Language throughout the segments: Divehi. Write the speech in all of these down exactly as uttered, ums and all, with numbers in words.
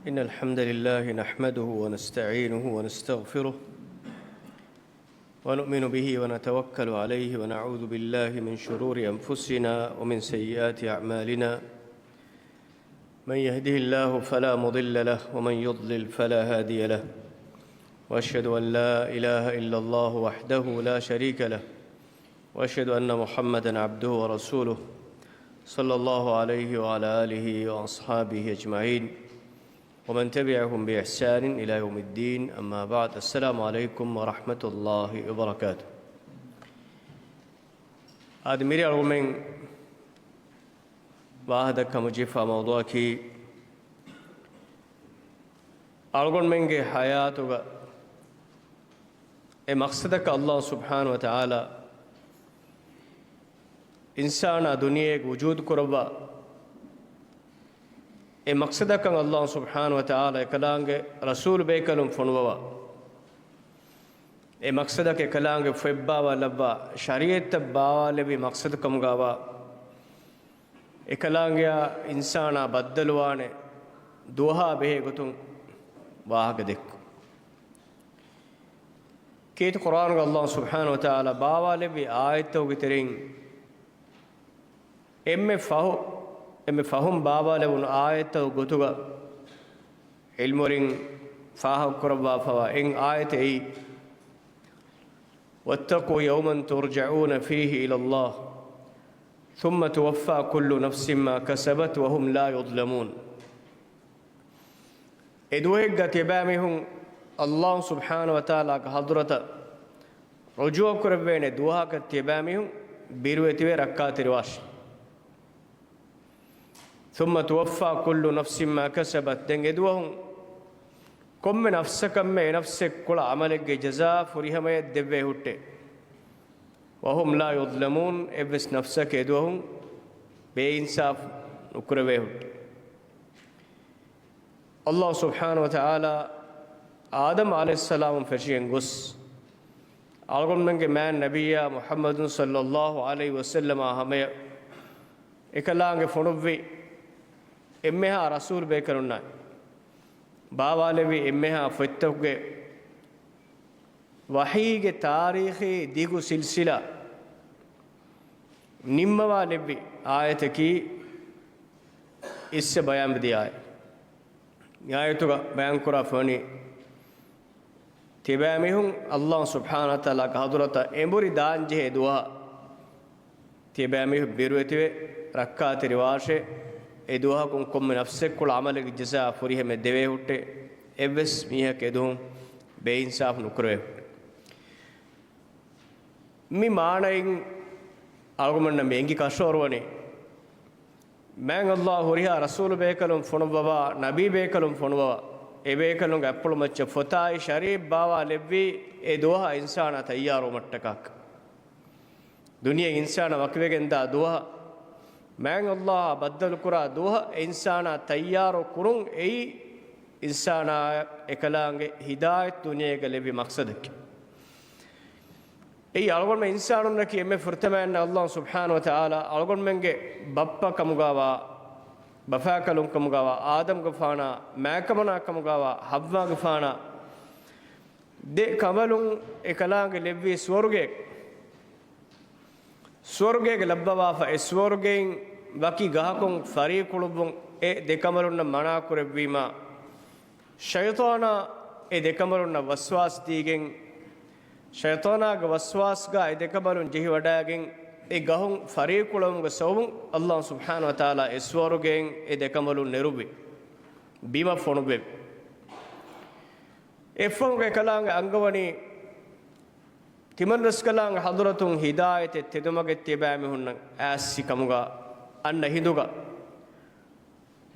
إن الحمد لله نحمده ونستعينه ونستغفره، ونؤمن به ونتوكل عليه، ونعوذ بالله من شرور أنفسنا ومن سيئات أعمالنا. من يهده الله فلا مضل له، ومن يضلل فلا هادي له. وأشهد أن لا إله إلا الله وحده لا شريك له، وأشهد أن محمدا عبده ورسوله، صلى الله عليه وعلى آله وأصحابه أجمعين، ومن تبعهم بإحسان إلى يوم الدين. أما بعد، السلام عليكم ورحمة الله وبركاته. އާދެ، މިރޭ އަޅުގަނޑުމެން ވާހަކަދައްކަމުން ޖެހިފާ މައުޟޫޢަކީ، އަޅުގަނޑުމެންގެ ޙަޔާތުގަ އެއް މަޤްޞަދަކަށް ﷲ ސުބްޙާނަހޫ ވަތަޢާލާ އިންސާނާ ދުނިޔޭގަ ވުޖޫދު ކުރައްވާ، އެއް މަޤްޞަދަކަށް ﷲ ސުބްޙާނަހޫ ވަތަޢާލާ އެކަލާނގެ ރަސޫލު ބޭކަލުން ފޮނުވަވާ، އެ މަޤްޞަދަކަށް އެކަލާނގެ ފޮތް ބާވާލައްވާ، ޝަރީޢަތްތައް ބާވާލެއްވި މަޤްޞަދު ކަމުގަވާ، އެކަލާނގެއާ އިންސާނާ ބައްދަލުވާނެ ދުވަހާ ބެހޭ ގޮތުން ވާހަކަ ދެއްކުން. ކީރިތި ޤުރްއާނުގަ ﷲ ސުބްޙާނަހޫ ވަތަޢާލާ ބާވާލެއްވި އާޔަތްތަކުގެ ތެރެއިން އެންމެ ފަހު، އެންމެ ފަހުން ބާވާލެވުނު އާޔަތްތަކުގެ ގޮތުގަ ޢިލްމުވެރިން ފާހަގަކުރައްވާފަވާ އެއް އާޔަތެއް އެއީ، واتقوا يوما ترجعون فيه إلى الله ثم توفى كل نفس ما كسبت وهم لا يظلمون. އެ ދުވަހެއްގަ ތިޔަބައިމީހުން ﷲ ސުބްޙާނަހޫ ވަތަޢާލާގެ ޙަޟްރަތަށް ރުޖޫޢަކުރެއްވޭނެ ދުވަހަކަށް ތިޔަބައިމީހުން ބިރުވެތިވެ ރައްކާތެރިވާށި. ثم توفى كل نفس ما كسبت. ދެން އެދުވަހުން ކޮންމެ ނަފްސަކަށްމެ އެ ނަފްސެއް ކުޅަ ޢަމަލެއްގެ ޖަޒާ ފުރިހަމަޔަށް ދެއްވޭ ހުއްޓޭ. وهم لا يظلمون. އެއްވެސް ނަފްސަކަށް އެދުވަހުން ބޭއިންސާފު ނުކުރެވޭ ހުއްޓޭ. ﷲ ސުބްޙާނަހޫ ވަތަޢާލާ އާދަމް ޢަލައިހިއްސަލާމުން ފެށިގެން ގޮސް، އަޅުގަނޑުމެންގެ މާތް ނަބިއްޔާ މުޙައްމަދު ޞައްލައްލާހު ޢަލައިހި ވަސައްލަމާ ހަމަޔަށް އެކަލާނގެ ފޮނުއްވި އެންމެހާ ރަސޫލު ބޭކަލުންނާއި، ބާވާލެއްވި އެންމެހާ ފޮތްތަކުގެ ވަޙީގެ ތާރީޚީ ދިގު ސިލްސިލާ ނިންމަވާލެއްވި އާޔަތަކީ އިސްވެ ބަޔާންވެދިޔަ އާޔަތް. އާޔަތުގަ ބަޔާންކުރާފަވަނީ، ތިބާމީހުން ﷲ ސުބްޙާނަހޫ ވަތަޢާލާގެ ޙަޟްރަތަށް އެނބުރި ދާންޖެހޭ ދުވަހަށް ތިބާމީހުން ބިރުވެތިވެ ރައްކާތެރިވާށޭ. އެ ދުވަހަކުން ކޮންމެ ނަފްސެއް ކުޅަ ޢަމަލެއްގެ ޖަޒާ ފުރިހަމަޔަށް ދެވޭ ހުއްޓޭ. އެއްވެސް މީހަކަށް އެދުވަހުން ބޭއިންސާފު ނުކުރެވޭ ހުއްޓޭ. މި މާނައިން އަޅުގަނޑުމެންނަށް މި އެނގި ކަށަވަރުވަނީ، މާތް ﷲ ހުރިހާ ރަސޫލު ބޭކަލުން ފޮނުއްވަވާ، ނަބީ ބޭކަލުން ފޮނުއްވަވާ، އެ ބޭކަލުންގެ އަތްޕުޅު މައްޗަށް ފޮތާއި ޝަރީޢަތް ބާވާލެއްވީ އެ ދުވަހަށް އިންސާނާ ތައްޔާރުވުމަށްޓަކާ. ދުނިޔެ އިންސާނާ ވަކިވެގެންދާ ދުވަހަށް، މާތް ﷲ އާ ބައްދަލުކުރާ ދުވަހަށް އެ އިންސާނާ ތައްޔާރު ކުރުން އެއީ އިންސާނާއަށް އެކަލާނގެ ހިދާޔަތު ދުނިޔޭގަ ލެއްވި މަޤްޞަދަކީ. އެއީ އަޅުގަނޑުމެން އިންސާނުންނަކީ އެންމެ ފުރަތަމައިން ﷲ ސުބްޙާނަހޫ ވަތަޢާލާ އަޅުގަނޑުމެންގެ ބައްޕަ ކަމުގަވާ، ބަފާކަލުން ކަމުގަވާ، އާދަމްގެފާނާ، މާތްކަމަނާ ކަމުގަވާ، ޙައްވާގެފާނާ، ދެ ކަނބަލުން އެކަލާނގެ ލެއްވީ ސުވަރުގެ، ސުވަރުގޭގެ ލައްވަވާފަ އެ ސުވަރުގެއިން ވަކި ގަހަކުން ފަރީކުޅުއްވުން އެ ދެ ކަނބަލުންނަށް މަނާކުރެއްވީމާ، ޝައިޠާނާ އެ ދެ ކަނބަލުންނަށް ވަސްވާސް ދީގެން، ޝައިޠާނާގެ ވަސްވާސްގާ އެ ދެ ކަނބަލުން ޖެހިވަޑައިގެން، އެ ގަހުން ފަރީކުޅުވުމުގެ ސަބަބުން ﷲ ސުބްޙާނަހޫ ވަތަޢާލާ އެ ސުވަރުގެއިން އެ ދެ ކަނބަލުން ނެރުއްވި، ބިމަށް ފޮނުއްވެވި. އެއަށްފަހުގެ އެކަލާނގެ އަންގަވަނީ، ތިމަންރަސްކަލާނގެ ޙަޟްރަތުން ހިދާޔަތެއް ތެދުމަގެ ތިބާމީހުންނަށް އައިއްސި ކަމުގަ އަންނަ ހިނދުގަ،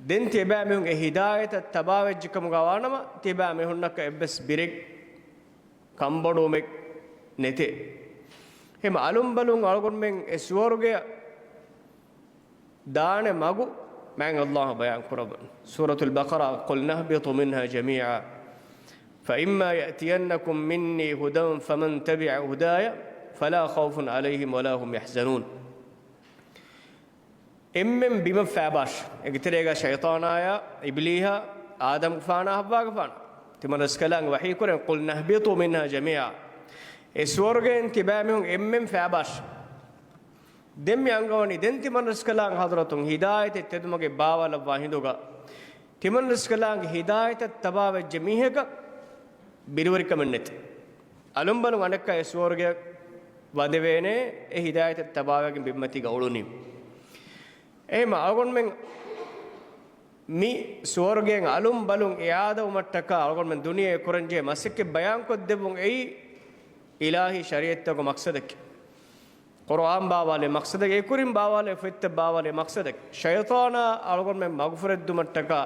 ދެން ތިބާމީހުން އެ ހިދާޔަތަށް ތަބާވެއްޖެ ކަމުގަ ވާނަމަ، ތިބާމީހުންނަކަށް އެއްވެސް ބިރެއް ކަންބޮޑުވުމެއް ނެތޭ. ހަމަ އަލުންބަލުން އަޅުގަނޑުމެން އެ ސުވަރުގެއަށް ދާނެ މަގު މާތް ﷲ ބަޔާން ކުރައްވަން. ސޫރަތުލް ބަޤަރާ، قُلْنَا اهْبِطُوا مِنْهَا جَمِيعًا فَإِمَّا يَأْتِيَنَّكُمْ مِنِّي هُدًى فَمَنْ تَبِعَ هُدَايَ فَلَا خَوْفٌ عَلَيْهِمْ وَلَا هُمْ يَحْزَنُونَ. އެންމެން ބިމަށް ފައިބާށި. އޭގެ ތެރޭގަ ޝައިޠާނާޔާ އިބްލީހާ އާދަމްގެފާނާ ހައްވާގެފާނާ ތިމަން ރަސްކަލާނގެ ވަޙީ ކުރަން، "قُلْنَا اهْبِطُوا مِنْهَا جَمِيعًا." އެ ސުވަރުގެއިން ތިބާމީހުން އެންމެން ފައިބާށޭ. ދެން މި އަންގަވަނީ ދެން ތިމަން ރަސްކަލާނގެ ޙަޟްރަތުން ހިދާޔަތެއް ތެދުމަގެ ބާވަލައްވާ ހިނދުގަ، ތިމަން ރަސްކަލާނގެ ހިދާޔަތަށް ތަބާވެއްޖެ މީހަކަށް ބިރުވެރިކަމެއް ނެތި. އަލުންބަލުން އަނެއްކާ އެ ސުވަރުގެ ވަދެވޭނެ، އެ ހިދާޔަތަށް ތަބާވެގެން ބިންމަތީގަ އުޅުނީ. އެހެންމަ އަޅުގަނޑުމެން މި ސުވަރުގެއިން އަލުން ބަލުން އެ އާދަވުމަށްޓަކާ އަޅުގަނޑުމެން ދުނިޔެ ކުރަންޖެހޭ މަސައްކަތް ބަޔާންކޮށްދެއްވުން އެއީ އިލާހީ ޝަރީޢަތްތަކުގެ މަޤްޞަދަކީ. ޤުރުއާން ބާވާލޭ މަޤްޞަދަކީ، އެ ކުރިން ބާވާލޭ ފޮތްތައް ބާވާލޭ މަޤްޞަދަކީ. ޝައިޠާނާ އަޅުގަނޑުމެން މަގުފުރެއްދުމަށްޓަކާ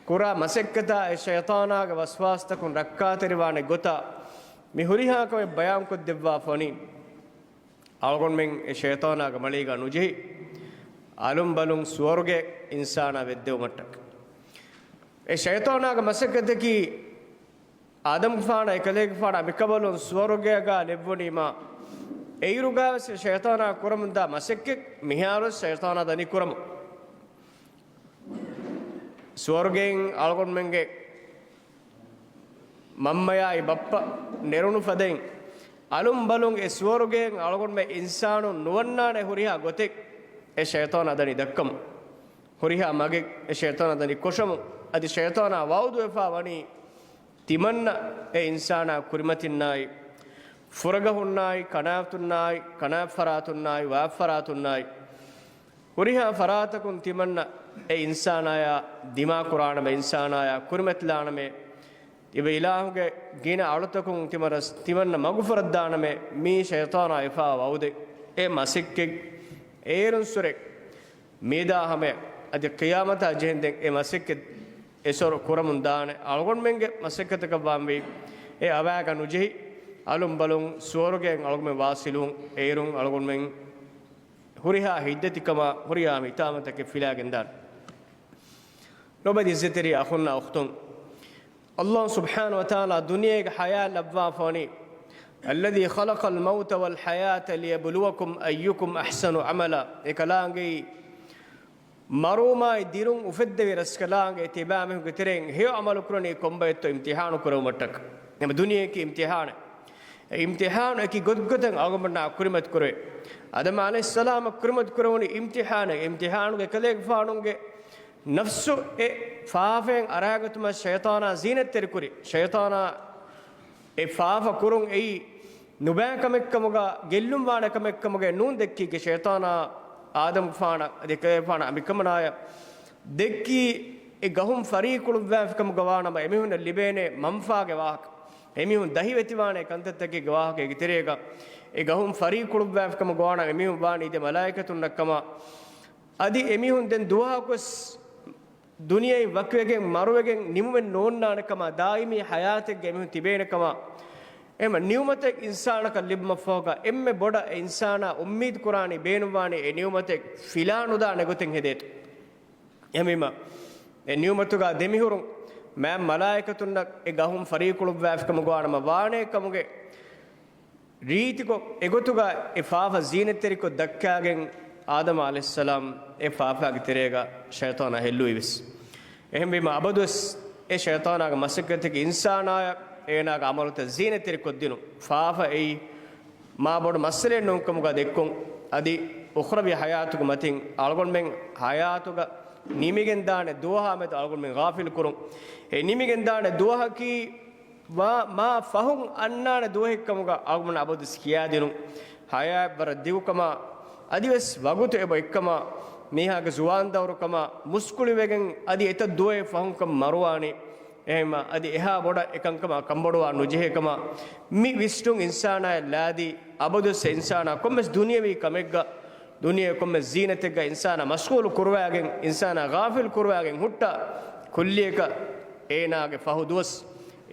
ކުރާ މަސައްކަތާ އެ ޝައިޠާނާގެ ވަސްވާސްތަކުން ރައްކާތެރިވާނެ ގޮތާ މި ހުރިހާ ކަމެއް ބަޔާންކޮށްދެއްވާފަ ވަނީ. އަޅުގަނޑުމެން އެ ޝައިޠާނާގެ މަޅީގަ ނުޖެހި، އަލުން ބަލުން ސުވަރުގެ އިންސާނާ ވެއްދެވުމަށްޓަކަ. އެ ޝައިޠާނާގެ މަސައްކަތަކީ، އާދަމްގެފާނާ އެކަލޭގެފާނާ މިކަބަލުން ސުވަރުގޭގަ ލެއްވުނީމާ، އެއިރުގަވެސް އެ ޝައިޠާނާ ކުރަމުންދާ މަސައްކަތް މިހާރުވެސް ޝައިޠާނާ ދަނީ ކުރަމުން. ސުވަރުގެއިން އަޅުގަނޑުމެންގެ މަންމަޔާއި ބައްޕަ ނެރުނު ފަދައިން، އަލުން ބަލުން އެ ސުވަރުގެއިން އަޅުގަނޑުމެން އިންސާނުން ނުވަންނާނެ ހުރިހާ ގޮތެއް އެ ޝައިޠާނާ ދަނީ ދައްކަމުން. ހުރިހާ މަގެއް އެ ޝައިޠާނާ ދަނީ ކޮށަމުން. އަދި ޝައިޠާނާ ވަޢުދުވެފާ ވަނީ ތިމަންނަ އެ އިންސާނާ ކުރިމަތިންނާއި، ފުރަގަހުންނާއި، ކަނާތުންނާއި، ކަނާތް ފަރާތުންނާއި، ވާތް ފަރާތުންނާއި، ހުރިހާ ފަރާތަކުން ތިމަންނަ އެ އިންސާނާޔާ ދިމާކުރާނަމޭ، އިންސާނާޔާ ކުރިމަތިލާނަމޭ، އިބަ އިލާހުގެ ގިނަ އަޅުތަކުން ތިމަރަސް-، ތިމަންނަ މަގުފުރައްދާނަމޭ، މީ ޝައިޠާނާ އެފާ ވަޢުދެއް. އެ މަސައްކަތް އޭރުން ސުރެ މީދާ ހަމަޔަށް އަދި ޤިޔާމަތާ ޖެހެންދެން އެ މަސައްކަތް އެސޮރު ކުރަމުން ދާނެ. އަޅުގަނޑުމެންގެ މަސައްކަތަކަށްވާންވީ އެ އަވާގަ ނުޖެހި، އަލުން ބަލުން ސުވަރުގެއަށް އަޅުގަނޑުމެން ވާސިލުވުން. އޭރުން އަޅުގަނޑުމެން ހުރިހާ ހިތްދަތިކަމާ ހުރިހާ ހިތާމަތަކެއް ފިލާގެންދާނެ. ލޮބުވެތި އިއްޒަތްތެރި އަޚުންނާ އުޚްތުން، އައްލާހު ސުބްޙާނަހު ވަތަޢާލާ ދުނިޔޭގެ ޙަޔާތް ލައްވާފަވަނީ، الذي خلق الموت والحياة ليبلوكم أيكم أحسن عملا. އެކަލާނގެއީ މަރުވުމާއި ދިރުން އުފެއްދެވި ރަސްކަލާނގެ ތިބާމީހުންގެ ތެރެއިން ހެޔޮ ޢަމަލު ކުރަނީ ކޮންބައެއްތޯ އިމްތިޙާނު ކުރެވުމަށްޓަކަ. އެމަ ދުނިޔެއަކީ އިމްތިޙާނެއް. އެ އިމްތިޙާނު އެކި ގޮތްގޮތަށް އަޅުގަނޑުމެންނާ ކުރިމަތި ކުރެވޭ. އާދަމް ޢަލައިހިއްސަލާމަށް ކުރިމަތި ކުރެވުނީ އިމްތިޙާނެއް. އިމްތިޙާނުގެ ކަލޭގެފާނުގެ ނަފްސު އެ ފާފައިން އަރާގަތުމަށް ޝައިޠާނާ ޒީނަތްތެރިކުރި. ޝައިޠާނާ އެ ފާފަ ކުރުން އެއީ ނުބައި ކަމެއްކަމުގަ، ގެއްލުން ވާނެ ކަމެއްކަމުގަ ނޫން ދެއްކީ. ޝައިޠާނާ އާދަމްގެފާނަށް އަދި ކަލޭގެފާނަށް އަނބިކަމަނާޔަށް ދެއްކީ އެ ގަހުން ފަރީކުޅުއްވާފިކަމުގަ ވާނަމަ އެމީހުންނަށް ލިބޭނެ މަންފާގެ ވާހަކަ. އެމީހުން ދަހިވެތިވާނެ ކަންތައްތަކެއްގެ ވާހަކައިގެ ތެރޭގަ އެ ގަހުން ފަރީކުޅުއްވާފިކަމުގަ ވާނަމަ އެމީހުން ވާނީ އިދެ މަލާއިކަތުންނަށްކަމަށް. އަދި އެމީހުން ދެން ދުވަހަކުވެސް ދުނިޔެއިން ވަކިވެގެން މަރުވެގެން ނިމުމެއް ނޯންނާނެ ކަމަށް، ދާއިމީ ޙަޔާތެއްގަ އެމީހުން ތިބޭނެ ކަމަށް. އެހެން ނިޢުމަތެއް އިންސާނަކަށް ލިބުމަށްފަހުގަ އެންމެ ބޮޑަށް އެ އިންސާނާ އުއްމީދު ކުރާނީ ބޭނުންވާނީ އެ ނިޢުމަތެއް ފިލާނުދާނެ ގޮތެއް ހެދޭތޯ. އެހެންވީމަ އެ ނިޢުމަތުގަ ދެމިހުރުން މާތް މަލާއިކަތުންނަށް އެ ގަހުން ފަރީކުޅުއްވާފިކަމުގަ ވާނަމަ ވާނޭ ކަމުގެ ރީތިކޮށް، އެގޮތުގަ އެ ފާފަ ޒީނަތްތެރިކޮށް ދައްކާގެން އާދަމް ޢަލައިހިއްސަލާމް އެ ފާފައިގެ ތެރޭގަ ޝައިޠާނާ ހެއްލުވި ވެސް. އެހެންވީމަ އަބަދުވެސް އެ ޝައިޠާނާގެ މަސައްކަތަކީ އިންސާނާޔަށް އޭނާގެ ޢަމަލުތައް ޒީނަތްތެރިކޮށްދިނުން. ފާފަ އެއީ މާ ބޮޑު މައްސަލައެއް ނޫންކަމުގަ ދެއްކުން. އަދި އުޚްރަވީ ޙަޔާތުގެ މަތިން އަޅުގަނޑުމެން ޙަޔާތުގަ ނިމިގެންދާނެ ދުވަހާ މެދު އަޅުގަނޑުމެން ޣާފިލުކުރުން. އެ ނިމިގެންދާނެ ދުވަހަކީ ވާ މާ ފަހުން އަންނާނެ ދުވަހެއްކަމުގަ އަޅުގަނޑު އަބަދުވެސް ކިޔާދިނުން. ޙަޔާތް ވަރަށް ދިގުކަމާ، އަދިވެސް ވަގުތު އެބަ އޮތްކަމާ، މީހާގެ ޒުވާން ދައުރުކަމާ، މުސްކުޅިވެގެން އަދި އެތައް ދުވަހެއް ފަހުންކަން މަރުވާނީ. އެހެންމަ އަދި އެހާ ބޮޑަށް އެކަންކަމާ ކަންބޮޑުވާ ނުޖެހޭކަމާ، މި ވިސްނުން އިންސާނާޔަށް ލާދީ، އަބަދުވެސް އެ އިންސާނާ ކޮންމެސް ދުނިޔަވީ ކަމެއްގަ، ދުނިޔެ ކޮންމެ ޒީނަތެއްގަ އިންސާނާ މަޝްޣޫލު ކުރުވާގެން، އިންސާނާ ޣާފިލް ކުރުވާގެން ހުއްޓާ، ކުއްލިއަކަށް އޭނާގެ ފަހު ދުވަސް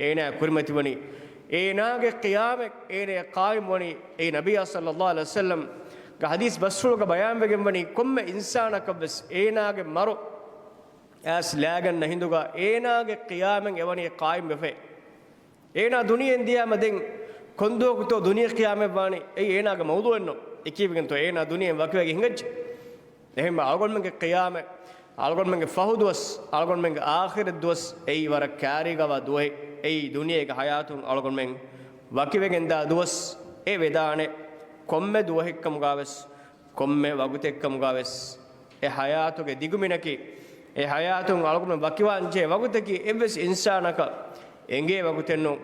އޭނާ ކުރިމަތިވަނީ، އޭނާގެ ޤިޔާމަތް އޭނާ ޤާއިމްވަނީ. އެއީ ނަބިއްޔާ ޞައްލައްލާހު ޢަލައިހި ވަސައްލަމްގެ ޙަދީޘް ބަސްފުޅުގަ ބަޔާންވެގެންވަނީ، ކޮންމެ އިންސާނަކަށްވެސް އޭނާގެ މަރު އައިސް ލާގަންނަ ހިނދުގަ އޭނާގެ ޤިޔާމަތް އެވަނީ ޤާއިމްވެފައި. އޭނާ ދުނިޔެއިން ދިޔާމަ ދެން ކޮންދުވަހަކުތޯ ދުނިޔެ ޤިޔާމަތްވާނީ؟ އެއީ އޭނާގެ މައުޟޫޢެއްނޫން. އެކީވެގެންތޯ އޭނާ ދުނިޔެއިން ވަކިވެގެން ހިނގައްޖެ؟ އެހެންމަ އަޅުގަނޑުމެންގެ ޤިޔާމަތް އަޅުގަނޑުމެންގެ ފަހު ދުވަސް، އަޅުގަނޑުމެންގެ އާޚިރަތް ދުވަސް އެއީ ވަރަށް ކާރީގަވާ ދުވަހެއް. އެއީ ދުނިޔޭގެ ހަޔާތުން އަޅުގަނޑުމެން ވަކިވެގެންދާ ދުވަސް. އެ ވެދާނެ ކޮންމެ ދުވަހެއްކަމުގާވެސް، ކޮންމެ ވަގުތެއްކަމުގާވެސް، އެ ހަޔާތުގެ ދިގުމިނަކީ، އެ ހަޔާތުން އަޅުގަނޑުމެން ވަކިވާންޖެހޭ ވަގުތަކީ އެއްވެސް އިންސާނަކަށް އެނގޭ ވަގުތެއްނޫން.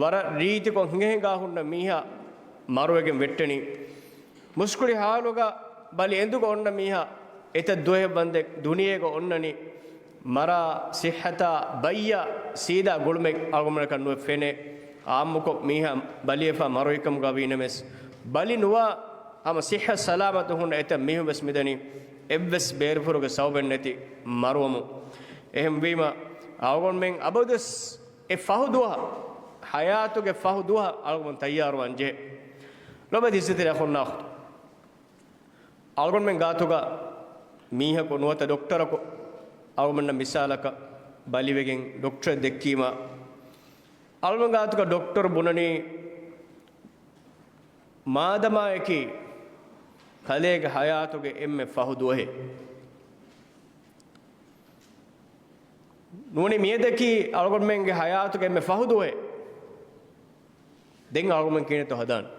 ވަރަށް ރީތިކޮށް ހިނގަހިނގާ ހުންނަ މީހާ މަރުވެގެން ވެއްޓެނީ. މުސްކުޅި ހާލުގަ ބަލި އެނދުގަ އޮންނަ މީހާ އެތައް ދުވަހެއް ވަންދެން ދުނިޔޭގަ އޮންނަނީ. މަރާ ސިއްހަތާ ބައްޔާ ސީދާ ގުޅުމެއް އަޅުގަނޑަކަށް ނުއެއް ފެނޭ. އާއްމުކޮށް މީހާ ބަލިވެފަ މަރުވިކަމުގަ ވީނަމަވެސް، ބަލި ނުވާ ހަމަ ސިއްހަ ސަލާމަތު ހުންނަ އެތައް މީހުން ވެސް މިދަނީ އެއްވެސް ބޭރުފުރުގެ ސަބަބެއް ނެތި މަރުވަމުން. އެހެންވީމަ، އަޅުގަނޑުމެން އަބަދުވެސް އެ ފަހު ދުވަހަށް، ހަޔާތުގެ ފަހު ދުވަހަށް އަޅުގަނޑު ތައްޔާރުވާން ޖެހޭ. ލޮބެތި އިއްޒަތްތެރި އަޚުންނާ އުޚްތުން، އަޅުގަނޑުމެން ގާތުގަ މީހަކު ނުވަތަ ޑޮކްޓަރަކު އަޅުގަނޑަށް މިސާލަކަށް ބަލިވެގެން ޑޮކްޓަރެއް ދެއްކީމަ، އަޅުގަނޑު ގާތުގަ ޑޮކްޓަރު ބުނަނީ، މާދަމާއަކީ ކަލޭގެ ހަޔާތުގެ އެންމެ ފަހު ދުވަހެއް. ނޫނީ މިއަދަކީ އަޅުގަނޑުމެންގެ ހަޔާތުގެ އެންމެ ފަހު ދުވަހެއް. ދެން އަޅުގަނޑުމެން ކިހިނެއްތޯ ހަދާނީ؟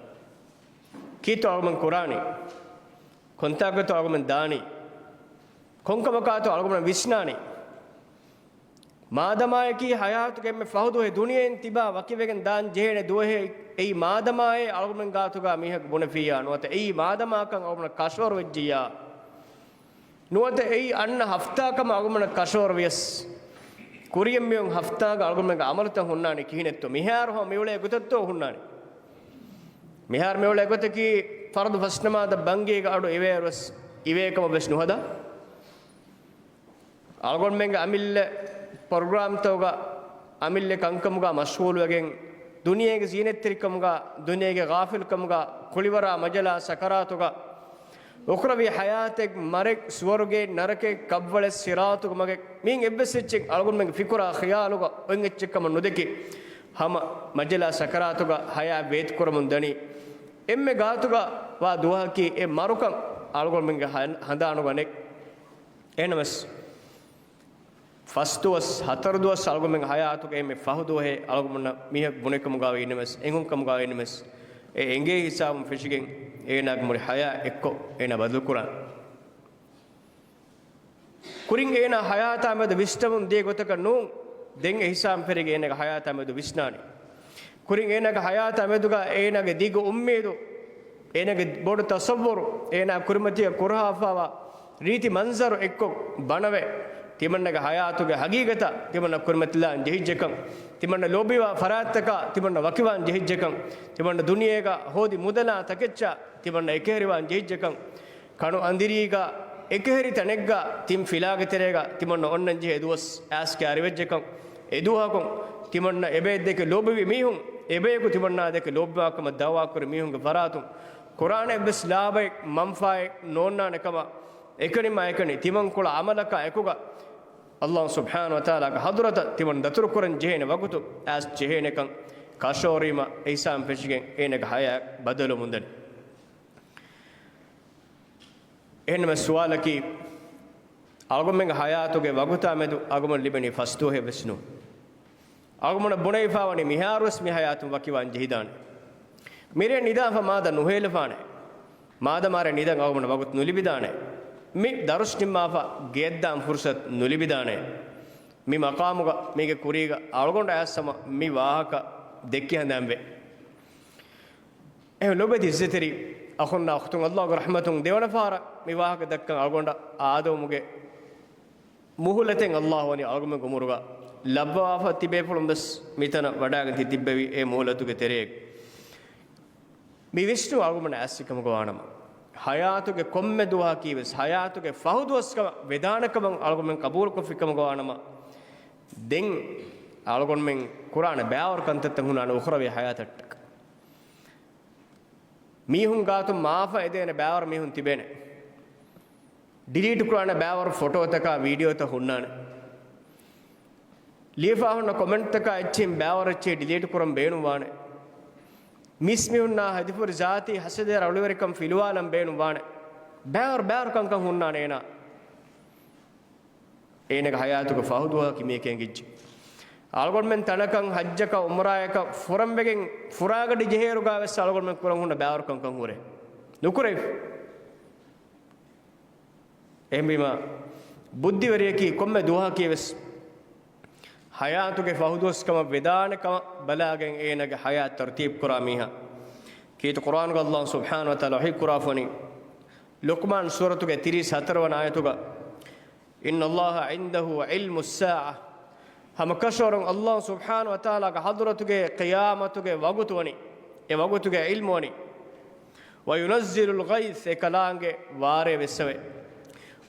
ކީއްތޯ އަޅުގަނޑުމެން ކުރާނީ؟ ކޮންތާކުތޯ އަޅުގަނޑުމެން ދާނީ؟ ކޮންކަމަކާތޯ އަޅުގަނޑުމެން ވިސްނާނީ؟ މާދަމާއަކީ ހަޔާތުގެ އެންމެ ފަހު ދުވަހެއް، ދުނިޔެއިން ތިބާ ވަކިވެގެން ދާން ޖެހޭނެ ދުވަހެއް. އެއީ މާދަމާއޭ އަޅުގަނޑުމެން ގާތުގަ މީހަކު ބުނެފިއްޔާ ނުވަތަ އެއީ މާދަމާކަން އަޅުގަނޑަށް ކަށަވަރު ވެއްޖިއްޔާ ނުވަތަ އެއީ އަންނަ ހަފްތާކަމަށް އަޅުގަނޑަށް ކަށަވަރު ވިޔަސް، ކުރިޔަށް މިއޮތް ހަފްތާގަ އަޅުގަނޑުމެންގެ އަމަލުތައް ހުންނާނީ ކިހިނެއްތޯ؟ މިހާރު ހަމަ މިއުޅޭ ގޮތަށްތޯ ހުންނާނީ؟ މިހާރު މިއުޅޭ ގޮތަކީ ފަރުޟު ފަސްނަމާދަށް ބަންގީގަ އަޑު އިވޭއިރުވެސް އިވޭކަމަށްވެސް ނުހަދާ. އަޅުގަނޑުމެންގެ އަމިއްލަ ޕްރޮގްރާމްތަކުގަ އަމިއްލަ ކަންކަމުގަ މަޝްޣޫލުވެގެން، ދުނިޔޭގެ ޒީނަތްތެރިކަމުގަ، ދުނިޔޭގެ ޣާފިލްކަމުގަ، ކުޅިވަރާ މަޖަލާ ސަކަރާތުގަ، އުޚްރަވީ ޙަޔާތެއް، މަރެއް، ސުވަރުގެ ނަރަކެއް، ކައްވަޅެއް، ސިރާޠުގެ މަގެއް، މިއިން އެއްވެސް އެއްޗެއް އަޅުގަނޑުމެންގެ ފިކުރާ ޚިޔާލުގަ އޮތް އެއްޗެއްކަމަށް ނުދެކި، ހަމަ މަޖަލާ ސަކަރާތުގަ ޙަޔާތް ވޭތުކުރަމުން ދަނީ. އެންމެ ގާތުގަ ވާ ދުވަހަކީ އެ މަރުކަން އަޅުގަނޑުމެންގެ ހަ-، ހަނދާނުގަ ނެތް. އެހެނަމަސް، ފަސް ދުވަސް، ހަތަރު ދުވަސް އަޅުގަނޑުމެންގެ ހަޔާތުގެ އެންމެ ފަހު ދުވަހެއް އަޅުގަނޑުމެންނަށް މީހަކު ބުނެކަމުގަ ވީނަމަސް، އެނގުންކަމުގަ ވީނަމަސް، އެ އެނގޭ ހިސާބުން ފެށިގެން އޭނާގެ މުޅި ހަޔާތް އެއްކޮށް އޭނާ ބަދަލުކުރާނެ. ކުރިން އޭނާ ހަޔާތާ މެދު ވިސްނަމުން ދިޔަ ގޮތަކަށް ނޫން، ދެން އެ ހިސާބުން ފެށިގެން އޭނާގެ ހަޔާތާ މެދު ވިސްނާނީ. ކުރިން އޭނާގެ ހަޔާތާ މެދުގަ އޭނާގެ ދިގު އުއްމީދު، އޭނާގެ ބޮޑު ތަޞައްވުރު، އޭނާ ކުރިމަތީގަ ކުރަހާފަވާ ރީތި މަންޒަރު އެއްކޮށް ބަނަވެ، ތިމަންނަގެ ހަޔާތުގެ ހަގީގަތަށް ތިމަންނަ ކުރިމަތިލާން ޖެހިއްޖެކަން، ތިމަންނަ ލޯބިވާ ފަރާތްތަކަށް ތިމަންނަ ވަކިވާން ޖެހިއްޖެކަން، ތިމަންނަ ދުނިޔޭގަ ހޯދި މުދަލާ ތަކެއްޗަށް ތިމަންނަ އެކަހެރިވާން ޖެހިއްޖެކަން، ކަނު އަނދިރީގަ އެކަހެރި ތަނެއްގަ ތިން ފިލާގެ ތެރޭގަ ތިމަންނަ އޮންނަން ޖެހޭ ދުވަސް އައިސް ކައިރިވެއްޖެކަން، އެ ދުވަހަކުން ތިމަންނަ އެބައެއް ދެކެ ލޯބިވި މީހުން، އެބަޔަކު ތިމަންނާ ދެކެ ލޯބިވާކަމަށް ދައުވާކުރި މީހުންގެ ފަރާތުން ކުރާނެ އެއްވެސް ލާބައެއް މަންފާއެއް ނޯންނާނެ ކަމަށް، އެކަނި މާ އެކަނި ތިމަން ކުޅަ އަމަލަކާ އެކުގަ ﷲ ސުބްޙާނަހޫ ވަތަޢާލާގެ ޙަޟްރަތަށް ތިމަން ދަތުރުކުރަން ޖެހޭނެ ވަގުތު އައިސް ޖެހޭނެކަން ކަށަވަރުވީމަ، އެ ހިސާބުން ފެށިގެން އޭނަގެ ހަޔާތް ބަދަލުވަމުންދަނީ. އެހެންނަމަ ސުވާލަކީ، އަޅުގަނޑުމެންގެ ހަޔާތުގެ ވަގުތާ މެދު އަޅުގަނޑު ލިބެނީ ފަސް ދުވަހެއް ވެސް ނޫން. އަޅުގަނޑަށް ބުނެވިފާވަނީ މިހާރުވެސް މި ހަޔާތުން ވަކިވާން ޖެހިދާނެ. މިރޭ ނިދާފަ މާދަ ނުހޭލެފާނެ. މާދަމާރޭ ނިދަން އަޅުގަނޑަށް ވަގުތު ނުލިބިދާނެ. މި ދަރުސް ނިންމާފަ ގެއަށްދާން ފުރުސަތު ނުލިބިދާނެ. މި މަޤާމުގަ މީގެ ކުރީގަ އަޅުގަނޑަށް އައިސް ހަމަ މި ވާހަކަ ދެއްކި ހަނދާންވޭ. އެހެން ލޮބެތި އިއްޒަތްތެރި އަޚުންނާ އުޚްތުން، ﷲގެ ރަޙްމަތުން ދެވަނަ ފަހަރަށް މި ވާހަކަ ދައްކަން އަޅުގަނޑަށް އާދެވުމުގެ މުހުލަތެއް ﷲ ވަނީ އަޅުގަނޑުގެ އުމުރުގަ ލައްވަވާފަ ތިބޭފުޅުން ވެސް މިތަނަށް ވަޑައިގެން ތި ތިއްބެވި އެ މުހުލަތުގެ ތެރޭގަ. މި ވިސްނުން އަޅުގަނޑު އައިސްފިކަމުގަ ވާނަމަ، ހަޔާތުގެ ކޮންމެ ދުވަހަކީ ވެސް ހަޔާތުގެ ފަހު ދުވަސްކަމަށް ވެދާނެކަމަށް އަޅުގަނޑުމެން ޤަބޫލުކޮށްފިކަމުގަ ވާނަމަ، ދެން އަޅުގަނޑުމެން ކުރާނެ ބައިވަރު ކަންތައްތައް ހުންނާނެ އުޚްރަވީ ހަޔާތަށްޓަކާ. މީހުން ގާތުން މާފަ އެދޭނެ ބައިވަރު މީހުން ތިބޭނެ. ޑިލީޓް ކުރާނެ ބައިވަރު ފޮޓޯތަކާ ވީޑިއޯތައް ހުންނާނެ. ލިޔެފާ ހުންނަ ކޮމެންޓްތަކާ އެއްޗެއް ބައިވަރު އެއްޗެއް ޑިލީޓް ކުރަން ބޭނުންވާނެ. މީސްމީހުންނާ ހެދިފުރި ޒާތީ ހަސަދަޔާ ރަނގަޅުވެރިކަން ފިލުވާލަން ބޭނުންވާނެ. ބައިވަރު ބައިވަރު ކަންކަން ހުންނާނެ އޭނާ. އޭނަގެ ހަޔާތުގެ ފަހު ދުވަހަކީ މީހަކަށް އެނގިއްޖެ. އަޅުގަނޑުމެން ތަނަކަށް ޙައްޖަކަށް ޢުމްރާއަކަށް ފުރަންވެގެން ފުރާގަޑި ޖެހޭއިރުގާވެސް އަޅުގަނޑުމެން ކުރަން ހުންނަ ބާރުކަންކަން ހުރޭ. ނުކުރެވި. އެހެންވީމަ، ބުއްދިވެރިޔަކީ ކޮންމެ ދުވަހަކީވެސް ޙަޔާތުގެ ފަހު ދުވަސް ކަމަށް ވެދާނެ ކަމަށް ބަލާގެން އޭނަގެ ޙަޔާތް ތަރުތީބު ކުރާ މީހާ. ކީރިތި ޤުރްއާނުގަ ﷲ ސުބްޙާނަހޫ ވަތަޢާލާ ވަޙީ ކުރާފަނީ، ލުޤްމާން ސޫރަތުގެ ތިރީސް ހަތަރު ވަނަ އާޔަތުގަ، إن الله عنده علم الساعة، ހަމަކަށަވަރުން ﷲ ސުބްޙާނަހޫ ވަތަޢާލާގެ ޙަޟްރަތުގައި ޤިޔާމަތުގެ ވަގުތު ވަނީ، އެ ވަގުތުގެ ޢިލްމު ވަނީ. وينزل الغيث، އެކަލާނގެ ވާރޭ ވެއްސަވޭ.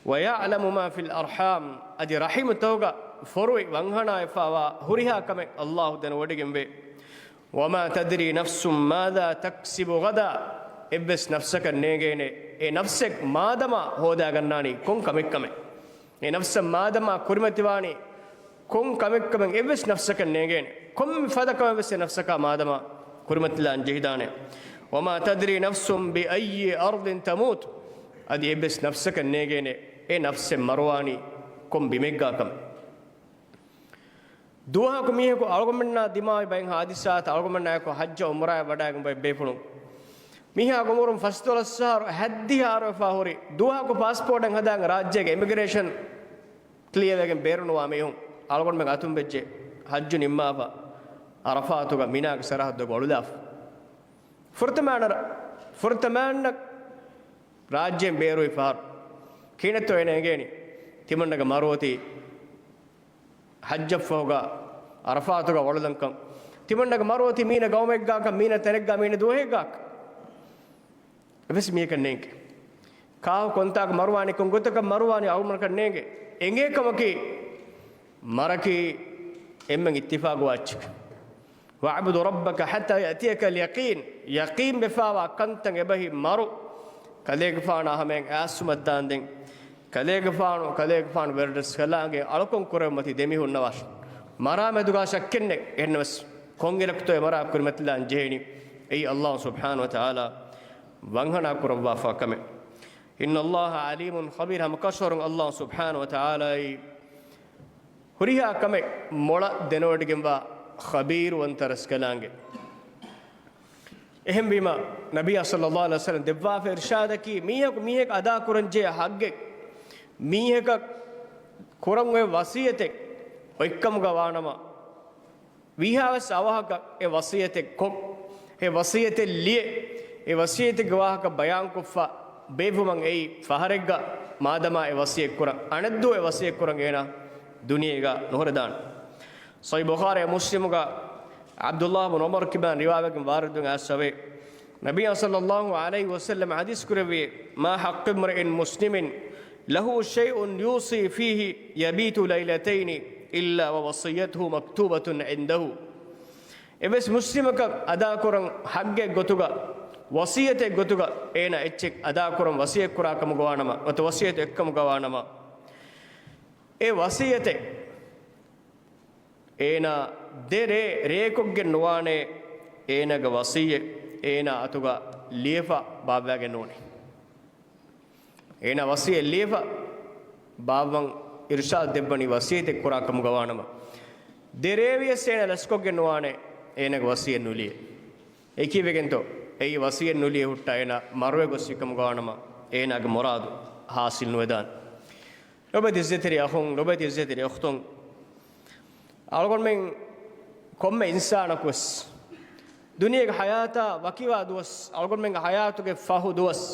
ويعلم ما في الأرحام، އަދި ރަޙިމްތަކުގަ ފޮރުވި ވަންހަނާ ވެފަވާ ހުރިހާ ކަމެއް ﷲ ދެނެވޮޑިގެންވޭ. وما تدري نفس ماذا تكسب غدا، އެއްވެސް ނަފްސަކަށް ނޭނގޭނެ އެ ނަފްސެއް މާދަމާ ހޯދާގަންނާނީ ކޮން ކަމެއްކަމެއް. އެ ނަފްސަށް މާދަމާ ކުރިމަތިވާނީ ކޮން ކަމެއްކަމެއް އެއްވެސް ނަފްސަކަށް ނޭނގޭނެ. ކޮންމެ ފަދަ ކަމެއްވެސް އެ ނަފްސަކާ މާދަމާ ކުރިމަތިލާން ޖެހިދާނެ. وما تدري نفس بأي أرض تموت، އަދި އެއްވެސް ނަފްސަކަށް ނޭނގޭނެ އެ ނަފްސެއް މަރުވާނީ ކޮން ބިމެއްގާ ކަމެއް. ދުވަހަކު މީހަކު އަޅުގަނޑުމެންނާ ދިމާވި ބައެއް ޙާދިސާތައް، އަޅުގަނޑުމެންނާއެކު ޙައްޖަށް ޢުމްރާއަށް ވަޑައިގެން ބައެއް ބޭފުޅުން މީހާގެ ޢުމުރުން ފަސްދޮޅަސް އަހަރު ހައްދިހަ އަހަރު ވެފަ ހުރި ދުވަހަކު ޕާސްޕޯޓެއް ހަދާން ރާއްޖޭގެ އިމިގްރޭޝަން ކްލިއަރވެގެން ބޭރުނުވާ މީހުން އަޅުގަނޑުމެން އަތުން ވެއްޖެ. ޙައްޖު ނިންމާފަ ޢަރަފާތުގަ މިނާގެ ސަރަޙައްދުގަ އުޅުލާފަ. ފުރަތަމަ ރަ-، ފުރަތަމަ ރާއްޖޭން ބޭރުވި ފަހަރު ކިހިނެއްތޯ އޭނަ އެނގޭނީ؟ ތިމަންނަގެ މަރު އޮތީ ޙައްޖަށްފަހުގަ ޢަރަފާތުގަ އުޅުލަންކަން. ތިމަންނަގެ މަރު އޮތީ މީނަ ގައުމެއްގާކަން، މީނަ ތަނެއްގާ، މީނަ ދުވަހެއްގާކަން. އެއްވެސް މީހަކަށް ނޭނގެ. ކާކު ކޮންތާކު މަރުވާނީ، ކޮން ގޮތަކަށް މަރުވާނީ އަޅުގަނޑަކަށް ނޭނގެ. އެނގޭ ކަމަކީ، މަރަކީ އެންމެން އިއްތިފާގުވާ އެއްޗެކޭ. واعبد ربك حتى يأتيك اليقين، ޔަޤީން ވެފާވާ ކަންތައް އެބަހީ މަރު. ކަލޭގެފާނާ ހަމައިން އައިސްވުމަށްދާންދެން، ކަލޭގެފާނު، ކަލޭގެފާނު ވެރިރަސްކަލާނގެ އަޅުކަން ކުރެވުމަތީ ދެމިހުންނަވާށި. މަރާމެދުގާ ޝައްކެއްނެތް. އެހެންނަމަވެސް ކޮންއިރަކުތޯ އެ މަރާ ކުރިމަތިލާން ޖެހެނީ؟ އެއީ ﷲ ސުބްޙާނަހޫ ވަތަޢާލާ ވަންހަނާ ކުރައްވާފާ ކަމެއް. إن الله عليم خبير، ހަމަކަށަވަރުން ﷲ ސުބްޙާނަހޫ ވަތަޢާލާއީ ހުރިހާ ކަމެއް މޮޅަށް ދެނެވޮޑިގެންވާ ޚަބީރުވަންތަ ރަސްކަލާނގެ. އެހެންވީމަ، ނަބިއްޔާ ޞައްލައްލާހު ޢަލައިހި ވަސައްލަމަ ދެއްވާފަ އިރްޝާދަކީ، މީހަކު މީހަކަށް އަދާކުރަންޖެހޭ ޙައްޤެއް، މީހަކަށް ކުރަން އޮތް ވަޞިއްޔަތެއް އޮތްކަމުގަ ވާނަމަ، ވީހާވެސް އަވަހަކަށް އެ ވަޞިއްޔަތެއް ކޮށް، އެ ވަޞިއްޔަތެއް ލިޔެ، އެ ވަޞިއްޔަތެއްގެ ވާހަކަ ބަޔާންކޮށްފަ ބޭއްވުމަށް އެއީ ފަހަރެއްގަ މާދަމާ އެ ވަޞިއްޔަތް ކުރަން، އަނެއްދުވަހު އެ ވަޞިއްޔަތް ކުރަން އޭނާ ދުނިޔޭގަ ނުހުރެދާނެ. ޞަޙީޙު ބުޚާރީ މުސްލިމުގަ ޢަބްދުﷲ ބިން ޢުމަރު ކިބާން ރިވާވެގެން ވާރިދުވެގެން އައިސްފަވޭ. ނަބިއްޔާ ޞައްލައްލާހު ޢަލައިހި ވަސައްލަމަ ޙަދީޘް ކުރެއްވި، ما حق امرئ مسلم له شيء يوصي فيه يبيت ليلتين إلا ووصيته مكتوبة عنده. އެއްވެސް މުސްލިމަކަށް އަދާކުރަން ޙައްޤެއް ގޮތުގަ، ވަޞިއްޔަތެއް ގޮތުގަ އޭނާ އެއްޗެއް އަދާކުރަން ވަޞިއްޔަތް ކުރާ ކަމުގަ ވާނަމަ، ނުވަތަ ވަޞިއްޔަތު އޮތްކަމުގަ ވާނަމަ، އެ ވަޞިއްޔަތެއް އޭނާ ދެ ރޭ ރޭކޮށްގެން ނުވާނެ، އޭނާގެ ވަޞިއްޔަތް އޭނާ އަތުގަ ލިޔެފަ ބާއްވައިގެން ނޫނޭ. އޭނާ ވަޞިއްޔަތް ލިޔެފަ ބާއްވަން އިރްޝާދު ދެއްވަނީ ވަޞިއްޔަތެއް ކުރާ ކަމުގަ ވާނަމަ، ދެ ރޭ ވިޔަސް އޭނާ ލަސްކޮށްގެން ނުވާނެ، އޭނާގެ ވަޞިއްޔަތް ނުލިޔެ. އެކީވެގެންތޯ؟ އެއީ ވަޞިއްޔަތް ނުލިޔެ ހުއްޓާ އޭނާ މަރުވެ ގޮސްފި ކަމުގަ ވާނަމަ، އޭނާގެ މުރާދު ޙާޞިލް ނުވެދާނެ. ލޮބުވެތި ޢިއްޒަތްތެރި އަޚުން، ލޮބުވެތި ޢިއްޒަތްތެރި އުޚްތުން، އަޅުގަނޑުމެން ކޮންމެ އިންސާނަކުވެސް ދުނިޔޭގެ ޙަޔާތާ ވަކިވާ ދުވަސް، އަޅުގަނޑުމެންގެ ޙަޔާތުގެ ފަހު ދުވަސް،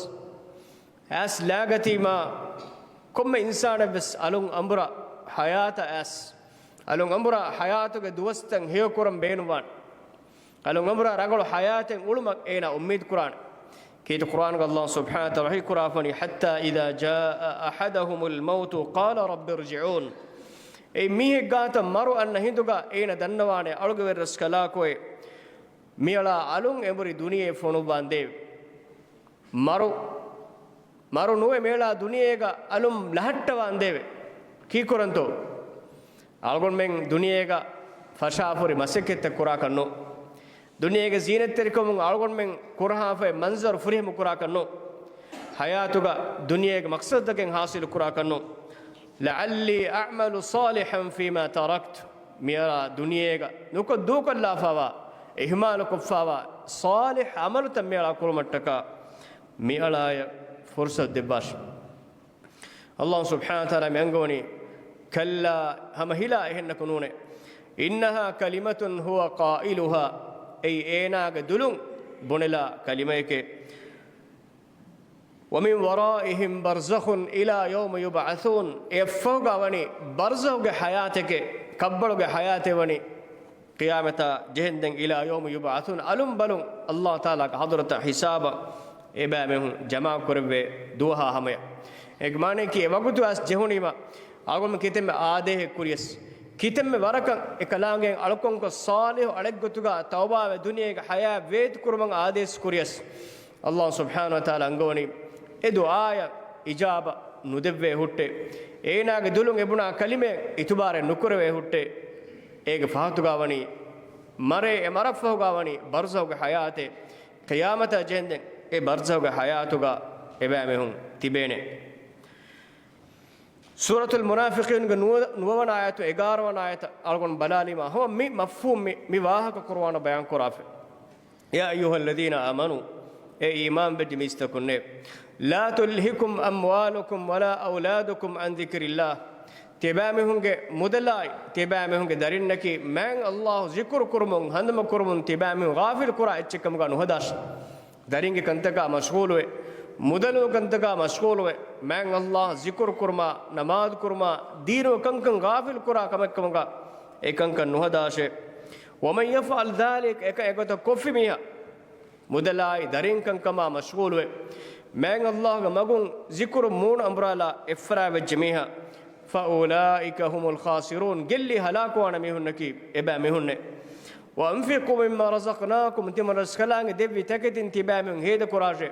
އައިސް ލާގަތީމާ، ކޮންމެ އިންސާނެއްވެސް އަލުން އަނބުރާ ޙަޔާތަށް އައިސް، އަލުން އަނބުރާ ޙަޔާތުގެ ދުވަސްތައް ހެޔޮކުރަން ބޭނުންވާނެ. އަލުން އަނބުރާ ރަނގަޅު ޙަޔާތެއް އުޅުމަށް އޭނާ އުއްމީދު ކުރާނެ. ކީރިތި ޤުރްއާނުގަ ﷲ ސުބްޙާނަހޫ ވަތަޢާލާ ވަޙީ ކުރާފަނީ، حتى إذا جاء أحدهم الموت قال رب ارجعون. އެއީ މީހެއް ގާތަށް މަރު އަންނަ ހިނދުގަ އޭނަ ދަންނަވާނެ އަޅުގެ ވެރިރަސްކަލާކޮއެ، މިއަޅާ އަލުން އެނބުރި ދުނިޔެ ފޮނުއްވާނދޭވެ. މަރު، މަރު ނުވެ މިއަޅާ ދުނިޔޭގަ އަލުން ލަހައްޓަވާނދޭވެ. ކީކުރަންތޯ؟ އަޅުގަނޑުމެން ދުނިޔޭގަ ފަށާފުރި މަސައްކަތްތައް ކުރާކަށް ނޫން. ދުނިޔޭގެ ޒީނަތްތެރިކަމުން އަޅުގަނޑުމެން ކުރަހާފައި މަންޒަރު ފުރިހަމަ ކުރާކަށް ނޫން. ޙަޔާތުގަ ދުނިޔޭގެ މަޤްޞަދުތަކެއް ޙާޞިލު ކުރާކަށް ނޫން. لعلي أعمل صالحا فيما تركت. މިއަޅާ ދުނިޔޭގަ ނުކޮށް ދޫކޮށްލާފަވާ، އިހުމާލުކޮށްފަވާ ޞާލިޙް ޢަމަލުތައް މިއަޅާ ކުރުމަށްޓަކާ މިއަޅާޔަށް ފުރުޞަތު ދެއްވާށި. ﷲ ސުބްޙާނަހޫ ވަތަޢާލާ މި އަންގަވަނީ، كلا، ހަމަ ހިލާ އެހެންނަކު ނޫނޭ. إنها كلمة هو قائلها، އެއީ އޭނާގެ ދުލުން ބުނެލާ ކަލިމައެކޭ. ومن ورائهم برزخ إلى يوم يبعثون. އެއަށްފަހުގަ ވަނީ ބަރްޒަޚުގެ ޙަޔާތެކޭ، ކަށްބަޅުގެ ޙަޔާތެއް ވަނީ ޤިޔާމަތާ ޖެހެންދެން إلى يوم يبعثون، އަލުން ބަލުން ﷲ ތަޢާލާގެ ޙަޟްރަތަށް ޙިސާބަށް އެބައިމީހުން ޖަމާކުރެއްވޭ ދުވަހާ ހަމަޔަށް. އޭގެ މާނައަކީ އެ ވަގުތު އައިސް ޖެހުނީމަ އަޅުގަނޑު ކިތަންމެ އާދޭހެއް ކުރިޔަސް، ކިތަންމެ ވަރަކަށް އެކަލާނގެ އަޅުކަންކޮށް ޞާލިޙު އަޅެއްގޮތުގަ ތައުބާވެ ދުނިޔޭގެ ޙަޔާތް ވޭތުކުރުމަށް އާދޭސް ކުރިޔަސް، ﷲ ސުބްޙާނަހޫ ވަތަޢާލާ އަންގަވަނީ އެ ދުޢާޔަށް އިޖާބަ ނުދެއްވޭ ހުއްޓޭ. އޭނާގެ ދުލުން އެބުނާ ކަލިމައެއް އިތުބާރެއް ނުކުރެވޭ ހުއްޓޭ. އޭގެ ފަހަތުގަ ވަނީ މަރޭ، އެ މަރަށްފަހުގަ ވަނީ ބަރްޒަޚުގެ ޙަޔާތޭ. ޤިޔާމަތާ ޖެހެންދެން އެ ބަރްޒަޚުގެ ޙަޔާތުގަ އެބައިމީހުން ތިބޭނެ. ސޫރަތުލް މުނާފިޤޫންގެ ނުވަ-، ނުވަވަނަ އާޔަތު، އެގާރަވަނަ އާޔަތަށް އަޅުގަނޑު ބަލާލީމަ، ހަމަ މި މަފްހޫމް މި، މި ވާހަކަ ޤުރުއާނަށް ބަޔާން ކުރާފަ. يا أيها الذين آمنوا، އޭ އީމާން ވެއްޖެ މީސްތަކުންނޭ، لا تلهكم أموالكم ولا أولادكم عن ذكر الله. ތިބާމީހުންގެ މުދަލާއި، ތިބާމީހުންގެ ދަރިންނަކީ މާތް ﷲ ޒިކުރު ކުރުމުން، ހަނދުމަ ކުރުމުން ތިބާމީހުން ޣާފިލް ކުރާ އެއްޗެއް ކަމުގަ ނުހަދާށި. ދަރިންގެ ކަންތަކާ މަޝްޣޫލުވެ، މުދަލު ކަންތަކާ މަޝްޣޫލުވެ، މާތް ﷲ ޒިކުރު ކުރުމާ، ނަމާދު ކުރުމާ، ދީނު ކަންކަން ޣާފިލް ކުރާ ކަމެއް ކަމުގަ އެ ކަންކަން ނުހަދާށޭ. ومن يفعل ذلك، އެކަން އެގޮތަށް ކޮށްފި މީހާ، މުދަލާއި ދަރިން ކަންކަމާ މަޝްޣޫލުވެ، މާތް ﷲގެ މަގުން ޒިކުރު މޫނު އަނބުރާލާ އެއްފަރާތް ވެއްޖެ މީހާ، فأولئك هم الخاسرون، ގެއްލި ހަލާކުވާނެ މީހުންނަކީ އެބައިމީހުންނޭ. وأنفقوا مما رزقناكم، ތިމަން ރަސްކަލާނގެ ދެއްވި ތަކެތިން ތިބައިމީހުން ހޭދަކުރާށޭ.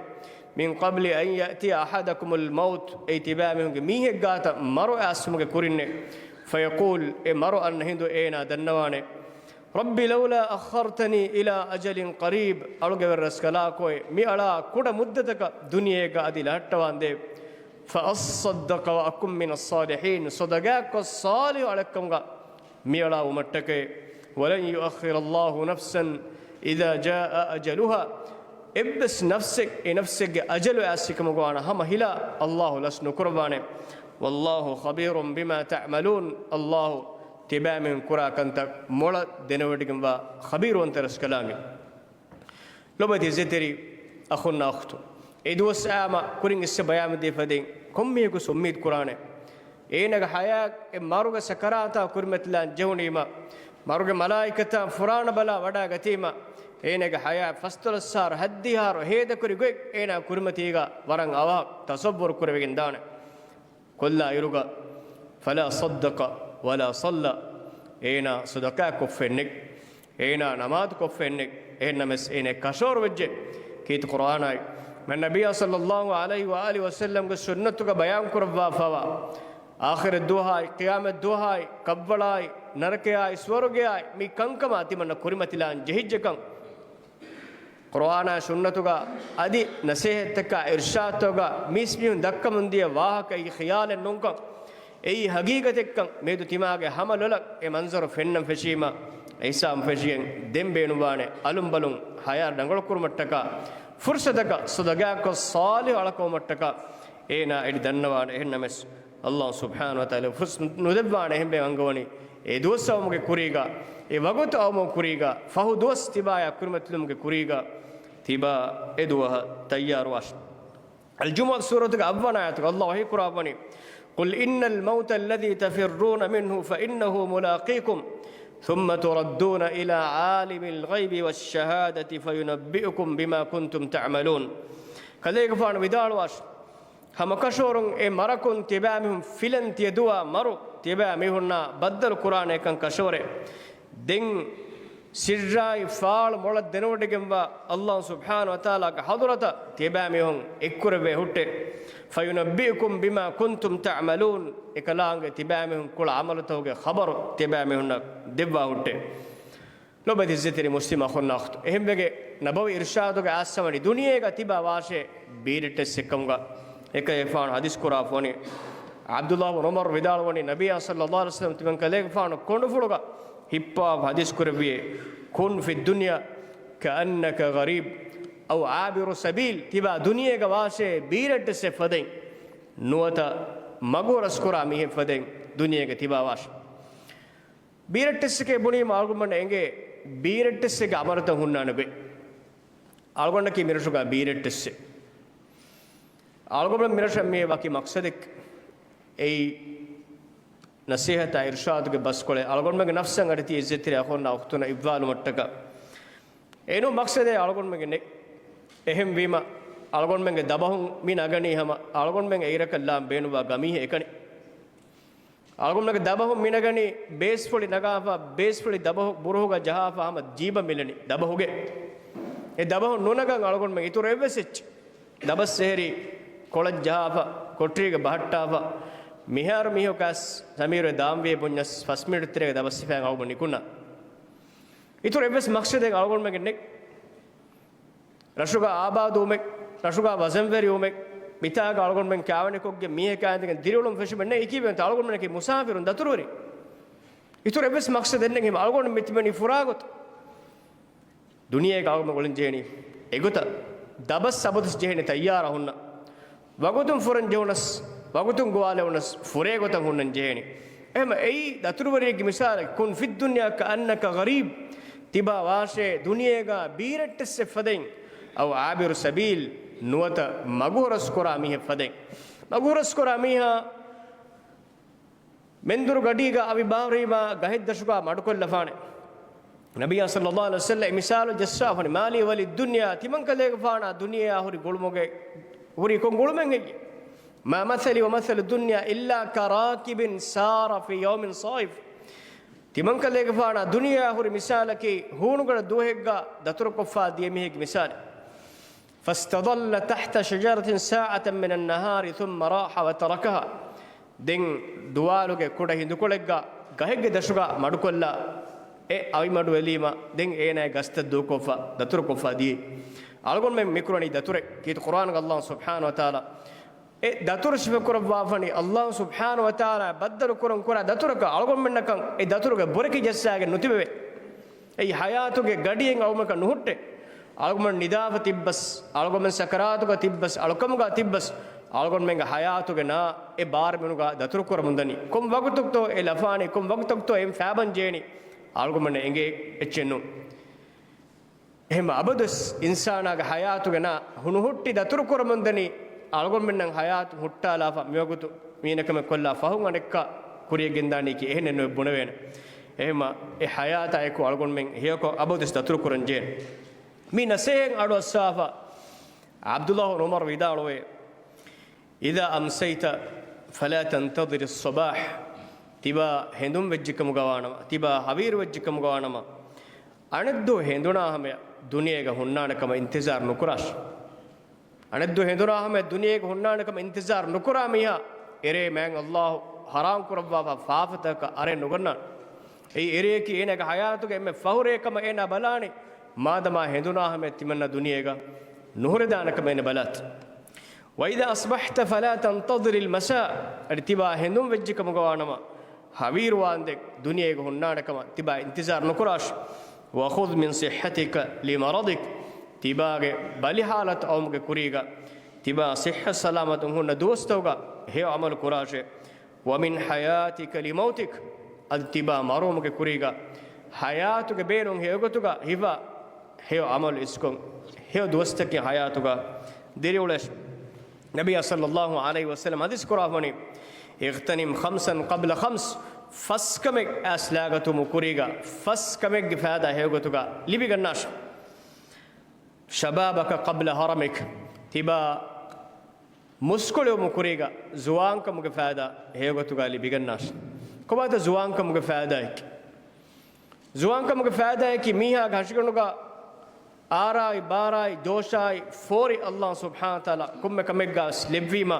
من قبل أن يأتي أحدكم الموت، އެއީ ތިބައިމީހުންގެ މީހެއްގާތަށް މަރު އައިސްފުމުގެ ކުރިންނޭ. فيقول، އެ މަރު އަންނަ ހިނދު އޭނާ ދަންނަވާނެ، رب لولا أخرتني إلى أجل قريب، އަޅުގެ ވެރި ރަސްކަލާކޯއޭ، މި އަޅާ ކުޑަ މުއްދަތަކަށް ދުނިޔޭގަ އަދި ލަހައްޓަވާނދޭ. فأصدق وأكن من الصالحين، ޞަދަޤާތްކޮށް ޞާލިޙު އަޅެއްކަމުގަ މިއަޅާ ވުމަށްޓަކައި. ولن يؤخر الله نفسا إذا جاء أجلها، އެއްވެސް ނަފްސެއް އެ ނަފްސެއްގެ އަޖަލު އައިސްފިކަމުގަ ވާނަ ހަމަ ހިލާ ﷲ ލަސް ނުކުރައްވާނެ. والله خبير بما تعملون، ﷲ ތިބާމީހުން ކުރާ ކަންތައް މޮޅަށް ދެނެވޮޑިގެންވާ ޚަބީރުވަންތަ ރަސްކަލާނގެ. ލޮބުވެތި އިއްޒަތްތެރި އަޚުންނާ އުޚްތުން، އެ ދުވަސް އާމަ ކުރިން އިސްސަ ބަޔާން ދީފަދައިން ކޮންމީހަކުސް އުއްމީދު ކުރާނެ. އޭނަގެ ޙަޔާތް އެ މަރުގެ ސަކަރާތާ ކުރިމަތިލާން ޖެހުނީމަ، މަރުގެ މަލާއިކަތާ ފުރާނަ ބަލާ ވަޑާގަތީމަ، އޭނަގެ ޙަޔާތް ފަސްދޮޅަސް އަހަރު ހައްދިހަ އަހަރު ހޭދަކުރި ގޮތް އޭނާ ކުރިމަތީގަ ވަރަށް އަވަހަށް ތަޞައްވުރު ކުރެވިގެން ދާނެ. ކޮށްލާ އިރުގަ، فلا صدق ولا صلى، އޭނާ ޞަދަޤާތް ކޮށްފައެއްނެތް، އޭނާ ނަމާދު ކޮށްފައެއްނެތް، އެހެންނަމަވެސް އޭނާ ކަށަވަރު ވެއްޖެ. ކީރިތި ޤުރްއާނާއި މަން ނަބިއްޔާ ޞައްލައްލާހު ޢަލައިހި ވައާލިހި ވަސައްލަމްގެ ސުންނަތުގަ ބަޔާން ކުރައްވާފަވާ، އާޚިރަތް ދުވަހާއި، ޤިޔާމަތް ދުވަހާއި، ކަށްވަޅާއި، ނަރަކަޔާއި، ސުވަރުގެޔާއި، މި ކަންކަމާ ތިމަންނަ ކުރިމަތިލާން ޖެހިއްޖެކަން، ޤުރްއާނާ ސުންނަތުގަ އަދި ނަސޭހަތްތަކާ އިރްޝާދުތަކުގަ މީސްމީހުން ދައްކަމުން ދިޔަ ވާހަކަ އެއީ ޚިޔާލެއް ނޫންކަން، އެއީ ހަގީގަތެއްކަން މިއަދު ތިމާގެ ހަމަ ލޮލަށް އެ މަންޒަރު ފެންނަން ފެށީމަ، ހިސާބުން ފެށިގެން ދެން ބޭނުންވާނެ އަލުން ބަލުން ޙަޔާތް ރަނގަޅުކުރުމަށްޓަކާ، ފުރުޞަތަކަށް ޞަދަޤާތްކޮށް ޞާލިޙު އަޅަކަށް ވުމަށްޓަކާ އޭނާ އެޑި ދަންނަވާނެ. އެހެންނަމަވެސް، ﷲ ސުބްޙާނަހޫ ވަތަޢާލާ ފުރުޞަތު ނުދެއްވާނެ. އެހެންވެ އަންގަވަނީ އެ ދުވަސް އައުމުގެ ކުރީގަ، އެ ވަގުތު އައުމުގެ ކުރީގަ، ފަހު ދުވަސް ތިބާޔާ ކުރިމަތިލުމުގެ ކުރީގަ ތިބާ އެ ދުވަހަށް ތައްޔާރުވާށި. އަލްޖުމުޢަ ސޫރަތުގެ އަށްވަނަ އާޔަތުގަ ﷲ ވަޙީ ކުރައްވަނީ، قل إن الموت الذي تفرون منه فإنه ملاقيكم ثم تردون إلى عالم الغيب والشهادة فينبئكم بما كنتم تعملون. ކަލޭގެފާނު ވިދާޅުވާށި، ހަމަކަށަވަރުން އެ މަރަކުން ތިބާމީހުން ފިލަން ތިޔަދުވާ މަރު ތިބާމީހުންނާ ބައްދަލު ކުރާނެކަން ކަށަވަރޭ. ދެން ސިއްރާއި ފާޅު މޮޅަށް ދެނެވޮޑިގެންވާ ﷲ ސުބްޙާނަހޫ ވަތަޢާލާގެ ޙަޟްރަތަށް ތިބާމީހުން އެއްކުރެވޭ ހުއްޓޭ. فينبئكم بما كنتم تعملون، އެކަލާނގެ ތިބާމީހުން ކުޅަ ޢަމަލުތަކުގެ ޚަބަރު ތިބާމީހުންނަށް ދެއްވާ ހުއްޓޭ. ލޮބުވެތި އިއްޒަތްތެރި މުސްލިމް އަޚުންނާ އުޚްތުން، އެހެންވެގެ ނަބަވީ އިރްޝާދުގެ އާސްސަވަނީ ދުނިޔޭގަ ތިބާ ވާށޭ ބީރިއްޓެއްސެއްކަމުގަ. އެކަލޭގެފާނު ޙަދީޘް ކުރާފަ ވަނީ، ޢަބްދުﷲ ބިން ޢުމަރު ވިދާޅުވަނީ، ނަބިއްޔާ ޞައްލަﷲ ޢަލައިހި ވަސައްލަމަ ތިމަން ކަލޭގެފާނު ކޮނޑުފުޅުގަ ހިއްޕާ ޙަދީޘް ކުރެއްވިއޭ، "كن في الدنيا كأنك غريب أو عابر سبيل." ތިބާ ދުނިޔޭގަ ވާށޭ ބީރައްޓެއްސެއް ފަދައިން، ނުވަތަ މަގު ހުރަސްކުރާ މީހެއް ފަދައިން ދުނިޔޭގަ ތިބާ ވާށޭ. ބީރައްޓެއްސެކޭ ބުނީމަ އަޅުގަނޑަށް އެނގޭ ބީރައްޓެއްސެއްގެ އަމަރުތައް ހުންނާނެ ބޭ. އަޅުގަނޑަކީ މިރަށުގަ ބީރައްޓެއްސެއް. އަޅުގަނޑު މިރަށަށް މިއޭ ވަކި މަޤްޞަދެއް. އެއީ ނަޞޭޙަތާ އިރުޝާދުގެ ބަސްކޮޅެއް. އަޅުގަނޑުމެންގެ ނަފްސަށް އަޑި ތި އިއްޒަތްތެރި އަޚުންނާ އުޚްތުންނަށް އިއްވާލުމަށްޓަކާ. އެނޫން މަޤްޞަދެއް އަޅުގަނޑުމެންގެ ނެތް. އެހެންވީމަ، އަޅުގަނޑުމެންގެ ދަބަހުން މި ނަގަނީ ހަމަ އަޅުގަނޑުމެން އެއިރަކަށް ލާން ބޭނުންވާ ގަމީހެއް އެކަނި. އަޅުގަނޑުމެންގެ ދަބަހުން މި ނަގަނީ ބޭސްފުޅި ނަގާފަ، ބޭސްފުޅި ދަބަހު ބުރުހުގަ ޖަހާފަ ހަމަ ޖީބަށް މިލަނީ ދަބަހުގެ. އެ ދަބަހުން ނުނަގަން އަޅުގަނޑުމެން އިތުރު އެއްވެސް އެއްޗެއް. ދަބަސް އެހެރީ ކޮޅަށް ޖަހާފަ، ކޮޓަރީގަ ބަހައްޓާފަ، މިހާރު މީހަކު އައިސް ސަމީރު އެ ދާންވީ ބުންޏަސް ފަސް މިނިޓު ތެރޭގަ ދަބަސް ހިފައިގެން އަޅުގަނޑު ނިކުންނާނެ. އިތުރު އެއްވެސް މަޤްޞަދެއް އަޅުގަނޑުމެންގެ ނެތް. ރަށުގަ އާބާދުވުމެއް، ރަށުގަ ވަޒަންވެރިވުމެއް، މިތާގަ އަޅުގަނޑުމެން ކާވެނިކޮށްގެން މީހެއް ކާއިނދެގެން ދިރިއުޅުން ފެށުމެއް ނެތް. އެކީ ވެންތަ އަޅުގަނޑުމެންނަކީ މުސާފިރުން ދަތުރުވެރި. އިތުރު އެއްވެސް މަޤްޞަދެއް ނެތް. ހިމަ އަޅުގަނޑު މި ތިބެނީ ފުރާގޮތަށް. ދުނިޔޭގަ އަޅުގަނޑު އުޅެން ޖެހެނީ އެގޮތަށް. ދަބަސް ސަބަދަސް ޖެހެނީ ތައްޔާރަށް ހުންނަ. ވަގުތުން ފުރަން ޖެހުނަސް، ވަގުތުން ގޮވާލެވުނަސް، ފުރޭގޮތަށް ހުންނަން ޖެހެނީ. އެހެމަ އެއީ ދަތުރުވެރިއެއްގެ މިސާލެއް، كن في الدنيا كأنك غريب. ތިބާ ވާށޭ ދުނިޔޭގަ ބީރައްޓެއްސެއް ފަދައިން، أو عابر سبيل، ނުވަތަ މަގު ހުރަސްކުރާ މީހެއް ފަދައިން. މަގު ހުރަސްކުރާ މީހާ މެންދުރު ގަޑީގަ އަވި ބާރުވީމާ ގަހެއްދަށުގަ މަޑުކޮށްލަފާނެ. ނަބިއްޔާ ޞައްލަﷲ ޢަލައިހި ވަސައްލަމަ އެ މިސާލު ޖައްސާފަނި، مَا لِي وَلِلدُّنْيَا، ތިމަންކަލޭގެފާނާ ދުނިޔެއާ ހުރި ގުޅުމުގެ ހުރީ ކޮން ގުޅުމެއްހެއްޔެ؟ مَا مَثَلِي وَمَثَلُ الدُّنْيَا إِلَّا كَرَاكِبٍ سَارَ فِي يَوْمٍ صَائِفٍ. ތިމަންކަލޭގެފާނާ ދުނިޔެއާ ހުރި މިސާލަކީ ހޫނުގަނޑަށް ދުވަހެއްގަ ދަތުރުކޮށްފާ ދިޔަ މީހެއްގެ މިސާލެއް. فَاسْتَظَلَّ تَحْتَ شَجَرَةٍ سَاعَةً مِنَ النَّهَارِ ثُمَّ رَاحَ وَتَرَكَهَا. ދެން ދުވާލުގެ ކުޑަ ހިނދުކޮޅެއްގަ ގަހެއްގެ ދަށުގަ މަޑުކޮށްލާ، އެ އަވިމަޑުވެލީމަ، ދެން އޭނާ ގަސްތައް ދޫކޮށްފަ، ދަތުރުކޮށްފަ ދިޔައީ. އަޅުގަނޑުމެން މިކުރަނީ ދަތުރެއް. ކީރިތި ޤުރްއާނުގަ ﷲ ސުބްޙާނަހޫ ވަތަޢާލާ އެ ދަތުރު ސިފަކުރައްވާފަނި. ﷲ ސުބްޙާނަހޫ ވަތަޢާލާ ބައްދަލު ކުރަން ކުރާ ދަތުރަކަށް އަޅުގަނޑުމެންނަކަށް އެ ދަތުރުގެ ބޮރެކި ޖައްސާގެން ނުތިބެވޭ. އެއީ ޙަޔާތުގެ ގަޑިއެއް އަޅުގަނޑަކަށް ނުހުއްޓޭ. އަޅުގަނޑު ނިދާފަ ތިއްބަސް، އަޅުގަނޑުމެން ސަކަރާތުގަ ތިއްބަސް، އަޅުކަމުގަ ތިއްބަސް، އަޅުގަނޑުމެންގެ ޙަޔާތުގެ ނާ އެ ބާރުމިނުގަ ދަތުރުކުރަމުންދަނީ. ކޮން ވަގުތަކުތޯ އެ ލަފާނީ، ކޮން ވަގުތަކުތޯ އެ ފާބަން ޖެހެނީ، އަޅުގަނޑުމެންނަށް އެނގޭ އެއްޗެއް ނޫން. އެހެން އަބަދުވެސް އިންސާނާގެ ޙަޔާތުގެ ނާ ހުނުހުއްޓި ދަތުރުކުރަމުންދަނީ، އަޅުގަނޑުމެންނަށް ޙަޔާތު ހުއްޓާލާފަ މިވަގުތު މީނަކަމެއް ކޮށްލާ ފަހުން އަނެއްކާ ކުރިޔަށް ގެންދާނީކީ އެހެނެއް ނުވެ ބުނެވޭނެ. އެހެމަ އެ ޙަޔާތާ އެކު އަޅުގަނޑުމެން ހެޔޮކޮށް އަބަދުވެސް ދަތުރުކުރަން ޖެހޭނެ. މި ނަސޭހަތް އަޑުއައްސާފަ، ޢަބްދުﷲ ޢުމަރު ވިދާޅުވޭ، إذا أمسيت فلا تنتظر الصباح. ތިބާ ހެނދުން ވެއްޖެކަމުގަ ވާނަމަ، ތިބާ ހަވީރު ވެއްޖެކަމުގަ ވާނަމަ، އަނެއްދުވަހު ހެނދުނާ ހަމަޔަށް ދުނިޔޭގަ ހުންނާނެ ކަމަށް އިންތިޒާރު ނުކުރާށި. އަނެއްދުވަހު ހެނދުނާ ހަމަޔަށް ދުނިޔޭގަ ހުންނާނެ ކަމަށް އިންތިޒާރު ނުކުރާ މީހާ، އެރޭ މާތް ﷲ ޙަރާމް ކުރައްވާފަ ފާފަތަކަށް އަރައެއް ނުގަންނާނެ. އެއީ އެރެއަކީ އޭނާގެ ޙަޔާތުގެ އެންމެ ފަހުރޭ ކަމަށް އޭނާ ބަލާނީ، މާދަމާ ހެނދުނާ ހަމަޔަށް ތިމަންނަ ދުނިޔޭގަ ނުހުރެދާނެ ކަމަށް އޭނާ ބަލާތި. وإذا أصبحت فلا تنتظر المساء. އަދި ތިބާ ހެނދުން ވެއްޖެ ކަމުގަ ވާނަމަ، ހަވީރުވާންދެން ދުނިޔޭގަ ހުންނާނެ ކަމަށް ތިބާ އިންތިޒާރު ނުކުރާށި. وخذ من صحتك لمرضك. ތިބާގެ ބަލި ޙާލަތު އައުމުގެ ކުރީގަ، ތިބާ ޞިއްޙަތު ސަލާމަތުން ހުންނަ ދުވަސްތަކުގަ ހެޔޮ ޢަމަލު ކުރާށޭ. ومن حياتك لموتك. އަދި ތިބާ މަރުވުމުގެ ކުރީގަ، ޙަޔާތުގެ ބޭނުން ހެޔޮގޮތުގަ ހިފާ، ހެޔޮ ޢަމަލު އިސްކޮށް، ހެޔޮ ދުވަސްތަކެއް ޙަޔާތުގަ ދިރިއުޅޭށި. ނަބިއްޔާ ޞައްލަﷲ ޢަލައިހި ވަސައްލަމަ ޙަދީޘް ކުރާފަނީ، اغتنم خمسا قبل خمس. ފަސް ކަމެއް އައިސް ލާގަތުމު ކުރީގަ، ފަސް ކަމެއްގެ ފައިދާ ހެޔޮގޮތުގަ ލިބިގަންނާށި. شبابك قبل هرمك. ތިބާ މުސްކުޅިވުމު ކުރީގަ ޒުވާންކަމުގެ ފައިދާ ހެޔޮގޮތުގަ ލިބިގަންނާށި. ކޮބާތަ ޒުވާންކަމުގެ ފައިދާއަކީ؟ ޒުވާންކަމުގެ ފައިދާއަކީ މީހާގެ ހަށިގަނޑުގަ އާރާއި ބާރާއި ޖޯޝާއި ފޯރި ﷲ ސުބްޙާނަހޫ ވަތަޢާލާ ކޮންމެ ކަމެއްގަ ލެއްވީމަ،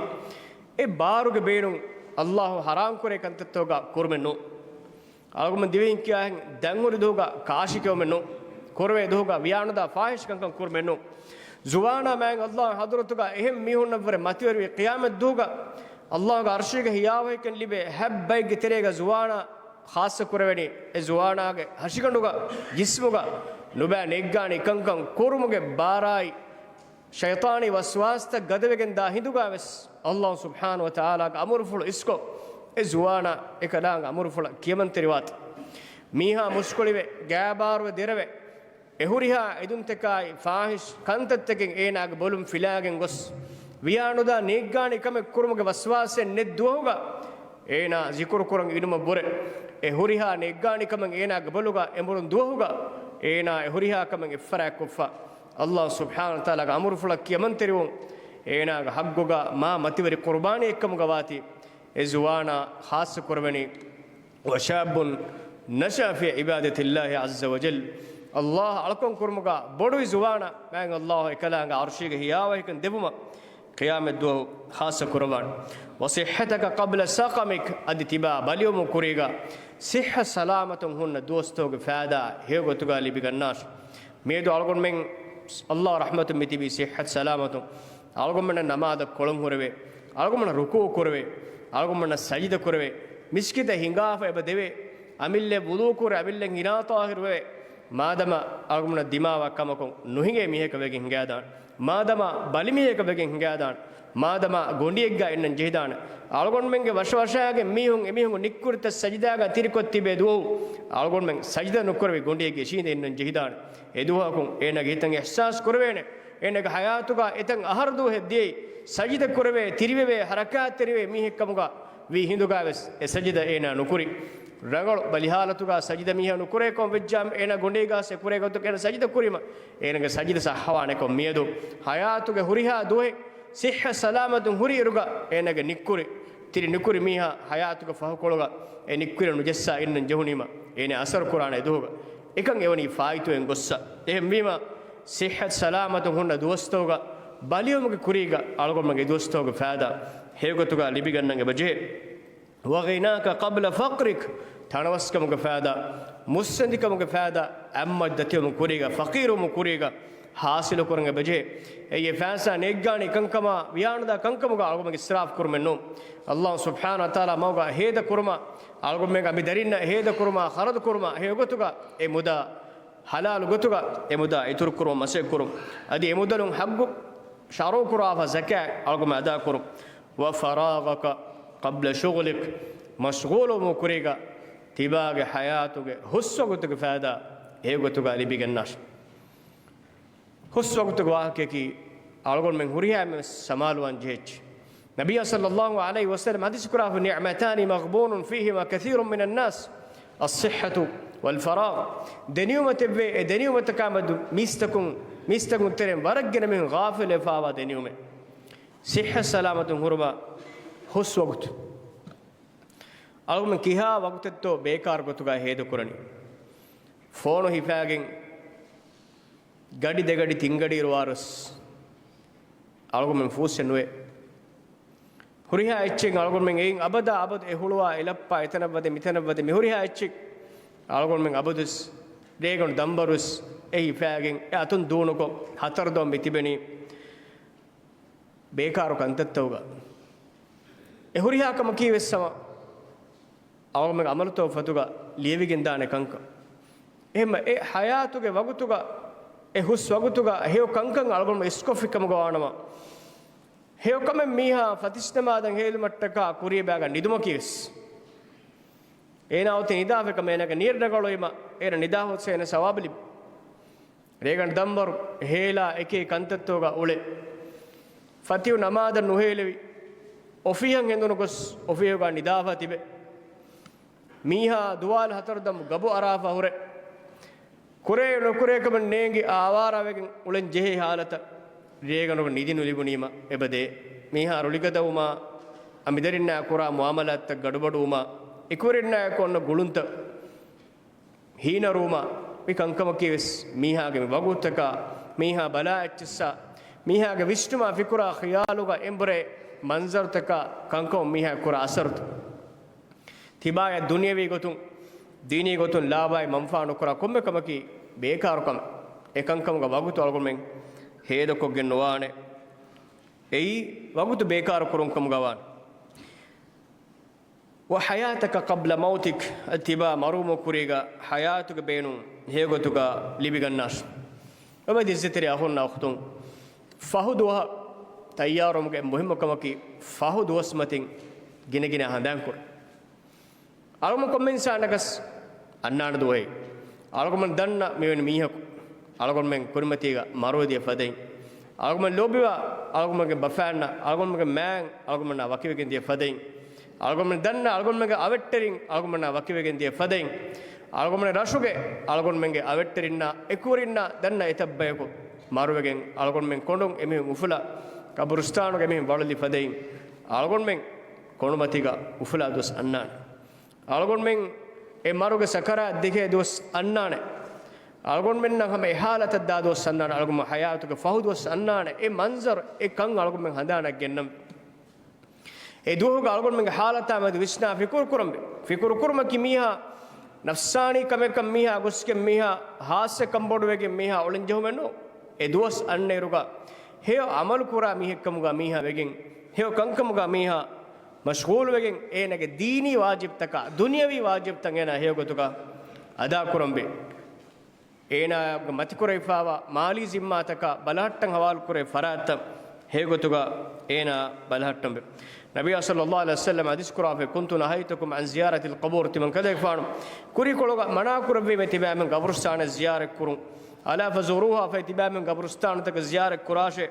އެ ބާރުގެ ބޭނުން ﷲ ޙަރާމް ކުރޭ ކަންތައްތަކުގަ ކުރުމެއް ނޫން. އަޅުގަނޑު ދިވެހިން ކިޔާހެން ދަންހުރި ދުވަހުގަ ކާށި ކެއުމެއް ނޫން. ކުރެވޭ ދުވަހުގަ ވިޔާނުދާ ފާޙިޝް ކަންކަން ކުރުމެއް ނޫން. ޒުވާނާ މާތް ﷲ ޙަޟްރަތުގަ އެހެން މީހުންނަށްވުރެ މަތިވެރިވި ޤިޔާމަތް ދުވަހުގަ އައްލާހުގެ އަރްޝީގެ ހިޔާވަހިކަން ލިބޭ ހަތް ބައެއްގެ ތެރޭގަ ޒުވާނާ ޚާއްޞަ ކުރެވެނީ، އެ ޒުވާނާގެ ހަށިގަނޑުގަ، ޖިސްމުގަ ނުބައި ނޭއްގާނީ ކަންކަން ކުރުމުގެ ބާރާއި، ޝައިޠާނީ ވަސްވާސްތައް ގަދަވެގެން ދާ ހިނދުގަ ވެސް، އައްލާހު ސުބްޙާނަހު ވަތަޢާލާގެ އަމުރުފުޅު އިސްކޮށް، އެ ޒުވާނާ އެކަލާނގެ އަމުރުފުޅަށް ކިޔަމަންތެރިވާތީ. މީހާ މުޝްކުޅިވެ، ގާބާރުވެ ދެރަވެ، އެ ހުރިހާ އެދުންތަކާއި ފާޙިޝް ކަންތައްތަކެއް އޭނާގެ ބޮލުން ފިލާގެން ގޮސް، ވިޔާނުދާ ނޭއްގާނި ކަމެއް ކުރުމުގެ ވަސްވާސެއް ނެތް ދުވަހުގަ، އޭނާ ޒިކުރު ކުރަން އިނުމަށް ވުރެ، އެ ހުރިހާ ނޭއްގާނި ކަމެއް އޭނާގެ ބޮލުގަ އެނބުރުން ދުވަހުގަ، އޭނާ އެ ހުރިހާ ކަމެއް އެއްފަރާތްކޮށްފަ، އައްލާހު ސުބްޙާނަހު ވަތަޢާލާގެ އަމުރުފުޅަށް ކިޔަމަންތެރިވުން، އޭނާގެ ޙައްޤުގަ މާ މަތިވެރި ޤުރުބާނީއެއްކަމުގަ ވާތީ. އެ ޒުވާނާ ޚާއްޞަ ކުރެވެނީ، وشاب نشأ في عبادة الله عز وجل. އައްލާހަށް އަޅުކަން ކުރުމުގަ ބޮޑުވި ޒުވާނާ، މާތް އައްލާހު އެކަލާނގެ އަރްޝީގެ ހިޔާވަހިކަން ދެއްވުމަށް ޤިޔާމަތްދުވަހު ޚާއްޞަ ކުރައްވާނެ. وصحتك قبل سقمك، އަދި ތިބާ ބަލިވުމުގެ ކުރީގަ ޞިއްޙަ ސަލާމަތުން ހުންނަ ދުވަސްތަކުގެ ފައިދާ ހެޔޮގޮތުގަ ލިބިގަންނާށި. މިއަދު އަޅުގަނޑުމެން އައްލާހު ރަޙްމަތުން މިތިބީ ޞިއްޙަތު ސަލާމަތުން. އަޅުގަނޑުމެންނަށް ނަމާދަށް ކޮޅުން ހުރެވޭ، އަޅުގަނޑުމެންނަށް ރުކޫޢު ކުރެވޭ، އަޅުގަނޑުމެންނަށް ސަޖިދަ ކުރެވޭ، މިސްކިތަށް ހިނގާފަ އެބަ ދެވޭ، އަމިއްލައަށް ވުޟޫ ކުރެ، އަމިއްލައަށް އިނާ ޠާހިރު ވެވޭ. މާދަމާ އަޅުގަނޑުމެންނަށް ދިމާވާ ކަމަކުން ނުހިނގޭ މީހަކަށް ވެގެން ހިނގާދާނެ. މާދަމާ ބަލި މީހަކަށް ވެގެން ހިނގާދާނެ. މާދަމާ ގޮނޑިއެއްގަ އިންނަން ޖެހިދާނެ. އަޅުގަނޑުމެންގެ ވަށަވަށާގެން މީހުން އެމީހުން ނިއްކުރިތައް ސަޖިދާގަ ތިރިކޮށް ތިބޭ ދުވަހު، އަޅުގަނޑުމެން ސަޖިދަ ނުކުރެވި ގޮނޑިއެއްގެ އެށީނދެ އިންނަން ޖެހިދާނެ. އެދުވަހަކުން އޭނާގެ ހިތަށް އިޙްސާސް ކުރެވޭނެ، އޭނާގެ ޙަޔާތުގަ އެތަން އަހަރު ދުވަހެއް ދިޔައީ، ސަޖިދަ ކުރެވޭ، ތިރިވެވޭ، ޙަރަކާތްތެރިވޭ މީހެއްކަމުގަ ވީ ހިނދުގަ ވެސް އެ ސަޖިދަ އޭނާ ނުކުރި. ރަނގަޅު ބަލިހާލަތުގަ ސަޖިދަ މީހާ ނުކުރޭކަން ވެއްޖާމަ، އޭނާ ގޮނޑީގަ އެ ކުރޭ ގޮތަކަށް އޭނާ ސަޖިދަ ކުރީމަ، އޭނާގެ ސަޖިދަ ޞައްޙަވާނެކަން. މިއަދު ޙަޔާތުގެ ހުރިހާ ދުވަހެއް ޞިއްޙަ ސަލާމަތުން ހުރި އިރުގަ އޭނާގެ ނިއްކުރި، ތިރި ނުކުރި މީހާ ޙަޔާތުގެ ފަހުކޮޅުގަ އެ ނިއްކުރި ނުޖައްސާ އިންނަން ޖެހުނީމަ، އޭނާ އަސަރު ކުރާނެ އެ ދުވަހުގަ. އެކަން އެވަނީ ފާއިތުވެގެން ގޮއްސަ. އެހެންވީމަ، ޞިއްޙަތު ސަލާމަތުން ހުންނަ ދުވަސްތަކުގަ ބަލިވުމުގެ ކުރީގަ އަޅުގަނޑުމެންގެ ދުވަސްތަކުގެ ފައިދާ ހެޔޮގޮތުގަ ލިބިގަންނަން އެބަޖެހޭ. وغناك قبل فقرك، ތަނަވަސްކަމުގެ ފައިދާ، މުއްސަނދިކަމުގެ ފައިދާ، އަތްމައްޗަށް ދަތިވުމުގެ ކުރީގަ، ފަޤީރުވުމުގެ ކުރީގަ ޙާޞިލު ކުރަން އެބަޖެހޭ. އެއީ އެ ފައިސާ ނޭއްގާނީ ކަންކަމާ، ވިޔާނުދާ ކަންކަމުގަ އަޅުގަނޑުމެން އިސްރާފު ކުރުމެއް ނޫން. އައްލާހު ސުބްޙާނަހު ވަތަޢާލާ މަގުގަ ހޭދަ ކުރުމަށް، އަޅުގަނޑުމެން އަނބިދަރިންނަށް ހޭދަ ކުރުމަށް، ޚަރަދު ކުރުމަށް، ހެޔޮގޮތުގަ އެ މުދާ، ޙަލާލު ގޮތުގަ އެ މުދާ އިތުރު ކުރުމަށް މަސައްކަތް ކުރުން. އަދި އެ މުދަލުން ޙައްޤު ޝަރުޢު ކުރާފަ ޒަކާތް އަޅުގަނޑުމެން އަދާ ކުރުން. وفراغك قبل شغلك، މަޝްޣޫލުވުމުގެ ކުރީގަ ތިބާގެ ޙަޔާތުގެ ހުސްވަގުތުގެ ފައިދާ ހެޔޮގޮތުގަ ލިބިގަންނާށި. ހުސްވަގުތުގެ ވާހަކަޔަކީ އަޅުގަނޑުމެން ހުރިހާ އެންމެ ސަމާލުވާން ޖެހިއްޖެ. ނަބިއްޔާ ޞައްލައްލާހު ޢަލައިހި ވަސައްލަމަ ޙަދީޘް ކުރާފަ، نعمتان مغبون فيهما كثير من الناس، الصحة والفراغ. ދެނިޔުމަތެއްވޭ، އެ ދެނިޔުމަތަކާމެދު މީސްތަކުން، މީސްތަކުން ތެރެއިން ވަރަށް ގިނަ މީހުން ޣާފިލުވެފާވާ ދެނިޔުމެއް. ޞިއްޙަތު ސަލާމަތުން ހުރުމަށް ހުސްވަގުތު. އަޅުގަނޑު ކިހާ ވަގުތެއްތޯ ބޭކާރު ގޮތުގަ ހޭދަކުރަނީ. ފޯނު ހިފާގެން ގަޑި ދެގަޑި ތިންގަޑި އިރުވާރުސް އަޅުގަނޑުމެން ފޫސްއެއް ނުވޭ. ހުރިހާ އެއްޗެއް އަޅުގަނޑުމެން އެއިން އަބަދާ އަބަދު އެ ހުޅުވާ އެ ލައްޕާ އެތަނަށް ވަދެ މިތަނަށް ވަދެ މި ހުރިހާ އެއްޗެއް އަޅުގަނޑުމެން އަބަދުސް ރޭގަނޑު ދަންބަރުސް އެ ހިފާގެން އެ އަތުން ދޫނުކޮށް ހަތަރު ދޮން މި ތިބެނީ ބޭކާރު ކަންތައްތަކުގަ. އެ ހުރިހާ ކަމަކީ ވެސް ހަމަ އަޅުގަނޑުމެން އަމަލުތައް ފަތުގަ ލިޔެވިގެންދާނެ ކަންކަން. އެހެންމަ އެ ޙަޔާތުގެ ވަގުތުގަ، އެ ހުސް ވަގުތުގަ ހެޔޮ ކަންކަން އަޅުގަނޑު އިސްކޮށްފި ކަމުގަ ވާނަމަ، ހެޔޮ ކަމެއް މީހާ ފަތިސް ނަމާދަށް ހޭލުމަށްޓަކާ ކުރިޔަށް ބާގަ ނިދުމަކީ ވެސް. އޭނާ އޮތީ ނިދާފަ ކަމަށް އޭނާގެ ނިޔަތް ރަނގަޅުވީމަ، އޭނަ ނިދާ ހުސް އޭނަ ސަވާބު ލިބި. ރޭގަނޑު ދަންބަރު ހޭލާ އެކި ކަންތައްތަކުގަ އުޅެ. ފަތިހު ނަމާދަށް ނުހޭލެވި. އޮފީހަށް ހެނދުނު ގޮސް އޮފީހުގަ ނިދާފަ ތިބެ. މީހާ ދުވާލު ހަތަރު ދަމު ގަބު އަރާފަ ހުރެ. ކުރޭ ނުކުރޭ ކަމެއް ނޭނގި އާވާރާވެގެން އުޅެން ޖެހޭ ހާލަތަށް ރޭގަނޑުގަ ނިދި ނުލިބުނީމަ އެބަދޭ. މީހާ ރުޅިގަދަވުމާ، އަނބިދަރިންނާ ކުރާ މުއާމަލާތްތައް ގަޑުބަޑުވުމާ، އެކުވެރިންނާއެކު އޮންނަ ގުޅުންތައް ހީނަރުވުމާ، މި ކަންކަމަކީ ވެސް މީހާގެ މި ވަގުތުތަކާ، މީހާ ބަލާ އެއްޗިއްސާ، މީހާގެ ވިސްނުމާ ފިކުރާ ޚިޔާލުގަ އެނބުރޭ މަންޒަރުތަކާ ކަންކަމުން މީހާ ކުރާ އަސަރުތައް. ތިބާޔަށް ދުނިޔަވީ ގޮތުން، ދީނީ ގޮތުން ލާބާއި މަންފާ ނުކުރާ ކޮންމެ ކަމަކީ ބޭކާރު ކަމެއް. އެ ކަންކަމުގަ ވަގުތު އަޅުގަނޑުމެން ހޭދަކޮށްގެން ނުވާނެ. އެއީ ވަގުތު ބޭކާރު ކުރުން ކަމުގަ ވާނެ. وحياتك قبل موتك، ތިބާ މަރުވުމުގެ ކުރީގަ ޙަޔާތުގެ ބޭނުން ހެޔޮގޮތުގަ ލިބިގަންނާށި. އެބަ އިއްޒަތްތެރި އަޚުންނާ އުޚްތުން، ފަހު ދުވަހަށް ތައްޔާރުވުމުގެ މުހިއްމު ކަމަކީ، ފަހު ދުވަސް މަތިން ގިނަގިނަ ހަނދާންކުރުން. އަޅުގަނޑު ކޮންމެ އިންސާނަކަސް އަންނާނެ ދުވަހެއް. އަޅުގަނޑު ދަންނަ މިވެނި މީހަކު އަޅުގަނޑުމެން ކުރިމަތީގަ މަރުވެދިޔަ ފަދައިން، އަޅުގަނޑު ލޯބިވާ އަޅުގަނޑުގެ ބަފައިންނަށް އަޅުގަނޑުގެ މާތް އަޅުގަނޑު ވަކިވެގެން ދިޔަ ފަދައިން، އަޅުގަނޑު ދަންނަ އަޅުގަނޑުގެ އަވެއްޓެރިން އަޅުގަނޑު ވަކިވެގެން ދިޔަ ފަދައިން، އަޅުގަނޑު ރަށުގެ އަޅުގަނޑުގެ އަވެއްޓެރިންނާ އެކުވެރިންނާ ދަންނަ އެތައް ބަޔަކު މަރުވެގެން، އަޅުގަނޑުމެން ކޮނޑުން އެމީހުން އުފުލާ، ޤަބުރުސްތާނުގަ އެމީހުން ވަޅުލި ފަދައިން، އަޅުގަނޑުމެން ކޮނޑުމަތީގަ އުފުލާ ދުވަސް އަންނާނެ. އަޅުގަނޑުމެން އެ މަރުގެ ސަކަރާތް ދެކޭ ދުވަސް އަންނާނެ. އަޅުގަނޑުމެންނަށް ހަމަ އެ ޙާލަތަށް ދާ ދުވަސް އަންނާނެ. އަޅުގަނޑު ޙަޔާތުގެ ފަހު ދުވަސް އަންނާނެ. އެ މަންޒަރު، އެ ކަން އަޅުގަނޑުމެން ހަނދާނަށް ގެންނަން. އެ ދުވަހުގަ އަޅުގަނޑުމެންގެ ޙާލަތާ މެދު ވިސްނާ ފިކުރު ކުރަންވީ. ފިކުރު ކުރުމަކީ މީހާ ނަފްސާނީ ކަމެއްކަން، މީހާ ގޮސްގެން، މީހާ ހާއްސަ ކަންބޮޑުވެގެން، މީހާ އޮޅިން ޖެހުމެއް ނޫން. އެ ދުވަސް އަންނައިރުގަ ހެޔޮ ޢަމަލު ކުރާ މީހެއްކަމުގަ މީހާ ވެގެން، ހެޔޮ ކަންކަމުގަ މީހާ މަޝްޣޫލުވެގެން، އޭނާގެ ދީނީ ވާޖިބްތަކާ، ދުނިޔަވީ ވާޖިބްތައް އޭނާ ހެޔޮ ގޮތުގަ އަދާކުރަންވީ. އޭނާގެ މަތިކުރެވިފާވާ މާލީ ޒިންމާތަކާ ބަލަހައްޓަން ހަވާލުކުރެވި ފަރާތްތައް ހެޔޮގޮތުގަ އޭނާ ބަލަހައްޓަންވެ. ނަބިއްޔާ ޞައްލައްލާހު ޢަލައިހި ވަސައްލަމަ ޙަދީޘް ކުރާފައި، كنت نهيتكم عن زيارة القبور، ތިމަން ކަލޭގެފާނު ކުރީކޮޅުގަ މަނާކުރެއްވީމޭ ތިބާމެން ޤަބުރުސްތާނަށް ޒިޔާރަތްކުރުން. ألا فزوروها، ފައި ތިބާމެން ޤަބުރުސްތާނުތަކަށް ޒިޔާރަތްކުރާށޭ.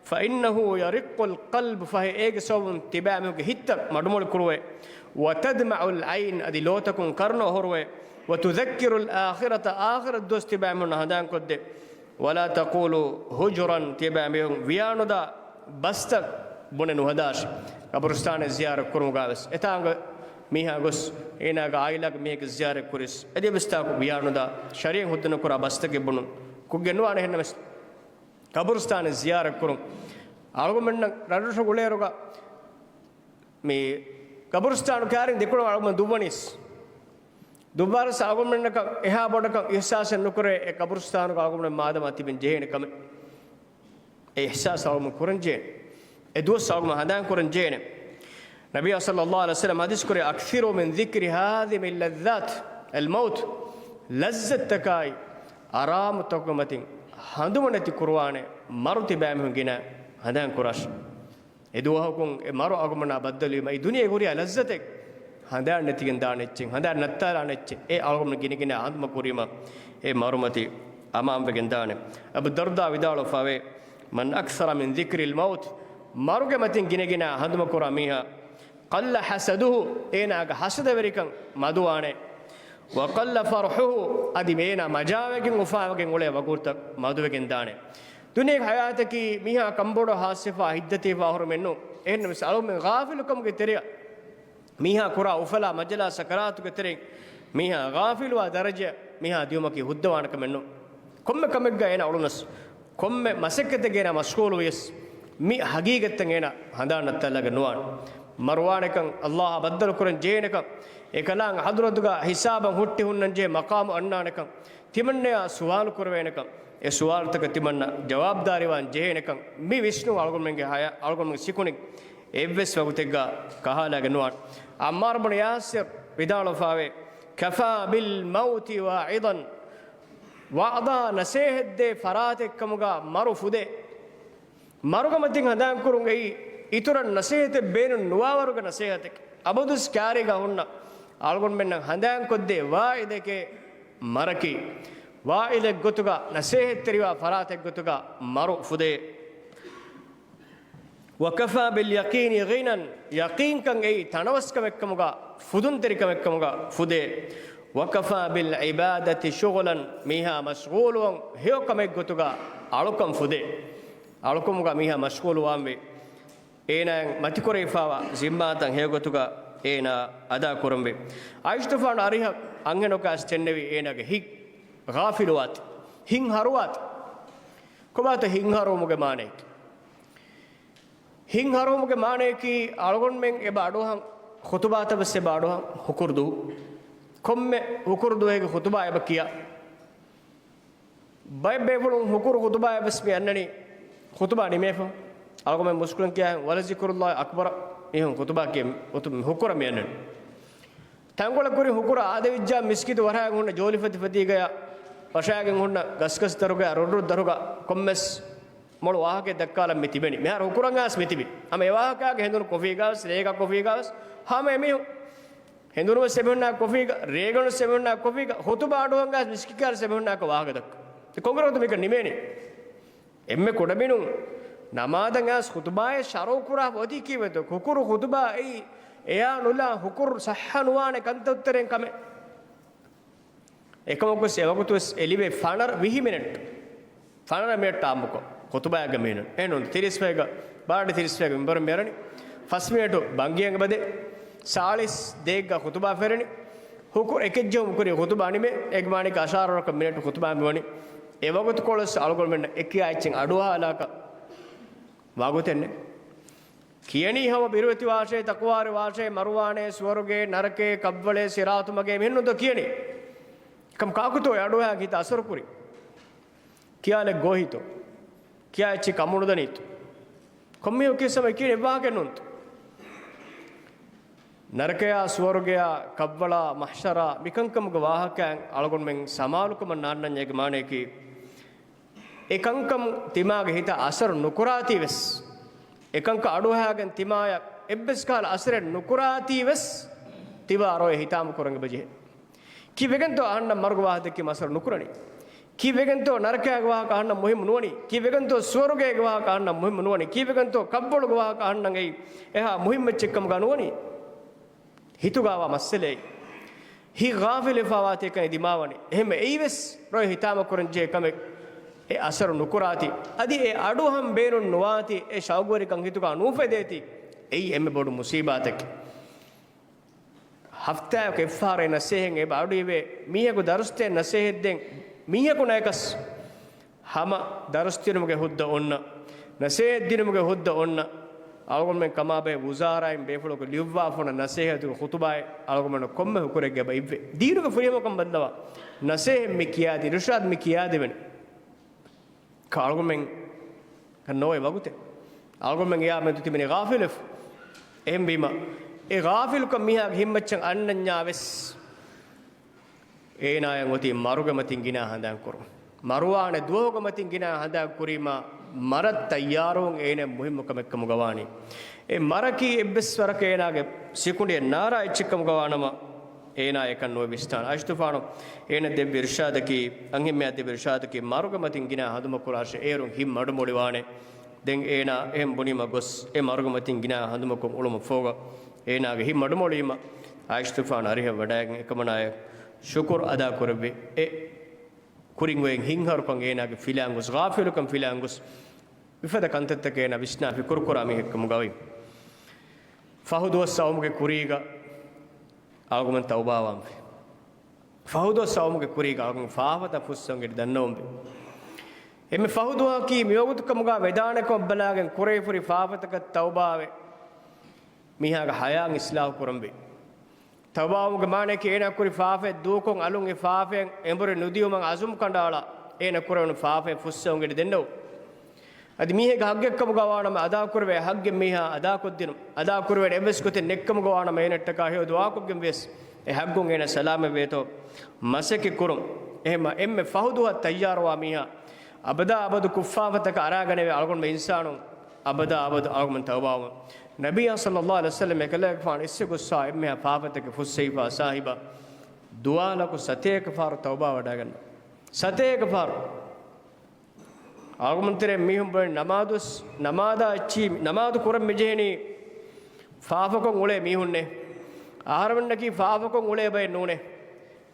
فإنه يرق القلب، ފަހެ އޭގެ ސަބަބުން ތިބާމެންގެ ހިތްތައް މަޑުމޮޅި ކުރުވޭ. وتدمع العين، އަދި ލޯތަކުން ކަރުނަ އޮހޮރުވޭ. وتذكر الآخرة، އާޚިރަތް ދުވަސް ތިބާމެން ހަނދާންކޮށްދޭ. ولا تقولوا هجرا، ތިބާމީހުން ވިޔާނުދާ ބަސްތައް ބުނެ ނުހަދާށި. ޤަބުރުސްތާނެއް ޒިޔާރަތް ކުރުމުގަވެސް އެތާނގަ މީހާ ގޮސް، އޭނާގެ ޢާއިލާގެ މީހެއްގެ ޒިޔާރަތް ކުރިސް، އެދެ ބަސްތާކު ވިޔާނުދާ، ޝަރީޢަތް ހުއްދަ ނުކުރާ ބަސްތަކެއް ބުނުން ކުށްގެން ނުވާނެ. އެހެންނަމަވެސް، ޤަބުރުސްތާނެއް ޒިޔާރަތް ކުރުން. އަޅުގަނޑުމެންނަށް ރަށްރަށު ގުޅޭއިރުގަ މި ޤަބުރުސްތާނު ކާރިން ދެކުޅަ އަޅުގަނޑު ދުއްވަނީސް. ދުއްވާރަސް އަޅުގަނޑުމެންނަކަށް އެހާ ބޮޑަކަށް އިޙްސާސެއް ނުކުރޭ، އެ ޤަބުރުސްތާނުގަ އަޅުގަނޑުމެން މާދަމާ ތިބެން ޖެހޭނެ ކަމެއް. އެ އިޙްސާސް އަޅުގަނޑު ކުރަން ޖެހޭނެ. އެ ދުވަސް އަޅުގަނޑު ހަނދާން ކުރަން ޖެހޭނެ. ނަބިއްޔާ ޞައްލައްލާހު ޢަލައިހި ވަސައްލަމަ ޙަދީޘް ކުރޭ، أكثروا من ذكر هاذم لذات الموت، ލައްޒަތްތަކާއި އަރާމުތަކުގެ މަތިން ހަނދުމަ ނެތި ކުރުވާނެ މަރު ތިބާމީހުން ގިނަ ހަނދާން ކުރާށި. އެ ދުވަހަކުން އެ މަރު އަޅުގަނޑުމެންނާ ބައްދަލުވީމަ، އެ ދުނިޔޭގެ ހުރިހާ ލައްޒަތެއް ހަނދާން ނެތިގެން ދާނެ އެއްޗެއް، ހަނދާން ނައްތާލާނެ އެއްޗެއް، އެ އަޅުގަނޑު ގިނަގިނަ ހަނދުމަ ކުރީމަ، އެ މަރުމަތި އަމާންވެގެން ދާނެ. އަބޫ ދަރްދާ ވިދާޅުވެފަވޭ، من أكثر من ذكر الموت، މަރުގެ މަތިން ގިނަގިނަ ހަނދުމަ ކުރާ މީހާ، قل حسده، އޭނާގެ ހަސަދަވެރިކަން މަދުވާނެ. وقل فرحه، އަދި އޭނާ މަޖާވެގެން އުފާވެގެން އުޅޭ ވަގުތުތައް މަދުވެގެން ދާނެ. ދުނިޔޭގެ ޙަޔާތަކީ މީހާ ކަންބޮޑު ހާސްވެފާ ހިތްދަތިވެފާ ހުރުމެއް ނޫން. އެހެންނަމަވެސް އަޅުގަނޑުމެން ޣާފިލުކަމުގެ ތެރެއަށް، މީހާ ކުރާ އުފަލާ މަޖަލާ ސަކަރާތުގެ ތެރެއިން މީހާ ޣާފިލުވާ ދަރަޖައަށް މީހާ ދިޔުމަކީ ހުއްދަވާނެ ކަމެއް ނޫން. ކޮންމެ ކަމެއްގަ އޭނާ އުޅުނަސް، ކޮންމެ މަސައްކަތެއްގަ އޭނާ މަޝްޣޫލުވިޔަސް، މި ހަގީގަތްތައް އޭނާ ހަނދާން ނައްތާލާގެން ނުވާނެ. މަރުވާނެކަން ﷲ އާ ބައްދަލުކުރަން ޖެހޭނެކަން، އެކަލާނގެ ޙަޟްރަތުގަ ހިސާބަށް ހުއްޓި ހުންނަންޖެހޭ މަޤާމު އަންނާނެކަން، ތިމަންނަޔާ ސުވާލު ކުރެވޭނެކަން، އެ ސުވާލުތަކަށް ތިމަންނަ ޖަވާބުދާރީވާން ޖެހޭނެކަން، މި ވިސްނުން އަޅުގަނޑުމެންގެ ހަޔާ، އަޅުގަނޑުމެންގެ ސިކުނޑިން އެއްވެސް ވަގުތެއްގަ ކަހާލާގެން ނުވާނެ. ޢައްމާރު ބުނު ޔާސިރު ވިދާޅުވެފަވޭ، كفى بالموت واعظا، ވަޢުޡާ ނަސޭހަތްދޭ ފަރާތެއްކަމުގަ މަރު ފުދޭ. މަރުގެ މަތިން ހަނދާންކުރުން އެއީ އިތުރަށް ނަސޭހަތެއް ބޭނުން ނުވާވަރުގެ ނަސޭހަތެއް. އަބަދުވެސް ކާރީގަ ހުންނަ އަޅުގަނޑުމެންނަށް ހަނދާންކޮށްދޭ ވާޢިޡެކޭ މަރަކީ. ވާޢިޡެއްގޮތުގަ ނަސޭހަތްތެރިވާ ފަރާތެއްގޮތުގަ މަރު ފުދޭ. وكفى باليقين غنى، ޔަޤީންކަން އެއީ ތަނަވަސްކަމެއްކަމުގަ، ފުދުންތެރިކަމެއްކަމުގަ ފުދޭ. وكفى بالعبادة شغلا، މީހާ މަޝްޣޫލުވަން ހެޔޮ ކަމެއްގޮތުގަ އަޅުކަން ފުދޭ. އަޅުކަމުގަ މީހާ މަޝްޣޫލުވާންވީ. އޭނާއަށް މަތިކުރެވިފާވާ ޒިންމާތައް ހެޔޮގޮތުގަ އޭނާ އަދާ ކުރަންވީ. ޢާއިޝަތުފާނު އަރިހަށް އަންހެނަކު އައިސް ދެންނެވި އޭނާގެ ހިތް ޣާފިލުވާތީ، ހިތް ހަރުވާތީ. ކޮބާތަ ހިތް ހަރުވުމުގެ މާނައަކީ؟ ހިތް ހަރުވުމުގެ މާނައަކީ، އަޅުގަނޑުމެން އެބަ އަޑުއަހަން، ޚުތުބާތައް ވެސް އެބަ އަޑުއަހަން ހުކުރު ދުވަހު. ކޮންމެ ހުކުރު ދުވަހެއްގެ ޚުތުބާ އެބަ ކިޔާ. ބައެއް ބޭފުޅުން ހުކުރު ޚުތުބާއެއް ވެސް މި އަންނަނީ، ޚުތުބާ ނިމޭފަ. އަޅުގަނޑުމެން މުސްކުޅިން ކިޔާ، ولذكر الله أكبر، މީހުން ޚުތުބާ ކިޔަން އޮތު ހުކުރަށް މި އަންނަނީ. ތަންކޮޅެއް ކުރިން ހުކުރު އާދެވިއްޖާ މިސްކިތު ވަށާގެން ހުންނަ ޖޯލިފަތިފަތީގަޔަށް، ވަށާގެން ހުންނަ ގަސްގަސްދަރުގަ ރުއްރުއްދަރުގަ ކޮންމެސް މޮޅު ވާހަކައެއް ދައްކާލަން މި ތިބެނީ. މިހާރު ހުކުރަން އައިސް މި ތިބި. ހަމަ އެ ވާހަކައިގެ ހެނދުނު ކޮފީގަވެސް، ރޭގަ ކޮފީގަވެސް، ހަމަ އެމީހުން. ހެނދުނުވެސް އެމީހުންނާ ކޮފީގަ، ރޭގަނޑުވެސް އެމީހުންނާ ކޮފީގަ، ޚުތުބާ އަޑުއަހަން ގަސް މިސްކިތާރު އެމީހުންނާކަށް ވާހަކަ ދައްކާ. ކޮންކަރަންތޯ މިކަން ނިމޭނީ؟ އެންމެ ކުޑަމިނުން ނަމާދަށް އައިސް ޚުތުބާއެއް ޝަރުޢު ކުރާ އޮތީ ކީއްވެތޯ؟ ހުކުރު ޚުތުބާ އެއީ އެޔާ ނުލާ ހުކުރު ޞައްޙަ ނުވާނެ ކަންތައްތެރެއިން ކަމެއް. އެކަމަކުވެސް އެވަގުތުވެސް އެ ލިބޭ ފަނަރަ ވިހި މިނެޓް، ފަނަރަ މިނެޓް އާއްމުކޮށް ޚުތުބާއެއްގަ މީނުން އެހެންނު ތިރީސް ފައިގަ، ބާރަ ތިރީސް ފައިގަ މިންބަރުން މިއަރަނީ. ފަސް މިނެޓު ބަންގިއަށް އެބަދޭ. ސާޅީސް ދޭއްގަ ޚުތުބާ ފެށެނީ. ހުކުރު އެކެއްޖެހުމުން ކުރި ޚުތުބާ ނިމޭ. އޭގެ މާނައަކީ އަށާރަ ވަރަކަށް މިނެޓު ޚުތުބާ މިވަނީ. އެ ވަގުތުކޮޅުވެސް އަޅުގަނޑުމެންނަށް އެކިޔާ އެއްޗެއް އަޑުއަހާލާކަށް ވަގުތެއް ނެތް. ކިޔަނީ ހަމަ ބިރުވެތި ވާށޭ، ތަޤްވާވެރި ވާށޭ، މަރުވާނޭ، ސުވަރުގޭ، ނަރަކައޭ، ކަށްވަޅޭ، ސިރާޠު މަގޭ، މިހެންނުންތޯ ކިޔަނީ؟ ކަމް ކާކުތޯ އެ އަޑުއަހާ ހިތަށް އަސަރު ކުރީ؟ ކިޔާލެއް ގޯހިތޯ؟ ކިޔާ އެއްޗެއް ކަމުނުދަނީތޯ؟ ކޮންމެހެން ކިޔަސް ހަމަ ކިޔަނީ އެއްވާހަކައެއް ނޫންތޯ؟ ނަރަކަޔާ، ސުވަރުގެޔާ، ކަށްވަޅާ، މަޙްޝަރާ، މިކަންކަމުގެ ވާހަކައިން އަޅުގަނޑުމެން ސަމާލުކަމަށް ނާންނަންޏާ އޭގެ މާނައަކީ، އެ ކަންކަމުން ތިމާގެ ހިތަށް އަސަރު ނުކުރާތީވެސް، އެ ކަންކަން އަޑުއަހާގެން ތިމާޔަށް އެއްވެސް ކަހަލަ އަސަރެއް ނުކުރާތީވެސް، ތިބާ ރޮއެ ހިތާމަ ކުރަން އެބަޖެހޭ. ކީއްވެގެންތޯ އަހަންނަށް މަރުގެ ވާހަކަ ދެއްކީމަ އަސަރު ނުކުރަނީ؟ ކީއްވެގެންތޯ ނަރަކައިގެ ވާހަކަ އަހަންނަށް މުހިއްމު ނުވަނީ؟ ކީއްވެގެންތޯ ސުވަރުގޭގެ ވާހަކަ އަހަންނަށް މުހިއްމު ނުވަނީ؟ ކީއްވެގެންތޯ ކަށްވަޅުގެ ވާހަކަ އަހަންނަށް އެއީ އެހާ މުހިއްމު އެއްޗެއްކަމުގަ ނުވަނީ؟ ހިތުގަވާ މައްސަލައެއް. ހިތް ޣާފިލުވެފާވާތީ އެކަނި ދިމާވަނީ. އެހެންވެ އެއީވެސް ރޮއެ ހިތާމަ ކުރަންޖެހޭ ކަމެއް. އެ އަސަރު ނުކުރާތީ، އަދި އެ އަޑުއަހަން ބޭނުން ނުވާތީ، އެ ޝައުގުވެރިކަން ހިތުގަ ނޫފެދޭތީ، އެއީ އެންމެ ބޮޑު މުސީބާތަކެއް. ހަފްތާއަކު އެއްފަހަރު އެ ނަސޭހަތް އެބަ އަޑުއިވޭ. މީހަކު ދަރުސްދޭން ނަސޭހަތްދޭން މީހަކު ނައިކަސް ހަމަ ދަރުސްދިނުމުގެ ހުއްދަ އޮންނަ، ނަސޭހަތްދިނުމުގެ ހުއްދަ އޮންނަ، އަޅުގަނޑުމެން ކަމާބެހޭ ވުޒާރާއިން ބޭފުޅަކު ލިޔުއްވާފަ އޮންނަ ނަސޭހަތުގެ ޚުތުބާއެއް އަޅުގަނޑުމެންނަށް ކޮންމެ ހުކުރެއްގަ އެބަ އިއްވޭ. ދީނުގެ ފުރިހަމަކަން ބައްލަވާ، ނަސޭހަތް މި ކިޔާދިން، އިރުޝާދް މި ކިޔާދެވެނީ. އަޅުގަނޑުމެން ނޯވޭ ވަގުތެއް. އަޅުގަނޑުމެން އެޔާ މެދު ތިބެނީ ޣާފިލުވެފަ. އެހެންވީމަ، އެ ޣާފިލުކަން މީހާގެ ހިތްމައްޗަށް އަންނަންޏާ ވެސް، އޭނާޔަށް އޮތީ މަރުގެ މަތިން ގިނަ ހަނދާން ކުރުން. މަރުވާނެ ދުވަހުގެ މަތިން ގިނަ ހަނދާން ކުރީމަ، މަރަށް ތައްޔާރުވުން އޭނަ މުހިއްމު ކަމެއްކަމުގަ ވާނީ. އެ މަރަކީ އެއްވެސް ވަރަކަށް އޭނާގެ ސިކުނޑިއެއް ނާރާ އެއްޗެއްކަމުގަ ވާނަމަ، އޭނާ އެކަން ނުވެ ވިސްނާނެ. އާއިޝަތުފާނު އޭނަ ދެއްވި އިރުޝާދަކީ، އަންހެންމެއާ ދެއްވި އިރުޝާދަކީ، މަރުގެ މަތިން ގިނަ ހަނދުމަކުރާށޭ، އޭރުން ހިތް މަޑުމޮޅިވާނެ. ދެން އޭނާ އެހެން ބުނީމަ ގޮސް، އެ މަރުގެ މަތިން ގިނަ ހަނދުމަކުން އުޅުމަށް ފޯގަ، އޭނާގެ ހިތް މަޑުމޮޅީމަ، އާއިޝަތުފާނު އަރިހަށް ވަޑައިގެން އެކަމަނާޔަށް ޝުކުރު އަދާކުރެއްވި. އެ ކުރިން އޮތް ހިތްހަރުކަން އޭނާގެ ފިލާން ގޮސް، ޣާފިލުކަން ފިލާން ގޮސް، މިފަދަ ކަންތައްތަކެއް އޭނާ ވިސްނާ ފިކުރުކުރާ މީހެއްކަމުގައި. ފަހު ދުވަސް ސައުމުގެ ކުރީގަ އަޅުގަނޑުމެން ތައުބާވާންވީ. ފަހު ދުވަސް ސައުމުގެ ކުރީގަ އަޅުގަނޑު ފާފަތައް ފުއްސަވަން ގެން ދަންނަވަންވީ. އެންމެ ފަހު ދުވަހަކީ މިވަގުތުކަމުގަ ވެދާނެކަމަށް ބަލާގެން ކުރެވިފަހުރި ފާފަތަކަށް ތައުބާވެ، މީހާގެ ހަޔާތް އިސްލާހު ކުރަންވީ. ތައުބާވުމުގެ މާނައަކީ އޭނާ ކުރި ފާފައެއް ދޫކޮށް އަލުން އެ ފާފައިން އެނބުރި ނުދިޔުމަށް އަޒުމް ކަނޑައަޅާ، އޭނާ ކުރެވުނު ފާފައެއް ފުއްސަވަން ގެން ދެންނެވުން. އަދި މީހެއްގެ ހައްގެއްކަމުގަ ވާނަމަ އަދާކުރެވޭ ހައްގެއް މީހާ އަދާކޮށްދިނުން. އަދާކުރެވޭނެ އެއްވެސް ގޮތެއް ނެތްކަމުގަ ވާނަމަ އޭނައަށްޓަކާ ހެޔޮ ދުޢާކޮށްގެން ވިޔަސް އެ ހައްގުން އޭނަ ސަލާމަތްވޭތޯ މަސައްކަތް ކުރުން. އެހެންމަ އެންމެ ފަހު ދުވަހަށް ތައްޔާރުވާ މީހާ އަބަދާ އަބަދު ކުށްފާފަތަކަށް އަރާގަނެވޭ އަޅުގަނޑުމެން އިންސާނުން. އަބަދާ އަބަދު އަޅުގަނޑު ތައުބާވުން. ނަބިއްޔާ ޞައްލައްލާހު ޢަލައިހި ވަސައްލަމް އެކަލޭގެފާނު އިސްވެ ގޮއްސާ އެންމެހާ ފާފަތަކެއް ފުއްސެވިފާ ސާހިބާ ދުވާލަކު ސަތޭކަ ފަހަރު ތައުބާ ވަޑައިގަންނަ. ސަތޭކަ ފަހަރު. އަޅުގަނޑުމެން ތެރޭ މީހުން ބުނި ނަމާދު، ނަމާދާ އެއްޗި، ނަމާދު ކުރަން މިޖެހެނީ ފާފަކޮށް އުޅޭ މީހުންނޭ. އަހަރުމެންނަކީ ފާފަކޮށް އުޅޭ ބައެއް ނޫނޭ.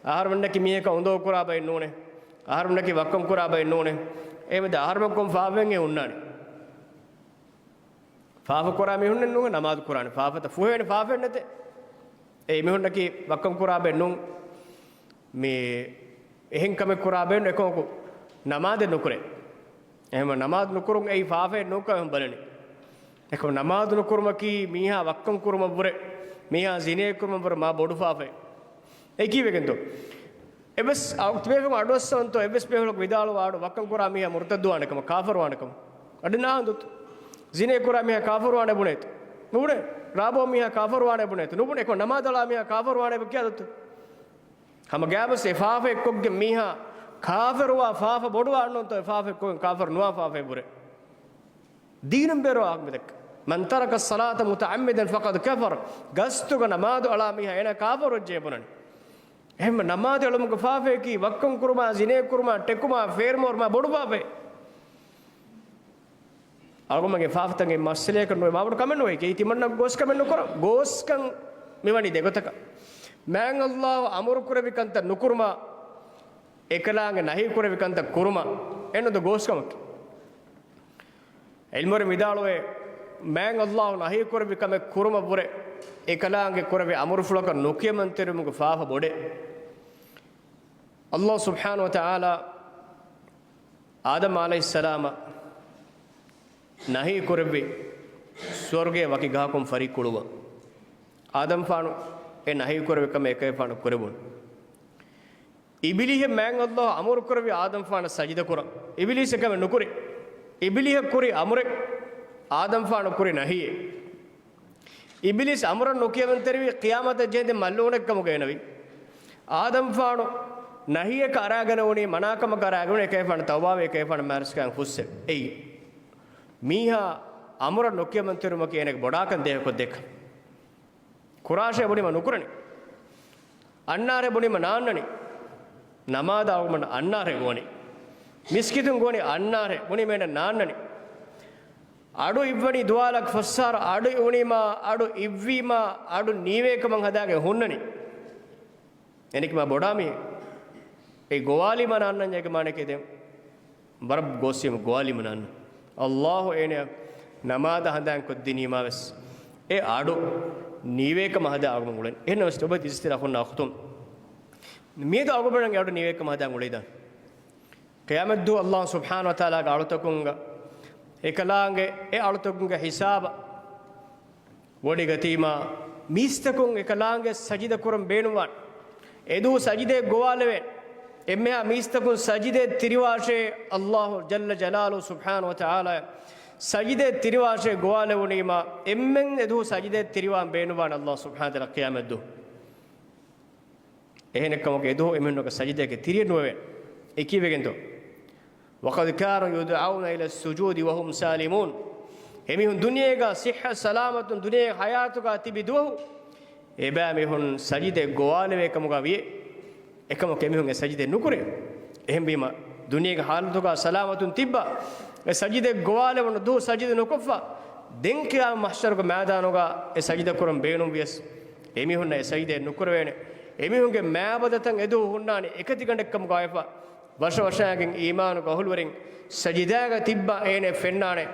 އަހަރުމެންނަކީ މީހަކަށް އުނދަގޫ ކުރާ ބައެއް ނޫނޭ. އަހަރުމެންނަކީ ވައްކަން ކުރާ ބައެއް ނޫނޭ. އެހެންވީމަ އަހަރުމެން ކޮން ފާފައެއް ހުންނާނީ؟ ފާފަ ކުރާ މީހުންނެއް ނޫން ނަމާދު ކުރާނެ. ފާފަތައް ފުހޭނެ ފާފައެއް ނެތޭ. އެ މީހުންނަކީ ވައްކަން ކުރާ ބައެއް ނޫން. މި އެހެން ކަމެއް ކުރާ ބައެއް ނޫން. އެކަމަކު ނަމާދެއް ނުކުރޭ. އެހެންވީމަ ނަމާދު ނުކުރުން އެއީ ފާފައެއް ނޫންކަމަށް ބަލަނީ. އެކަމަ ނަމާދު ނުކުރުމަކީ މީހާ ވައްކަން ކުރުމަށްވުރެ، މީހާ ޒިނޭ ކުރުމަށްވުރެ މާ ބޮޑު ފާފައެއް. އެ ކީއްވެގެންތޯ؟ އެއްވެސް އަ، ތިބޭފުޅުން އަޑުއައްސަވަންތޯ އެއްވެސް ބޭފުޅަކު ވިދާޅުވާ އަޑު ވައްކަން ކުރާ މީހާ މުރުތައްދުވާނެ ކަމަށް، ކާފަރުވާނެ ކަމަށް. އަޑި ނާންދުތު. ޒިނޭ ކުރާ މީހާ ކާފަރުވާނެ ބުނޭތު. ނުބުނޭ. ރާބޯ މީހާ ކާފަރުވާނެ ބުނޭތަ؟ ނުބުނޭ. އެކަމަ ނަމާދަޅާ މީހާ ކާފަރުވާނެ ކިޔާދޮތު؟ ހަމަ ގާބަސް އެ ފާފަ އެއްކޮށްގެން މީހާ ކާފަރުވާ ފާފަ ބޮޑުވާންނުންތޯ އެ ފާފަ އެއްކޮށްގެން ކާފަރު ނުވާ ފާފައެއް ބުރޭ. ދީނުން ބޭރު އާ މި ދެއްކ. من ترك الصلاة متعمدا فقد كفر. ގަސްތުގަ ނަމާދު އަޅާ މީހާ އޭނާ ކާފަރުވެއްޖެ ބުނަނީ. އެހެންމަ ނަމާދު އެޅުމުގެ ފާފަޔަކީ ވައްކަން ކުރުމާ، ޒިނޭ ކުރުމާ، ޓެކުމާ، ފޭރުމަށް އޮރުމާ ބޮޑު ފާފައެއް. އަޅުގަނޑުގެ ފާފަތަކެއް މައްސަލަޔަކަށް ނުވޭ، މާބޮޑު ކަމެއް ނުވޭ. އެއީ ތިމަންނަ ގޯސްކަމެއް ނުކުރަން. ގޯސްކަން މިވަނީ ދެގޮތަކަށް. މާތް ﷲ އަމުރު ކުރެއްވި ކަންތައް ނުކުރުމާ، އެކަލާނގެ ނަހީ ކުރެއްވި ކަންތައް ކުރުމާ، އެންނުދު ގޯސްކަމަކީ. ޢިލްމުވެރިން ވިދާޅުވޭ، މާތް ﷲ ނަހީ ކުރެއްވި ކަމެއް ކުރުމަށްވުރެ، އެކަލާނގެ ކުރެއްވި އަމުރުފުޅަކަށް ނުކިޔަމަންތެރިވުމުގެ ފާފަ ބޮޑޭ. ﷲ ސުބްޙާނަހޫ ވަތަޢާލާ އާދަމް ޢަލައިހިއްސަލާމަށް ނަހީ ކުރެއްވި ސުވަރުގޭ ވަކި ގަހަކުން ފަރިއްކުޅުއްވަން. އާދަމްފާނު އެ ނަހީ ކުރެއްވި ކަމެއް އެކަލޭފާނު ކުރެއްވުނު. އިބިލީހަށް މާތް ﷲ އަމުރު ކުރެއްވި އާދަމްފާނަށް ސަޖިދަ ކުރަން. އިބިލީސް އެކަމެއް ނުކުރި. އިބިލީހަށް ކުރި އަމުރެއް، އާދަމްފާނު ކުރި ނަހީއެއް. އިބިލީސް އަމުރަށް ނުކިޔަމަންތެރިވީ ޤިޔާމަތަށް ޖެހެދި މަލޫނެއްކަމުގައި ނުވި. އާދަމްފާނު ނަހީއަކަށް އަރާގަނެވުނީ، މަނާކަމަކަށް އަރާގަނެވުނީ، އެކަލޭފާނު ތައުބާވެ އެކަލޭފާނު މާރަސްކައިން ފުއްސެވެ. އެއީ މީހާ އަމުރަށް ނުކިޔަމަންތެރިވުމަކީ އޭނަގެ ބޮޑާކަން ދޭހަކޮށްދޭކަން. ކުރާށޭ ބުނީމަ ނުކުރަނީ. އަންނާށޭ ބުނީމަ ނާންނަނީ. ނަމާދަށް އަޅުގަނޑު އަންނާށޭ ގޮވަނީ. މިސްކިތުން ގޮވަނީ އަންނާށޭ ބުނީމަ އޭނަ ނާންނަނީ. އަޑު އިއްވަނީ ދުވާލަކަށް ފަސްސާރަ، އަޑު އިވުނީމާ، އަޑު އިއްވީމާ، އަޑު ނީވޭކަމަށް ހަދާގެން ހުންނަނީ. އެނެކި މާ ބޮޑާ މީހެއް. އެ ގޮވާލީމަ ނާންނަންޏޭގެ މާނައަކީ ދެން ވަރަށް ގޯސްވީމަ ގޮވާލީމަ ނާންނަން. ﷲ އޭނަ ނަމާދަށް ހަނދާން ކޮށްދިނީމާ ވެސް އެ އަޑު ނީވޭކަމަށް ހަދާ އަޅުގަނޑު އުޅެން. އެހެންނަމަވެސް އޮބަދި އިޒްތިރާ ހުންނަ އަޚުތުން މިއަދު އަޅުގަނޑުމެންގެ އަޑު ނީވޭކަމަށް ހަދާ އުޅެދާން. ޤިޔާމަތްދުވަހު ﷲ ސުބްޙާނަހޫ ވަތަޢާލާގެ އަޅުތަކުންގެ އެކަލާނގެ އެ އަޅުތަކުންގެ ހިސާބަށް ވޮޑިގަތީމާ، މީސްތަކުން އެކަލާނގެ ސަޖިދަ ކުރަން ބޭނުންވާނެ. އެދުވަހު ސަޖިދައެއް ގޮވާލެވޭނެ. އެންމެހާ މީސްތަކުން ސަޖިދައެއް ތިރިވާށޭ، ﷲ ޖައްލަ ޖަލާލުހު ސުބްޙާނަހޫ ވަތަޢާލާ ސަޖިދައެއް ތިރިވާށޭ ގޮވާލެވުނީމާ، އެންމެން އެދުވަހު ސަޖިދައެއް ތިރިވާން ބޭނުންވާނެ ﷲ ސުބްޙާނަހޫ ވަތަޢާލާ ޤިޔާމަތްދުވަހު. އެހެނެއްކަމަކު އެދުވަހު އެމީހުންނަކަށް ސަޖިދައެއްގެ ތިރިއެއް ނުވެވޭނެ. އެކީވެގެންތޯ؟ وقد كانوا يدعون إلى السجود وهم سالمون. އެމީހުން ދުނިޔޭގަ ޞިއްޙަ ސަލާމަތުން ދުނިޔޭގެ ޙަޔާތުގަ ތިބި ދުވަހު، އެބައިމީހުން ސަޖިދައެއް ގޮވާލެވޭ ކަމުގަ ވިޔޭ. އެކަމަކު އެމީހުން އެ ސަޖިދައެއް ނުކުރޭ. އެހެންވީމަ، ދުނިޔޭގެ ޙާލަތުގަ ސަލާމަތުން ތިއްބާ، އެ ސަޖިދައެއް ގޮވާލެވުނު ދުވަހު ސަޖިދަ ނުކޮށްފަ، ދެން ޤިޔާމަތް މަޙްޝަރުގެ މައިދާނުގަ އެ ސަޖިދަ ކުރަން ބޭނުން ވިޔަސް، އެމީހުންނަށް އެ ސަޖިދައެއް ނުކުރެވޭނެ. އެމީހުންގެ މާބަދަތައް އެދުވަހު ހުންނާނެ އެކަތިގަނޑެއްކަމުގަ ވެފަ. ވަށަވަށާގެން އީމާނުގެ އަހުލުވެރިން ސަޖިދާގަ ތިއްބާ އޭނަ ފެންނާނެ.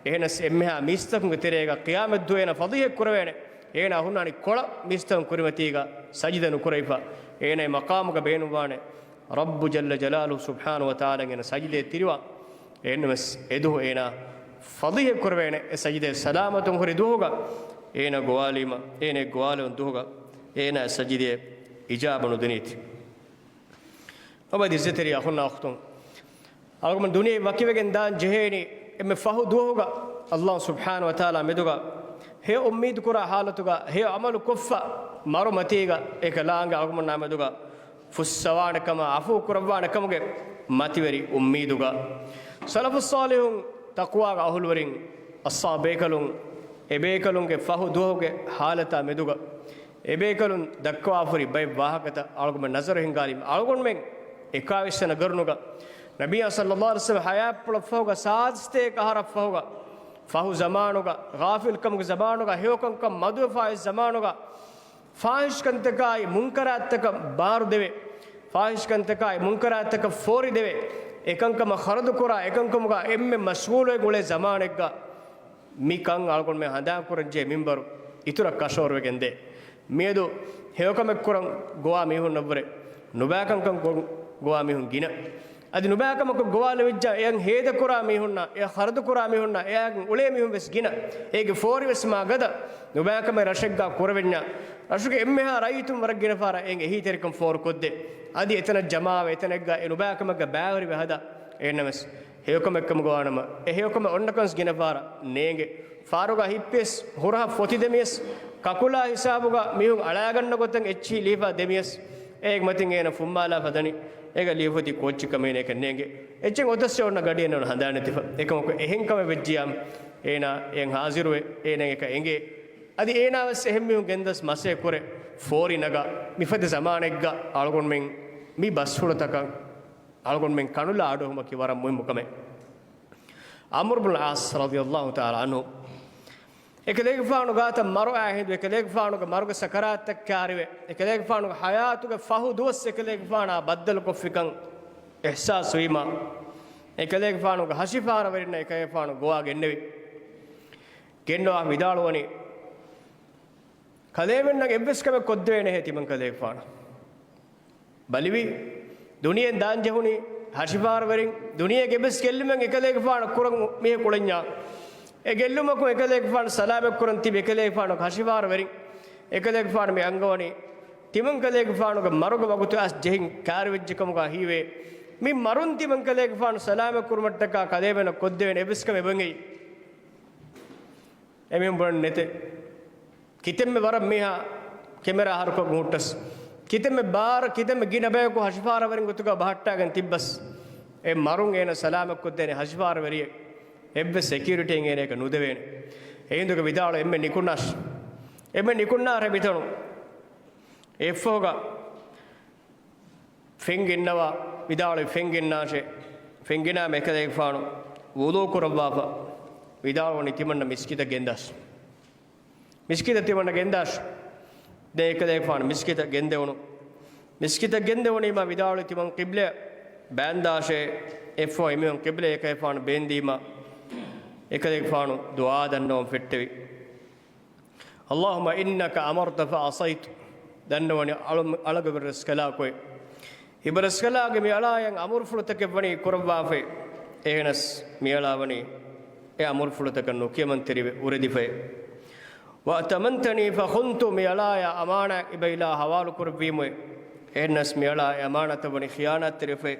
އެހެނަސް އެންމެހާ މީސްތަކުންގެ ތެރޭގަ ޤިޔާމަތްދުވަހު އޭނަ ފަޟީޙަތް ކުރެވޭނެ. އޭނަ ހުންނާނީ ކޮޅަށް މީސްތަކުން ކުރިމަތީގަ ސަޖިދަ ނުކުރެވިފަ. އޭނަ މަޤާމުގަ ބޭނުންވާނެ ރައްބު ޖައްލަ ޖަލާލުހު ސުބްޙާނަހޫ ވަތަޢާލާ އޭނަ ސަޖިދައެއް ތިރިވާން. އެހެންނަމަވެސް އެދުވަހު އޭނާ ފަޟީޙަތް ކުރެވޭނެ. އެ ސަޖިދައެއް ސަލާމަތުން ހުރި ދުވަހުގަ އޭނާ ގޮވާލީމަ، އޭނާ ގޮވާލެވުނު ދުވަހުގަ އޭނާ ސަޖިދައަށް އިޖާބަ ނުދިނީތީ. އޮބަދި އިއްޒަތްތެރި އަޚުންނާ އުޚްތުން، އަޅުގަނޑު ދުނިޔެ ވަކިވެގެން ދާން ޖެހޭނީ އެންމެ ފަހު ދުވަހުގަ ﷲ ސުބްޙާނަހޫ ވަތަޢާލާ މެދުގަ ހެޔޮ އުއްމީދު ކުރާ ޙާލަތުގަ ހެޔޮ ޢަމަލު ކޮށްފަ މަރު މަތީގަ އެކަލާނގެ އަޅުގަނޑުމެންނާ މެދުގަ ފުއްސަވާނެ ކަމަށް، ޢަފޫ ކުރައްވާނެ ކަމުގެ މަތިވެރި އުއްމީދުގަ، ސަލަފުއް ޞާލިޙުން، ތަޤްވާގެ އަހުލުވެރިން، އަޞްޙާބު ބޭކަލުން، އެ ބޭކަލުންގެ ފަހު ދުވަހުގެ ޙާލަތާ މެދުގަ، އެ ބޭކަލުން ދައްކަވާފަ ހުރި ބައެއް ވާހަކަތައް އަޅުގަނޑުމެން ނަޒަރު ހިންގާލީމަ، އަޅުގަނޑުމެން އެކާވީސް ވަނަ ގަރުނުގަ ނަބިއްޔާ ޞައްލައްލާހު ޢަލައިހި ވަސައްލަމަ ޙަޔާތްޕުޅަށްފަހުގަ ސާދަ ސަތޭކަ އަހަރަށްފަހުގަ، ފަހު ޒަމާނުގަ، ޣާފިލްކަމުގެ ޒަމާނުގަ، ހެޔޮކަންކަން މަދުވެފައިވި ޒަމާނުގަ، ފާޙިޝް ކަންތަކާއި މުންކަރާތްތަކަށް ބާރުދެވޭ، ފާޙިޝް ކަންތަކާއި މުންކަރާތްތަކަށް ފޯރިދެވޭ، އެކަންކަމަށް ޚަރަދުކުރާ، އެކަންކަމުގަ އެންމެ މަޝްޣޫލުވެ އުޅޭ ޒަމާނެއްގަ، މި ކަން އަޅުގަނޑުމެން ހަނދާންކުރަންޖެހޭ މިންވަރު އިތުރަށް ކަށަވަރުވެގެންދޭ. މިއަދު ހެޔޮކަމެއް ކުރަން ގޮވާ މީހުންނަށްވުރެ ނުބައިކަންކަން ކޮށް ގޮވާ މީހުން ގިނަ. އަދި ނުބައިކަމަކަށް ގޮވާލެވިއްޖާ އެއަށް ހޭދަކުރާ މީހުންނާ، އެއަށް ޚަރަދުކުރާ މީހުންނާ، އެއާގެން އުޅޭ މީހުން ވެސް ގިނަ. އޭގެ ފޯރިވެސް މާ ގަދަ. ނުބައިކަމެއް ރަށެއްގަ ކުރެވެންޏާ، ރަށުގެ އެންމެހާ ރައްޔިތުން ވަރަށް ގިނަ ފަހަރަށް އޭގެ އެހީތެރިކަން ފޯރުކޮށްދޭ. އަދި އެތަނަށް ޖަމާވެ، އެތަނެއްގަ އެ ނުބައިކަމެއްގަ ބައިވެރިވެ ހަދާ. އެހެންނަމަވެސް ހެޔޮކަމެއްކަމުގަ ވާނަމަ، އެ ހެޔޮކަމެއް އޮންނަކަން ގިނަ ފަހަރަށް ނޭނގެ. ފާރުގަ ހިއްޕިޔަސް، ހުރަހަށް ފޮތި ދެމިޔަސް، ކަކުލާ ހިސާބުގަ މީހުން އަޅާގަންނަ ގޮތަށް އެއްޗިހި ލީފާ ދެމިޔަސް، އޭގެ މަތިން އޭނަ ފުއްމާލާފަ ދަނީ. އޭގަ ލިޔެފޮތި ކޯއްޗެއް ކަމޭނެއަކަށް ނޭނގެ. އެއްޗެއް އޮތަސް އޮންނަ ގަޑިއެއް ނޫން ހަނދާނެތިފަ. އެކަމަކު އެހެން ކަމެއް ވެއްޖިޔާމު، އޭނާ އެއަށް ހާޒިރުވެ، އޭނަ އެކަށް އެނގޭ. އަދި އޭނާ ވެސް އެހެން މީހުން ގެންދަސް މަސޭ ކުރެ، ފޯރި ނަގާ، މިފަދަ ޒަމާނެއްގަ އަޅުގަނޑުމެން މި ބަސްފުޅުތަކަށް އަޅުގަނޑުމެން ކަނުލާ އަޑުއެހުމަކީ ވަރަށް މުހިއްމު ކަމެއް. ޢަމްރު ބުނުލް ޢާޞް ރަޟިޔަﷲ ތަޢާލާ ޢަންހު އެކަލޭގެފާނު ގާތަށް މަރު އައި ހިނދު، އެކަލޭގެފާނުގެ މަރުގެ ސަކަރާތްތައް ކާރިވެ، އެކަލޭގެފާނުގެ ޙަޔާތުގެ ފަހު ދުވަސް އެކަލޭގެފާނާ ބައްދަލުކޮށްފިކަން އިޙްސާސްވީމާ، އެކަލޭގެފާނުގެ ހަށިފަހަރަވެރިންނަށް އެކަލޭގެފާނު ގޮވާ ގެންނެވި. ގެންނަވާ ވިދާޅުވަނީ، ކަލޭމެންނަށް އެއްވެސް ކަމެއް ކޮށްދެވޭނެހޭ ތިމަން ކަލޭގެފާނަށް. ބަލިވީ، ދުނިޔެއިން ދާންޖެހުނީ ހަށިފަހަރަވެރިން، ދުނިޔޭގެ އެއްވެސް ގެއްލުމެއް އެކަލޭގެފާނަށް ކުރަން މީހަކު އުޅެންޏާ، އެ ގެއްލުމަކުން އެކަލޭގެފާނު ސަލާމަތްކުރަން ތިބި އެކަލޭގެފާނުގެ ހަށިފަހަރަވެރިން. އެކަލޭގެފާނު މި އަންގަވަނީ، ތިމަން ކަލޭގެފާނުގެ މަރުގެ ވަގުތު އައިސް ޖެހިން ކާރިވެއްޖެ ކަމުގަ ހީވޭ. މި މަރުން ތިމަން ކަލޭގެފާނު ސަލާމަތްކުރުމަށްޓަކާ ކަލޭމެނަށް ކޮށްދެވޭނެ އެއްވެސް ކަމެއް އެބައޮތް. އެމީހުން ބުނަން ނެތޭ. ކިތަންމެ ވަރަށް މީހާ ކެމެރާ ހަރުކޮށް ހުއްޓަސް، ކިތަންމެ ބާރަ، ކިތަންމެ ގިނަ ބަޔަކު ހަށިފަހަރަވެރިން ގޮތުގަ ބަހައްޓާގެން ތިއްބަސް، އެ މަރުން އޭނަ ސަލާމަތްކޮށްދޭނެ ހަށިފަހަރަވެރިއެއް އެއްވެސް ސެކިއުރިޓީއެއް އޭނައަކަށް ނުދެވޭނެ. އެހިނދުގަ ވިދާޅު އެންމެ ނިކުންނާށި. އެންމެ ނިކުންނާށޭ މިތަނުން. އެއަށްފަހުގަ ފެން ގެންނަވާ، ވިދާޅުވި ފެން ގެންނާށޭ. ފެން ގެނާމަ އެކަލޭގެފާނު ވުޟޫ ކުރައްވާފަ، ވިދާޅުވަނީ ތިމަންނަ މިސްކިތަށް ގެންދާށި. މިސްކިތަށް ތިމަންނަ ގެންދާށި. ދެން އެކަލޭގެފާނު މިސްކިތަށް ގެންދެވުނު. މިސްކިތަށް ގެންދެވުނީމާ ވިދާޅުވި ތިމަން ޤިބްލައަށް ބާންދާށޭ. އެއަށްފަހު އެމީހުން ޤިބްލައަށް އެކަލޭގެފާނު ބޭންދީމާ، އެކަލޭގެފާނު ދުޢާ ދަންނަވަން ފެއްޓެވި. اللهم إنك أمرت فعصيت. ދަންނަވަނީ އަޅު-، އަޅަގަވެރި ރަސްކަލާކޮއެ. އިބަ ރަސްކަލާގެ މި އަޅާޔަށް އަމުރުފުޅުތަކެއް ވަނީ ކުރައްވާފައި. އެހެނަސް މި އަޅާ ވަނީ އެ އަމުރުފުޅުތަކަށް ނުކިޔަމަންތެރިވެ އުރެދިފައި. وأتمنتني فخنت، މި އަޅާޔާ އަމާނާތް އިބަ އިލާހަށް ހަވާލު ކުރެއްވީމުއެ. އެހެނަސް މި އަޅާ އެ އަމާނާތަށް ވަނީ ޚިޔާނާތްތެރިވެފައި.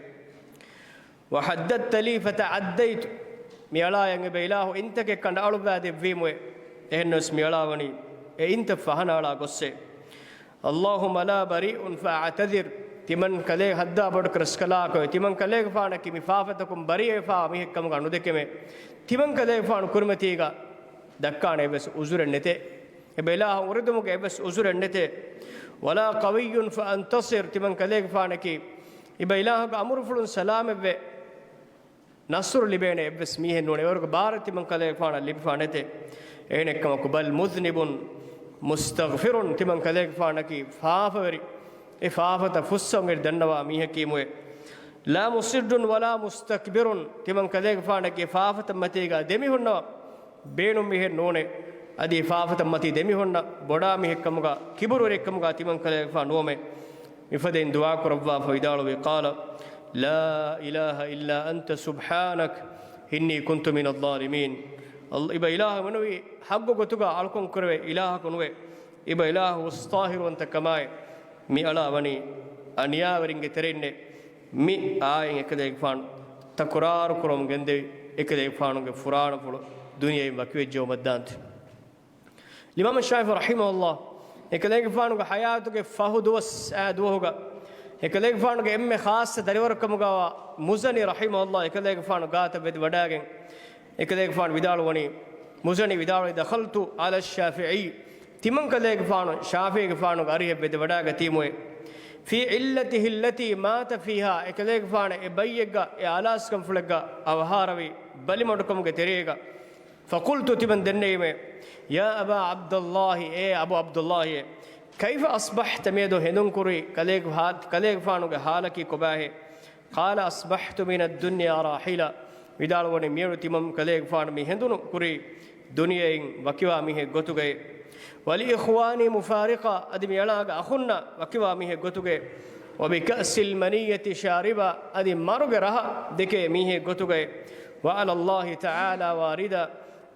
وحددت لي فتعديت، މި އަޅާޔަށް އިބަ އިލާހު އިންތަކެއް ކަނޑައަޅުއްވާދެއްވީމުއެ. އެހެންނަމަވެސް މި އަޅާ ވަނީ އެ އިންތައް ފަހަނައަޅާ ގޮއްސޭ. اللهم لا بريء فأعتذر، ތިމަން ކަލޭ ހައްދާ ބޮޑު ރަސްކަލާކޮއެ، ތިމަން ކަލޭގެފާނަކީ މި ފާފަތަކުން ބަރީއަވެފާ މީހެއްކަމުގަ ނުދެކެމެ. ތިމަން ކަލޭގެފާނު ކުރިމަތީގަ ދައްކާނެ އެއްވެސް އުޒުރެއް ނެތޭ. އެބަ އިލާހަށް އުރެދުމުގެ އެއްވެސް އުޒުރެއް ނެތޭ. ولا قوي فأنتصر، ތިމަން ކަލޭގެފާނަކީ އިބަ އިލާހުގެ އަމުރުފުޅުން ސަލާމަތްވެ ނަޞްރު ލިބޭނެ އެއްވެސް މީހެއް ނޫނޭ. އެވަރުގެ ބާރަށް ތިމަން ކަލޭގެފާނަށް ލިބިފާ ނެތޭ. އެހެނެއްކަމަކު، بل مذنب مستغفر، ތިމަން ކަލޭގެފާނަކީ ފާފަވެރި، އެ ފާފަތައް ފުއްސަވަން އެރި ދަންނަވާ މީހަކީމުއޭ. لا مصر ولا مستكبر، ތިމަން ކަލޭގެފާނަކީ ފާފަތައް މަތީގަ ދެމިހުންނަވާ ބޭނުން މީހެއް ނޫނޭ. އަދި ފާފަތައް މަތީ ދެމިހުންނަ ބޮޑާ މީހެއްކަމުގަ، ކިބުރުވެރިއެއްކަމުގަ ތިމަން ކަލޭގެފާނު ނުވަމޭ. މިފަދައިން ދުޢާ ކުރައްވާފަ ވިދާޅުވި، قال لا إله إلا أنت سبحانك إني كنت من الظالمين. އަލް-، އިބަ އިލާހު މިނުވީ ޙައްޤު ގޮތުގަ އަޅުކަން ކުރެވޭ އިލާހަކު ނުވޭ. އިބަ އިލާހު ހުސް ޠާހިރުވަންތަ ކަމާއި، މި އަޅާ ވަނީ އަނިޔާވެރިންގެ ތެރެއިންނޭ. މި އާޔަތް އެކަލޭގެފާނު ތަކުރާރު ކުރަމުން ގެންދެވި، އެކަލޭގެފާނުގެ ފުރާނަފުޅު ދުނިޔެއިން ވަކިވެއްޖައުމަށްދާންތެ. އިމާމު ޝާފިޢީ ރަޙިމަހުﷲ އެކަލޭގެފާނުގެ ޙަޔާތުގެ ފަހު ދުވަސް އާ ދުވަހުގަ އެކަލޭގެފާނުގެ އެންމެ ޚާއްޞަ ދަރިވަރުކަމުގައިވާ މުޒަނީ ރަޙިމަހުﷲ އެކަލޭގެފާނު ގާތަށް ވެދި ވަޑާގެން އެކަލޭގެފާނު ވިދާޅުވަނީ، މުޒަނީ ވިދާޅުވަނީ، دخلت على الشافعي، ތިމަން ކަލޭގެފާނު ޝާފިޢީގެފާނުގެ އަރިހަށް ވެދި ވަޑާގަތީމުއޭ، في علته التي مات فيها، އެކަލޭގެފާނަށް އެ ބައްޔެއްގަ އެ އާލާސްކަންފުޅެއްގަ އަވަހާރަވި ބަލިމަޑުކަމުގެ ތެރޭގަ، فقلت، ތިމަން ދެންނެވީމޭ، يا أبا عبد الله، އޭ އަބޫ ޢަބްދުﷲ، ތިމިއަދު ހެނދުން ކުރީ ކަލޭގެ ހާ-، ކަލޭގެފާނުގެ ޙާލަކީ ކޮބާހޭ؟ قال أصبحت من الدنيا راحلا، ވިދާޅުވަނީ މިއަދު ތިމަން ކަލޭގެފާނު މި ހެނދުނު ކުރީ ދުނިޔެއިން ވަކިވާ މީހެއް ގޮތުގައި، ولإخواني مفارقا، އަދި މިއަޅާގެ އަޚުންނާ ވަކިވާ މީހެއް ގޮތުގައި، وبكأس المنية شاربا، އަދި މަރުގެ ރަހަ ދެކޭ މީހެއް ގޮތުގައި، وعلى الله تعالى واردا،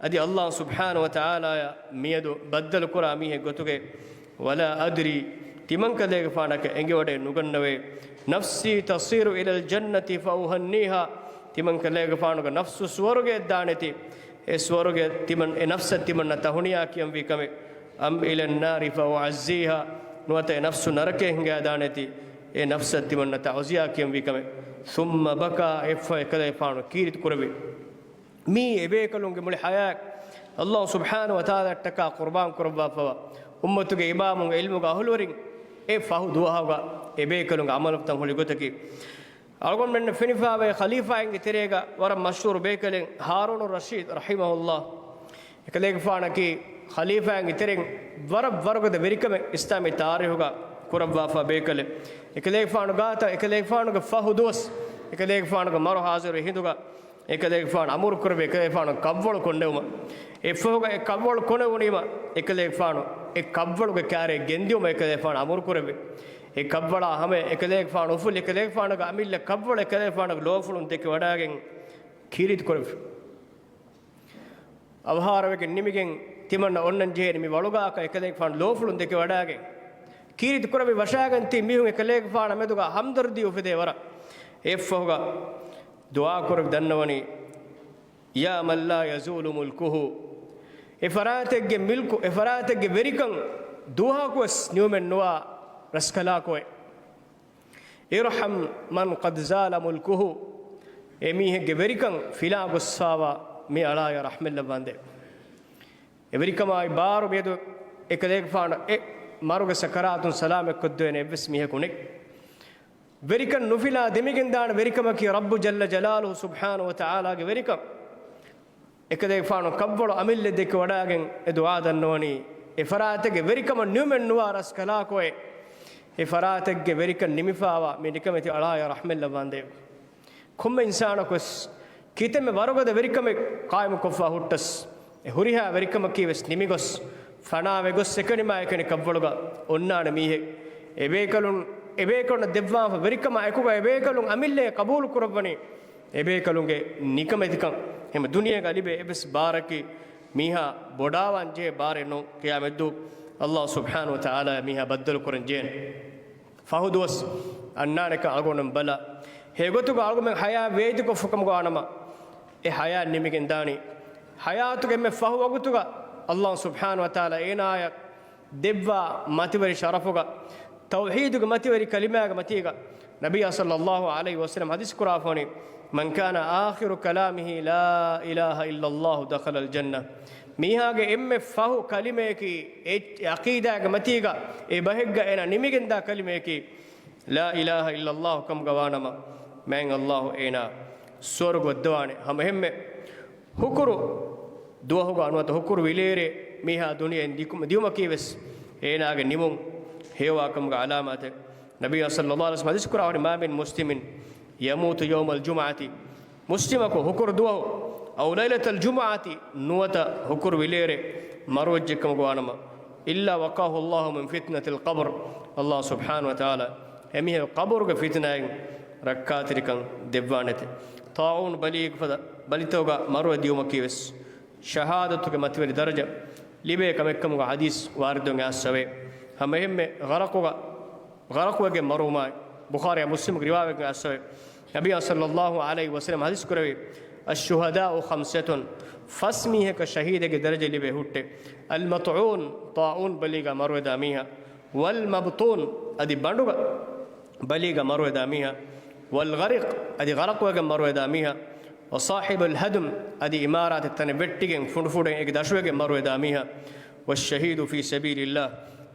އަދި ﷲ ސުބްޙާނަހޫ ވަތަޢާލާއަށް މިއަދު ބައްދަލުކުރާ މީހެއް ގޮތުގައި، ولا أدري، ތިމަން ކަލޭގެފާނަކަށް އެނގިވަޑައެއް ނުގަންނަވައޭ، نفسي تصير إلى الجنة فأهنيها، ތިމަން ކަލޭގެފާނުގެ ނަފްސު ސުވަރުގެއަށް ދާނެތީ، އެ ސުވަރުގެ ތިމަން، އެ ނަފްސަށް ތިމަންނަ ތަހުނިޔާ ކިޔަންވީ ކަމެއް. أم إلى النار فأعزيها، ނުވަތަ އެ ނަފްސު ނަރަކަޔަށް ހިނގާދާނެތީ، އެ ނަފްސަށް ތިމަންނަ ތަޢުޒިޔާ ކިޔަންވީ ކަމެއް. ثم بكى، އެއްފަހަރު އެކަލޭގެފާނު ކީރިތި ކުރެއްވި. މީ އެބޭކަލުންގެ މުޅި ޙަޔާތް ﷲ ސުބްޙާނަހޫ ވަތަޢާލާއަށްޓަކާ ޤުރްބާން ކުރައްވާފަވާ، އުއްމަތުގެ އިމާމުން، ޢިލްމުގެ އަހުލުވެރިން، އެ ފަހު ދުވަހުގަ އެބޭކަލުންގެ ޢަމަލުތައް ހުޅި ގޮތަކީ، އަޅުގަނޑުމެންނަށް ފެނިފާވޭ ޚަލީފާއިންގެ ތެރޭގަ ވަރަށް މަޝްހޫރު ބޭކަލެއް ހާރޫނު ރަޝީދު ރަޙިމަހުﷲ. އެކަލޭގެފާނަކީ ޚަލީފާއިންގެ ތެރެއިން ވަރަށް ވަރުގަދަ ވެރިކަމެއް އިސްލާމީ ތާރީޚުގަ ކުރައްވާފާ ބޭކަލެއް. އެކަލޭގެފާނު ގާތަށް އެކަލޭގެފާނުގެ ފަހު ދުވަސް އެކަލޭގެފާނުގެ މަރު ހާޒިރު ހިނދުގަ އެކަލޭގެފާނު އަމުރު ކުރެއްވި އެކަލޭގެފާނު ކަށްވަޅު ކޮންނެވުމަށް. އެއްފަހުގަ އެ ކަށްވަޅު ކޮނެވުނީމަ، އެކަލޭގެފާނު އެ ކަށްވަޅުގެ ކާރިއަށް ގެންދިއުމަށް އެކަލޭގެފާނު އަމުރު ކުރެއްވި. އެ ކަށްވަޅާ ހަމަޔަށް އެކަލޭގެފާނު އުފުލި، އެކަލޭގެފާނުގެ އަމިއްލަ ކަށްވަޅު އެކަލޭގެފާނުގެ ލޯފުޅުން ދެކެ ވަޑާގެން ކީރިތި ކުރެއްވި. އަވަހާރަވެގެން ނިމިގެން ތިމަންނަ އޮންނަން ޖެހޭނީ މި ވަޅުގާކަށް އެކަލޭގެފާނު ލޯފުޅުން ދެކެ ވަޑާގެން ކީރިތި ކުރެއްވި. ވަށާގެން ތި މީހުން އެކަލޭގެފާނާ މެދުގަ ހަމްދަރްދީ އުފެދޭ ވަރަށް. އެއްފަހުގަ ދުޢާ ކުރެއްވި ދަންނަވަނީ، يا من لا يزول ملكه، އެ ފަރާތެއްގެ މިލްކު، އެ ފަރާތެއްގެ ވެރިކަން ދުވަހަކުވެސް ނިމުމެއްނުވާ ރަސްކަލާކޮއެ. ارحم من قد زال ملكه، އެ މީހެއްގެ ވެރިކަން ފިލާ ގޮސްފާވާ މި އަޅާޔަށް ރަޙްމަތްލައްވާނދޭ. އެ ވެރިކަމާއި ބާރު މިއަދު އެކަލޭގެފާނު އެ މަރުގެ ސަކަރާތުން ސަލާމަތްކޮށްދޭނެ އެއްވެސް މީހަކު ނެތް. ވެރިކަން ނުފިލާ ދެމިގެންދާނެ ވެރިކަމަކީ ރައްބު ޖައްލަ ޖަލާލުހު ސުބްޙާނަހު ވަތަޢާލާގެ ވެރިކަން. އެކަލޭގެފާނު ކަށްވަޅު އަމިއްލަ ދެކެ ވަޑާގެން އެ ދުޢާ ދަންނަވަނީ، އެ ފަރާތެއްގެ ވެރިކަމަށް ނިމުމެއްނުވާ ރަސްކަލާކޮއެ. އެ ފަރާތެއްގެ ވެރިކަން ނިމިފާވާ މި ނިކަމެތި އަޅާޔަށް ރަޙްމަތްލައްވާނދޭވެ. ކޮންމެ އިންސާނަކުވެސް ކިތަންމެ ވަރުގަދަ ވެރިކަމެއް ޤާއިމުކޮށްފާ ހުއްޓަސް، އެ ހުރިހާ ވެރިކަމަކީވެސް ނިމިގޮސް، ފަނާވެގޮސް އެކަނިމާ އެކަނި ކަށްވަޅުގަ އޮންނާނެ މީހެއް. އެބޭކަލުން، އެބޭކަލުންނަށް ދެއްވާފަ ވެރިކަމާ އެކުގަ އެބޭކަލުން އަމިއްލައަށް ޤަބޫލު ކުރައްވަނީ އެބޭކަލުންގެ ނިކަމެތިކަން. އެހެން ދުނިޔޭގަ ލިބޭ އެއްވެސް ބާރަކީ މީހާ ބޮޑާވާން ޖެހޭ ބާރެއް ނޫން. ޤިޔާމަތްދުވަހު ﷲ ސުބްޙާނަހު ވަތަޢާލާ މީހާ ބައްދަލު ކުރަން ޖެހޭނެ. ފަހު ދުވަސް އަންނާނެކަން އަޅުގަނޑުމެން ބަލާ. ހެޔޮގޮތުގަ އަޅުގަނޑުމެން ޙަޔާތް ވޭތުކޮށްފަކަމުގަ ވާނަމަ، އެ ޙަޔާތް ނިމިގެން ދާނީ. ޙަޔާތުގެ އެންމެ ފަހު ވަގުތުގަ ﷲ ސުބްޙާނަހު ވަތަޢާލާ އޭނާޔަށް ދެއްވާ މަތިވެރި ޝަރަފުގަ، ތައުޙީދުގެ މަތިވެރި ކަލިމާގެ މަތީގަ، ނަބިއްޔާ ޞައްލައްލާހު ޢަލައިހި ވަސައްލަމަ ޙަދީޘް ކުރާފަވަނީ، من كان آخر كلامه لا إله إلا الله دخل الجنة. މީހާގެ އެންމެ ފަހު ކަލިމަޔަކީ، އެ ޢަޤީދާގެ މަތީގަ އެ ބަހެއްގަ އޭނާ ނިމިގެންދާ ކަލިމަޔަކީ، لا إله إلا الله ކަމުގަ ވާނަމަ، މާތް ﷲ އޭނާ ސުވަރުގެ ވައްދަވާނެ. ހަމައެހެންމެ ހުކުރު ދުވަހުގަ ނުވަތަ ހުކުރު ވިލޭރޭ މީހާ ދުނިޔެއިން ދިކު-، ދިއުމަކީވެސް އޭނާގެ ނިމުން ހެޔޮވާކަމުގެ ޢަލާމާތެއް. ނަބިއްޔާ ޞައްލައްލާހު ޢަލައިހި ވަސައްލަމަ ޙަދީޘް ކުރާވަނީ، ما من مسلم يموت يوم الجمعة، މުސްލިމަކު ހުކުރު ދުވަހު، أو ليلة الجمعة، ނުވަތަ ހުކުރު ވިލޭރޭ މަރުވެއްޖެކަމުގަ ވާނަމަ، إلا وقاه الله من فتنة القبر، ﷲ ސުބްޙާނަހު ވަތަޢާލާ އެމީހަކު ޤަބުރުގެ ފިތުނައިން ރައްކާތެރިކަން ދެއްވާނެތެ. ޠާޢޫން ބަލީގެ ފަދަ ބަލިތަކުގަ މަރުވެ ދިއުމަކީވެސް ޝަހާދަތުގެ މަތިވެރި ދަރަޖަ ލިބޭ ކަމެއްކަމުގަ ޙަދީޘް ވާރިދުވެގެން އައިސްފަވޭ. ހަމައެހެންމެ ޣަރަޤުގަ، ޣަރަޤުވެގެން މަރުވުމާއި، ބުޚާރީއާ މުސްލިމުގެ ރިވާވެގެން އައިސްފަވޭ. ނަބިއްޔާ ޞައްލައްލާހު ޢަލައިހި ވަސައްލަމަ ޙަދީޘް ކުރެއްވި، الشهداء خمسة، ފަސް މީހަކަށް ޝަހީދެއްގެ ދަރަޖަ ލިބޭ ހުއްޓެ. المطعون، ޠާޢޫން ބަލީގަ މަރުވެދާ މީހާ، والمبطون، އަދި ބަނޑުގަ ބަލީގަ މަރުވެދާ މީހާ، والغريق، އަދި ޣަރަޤުވެގެން މަރުވެދާ މީހާ، وصاحب الهدم، އަދި އިމާރާތެއް ތަނެއް ވެއްޓިގެން ފުނޑުފުޑެއް އޭގެ ދަށުވެގެން މަރުވެދާ މީހާ، والشهيد في سبيل الله،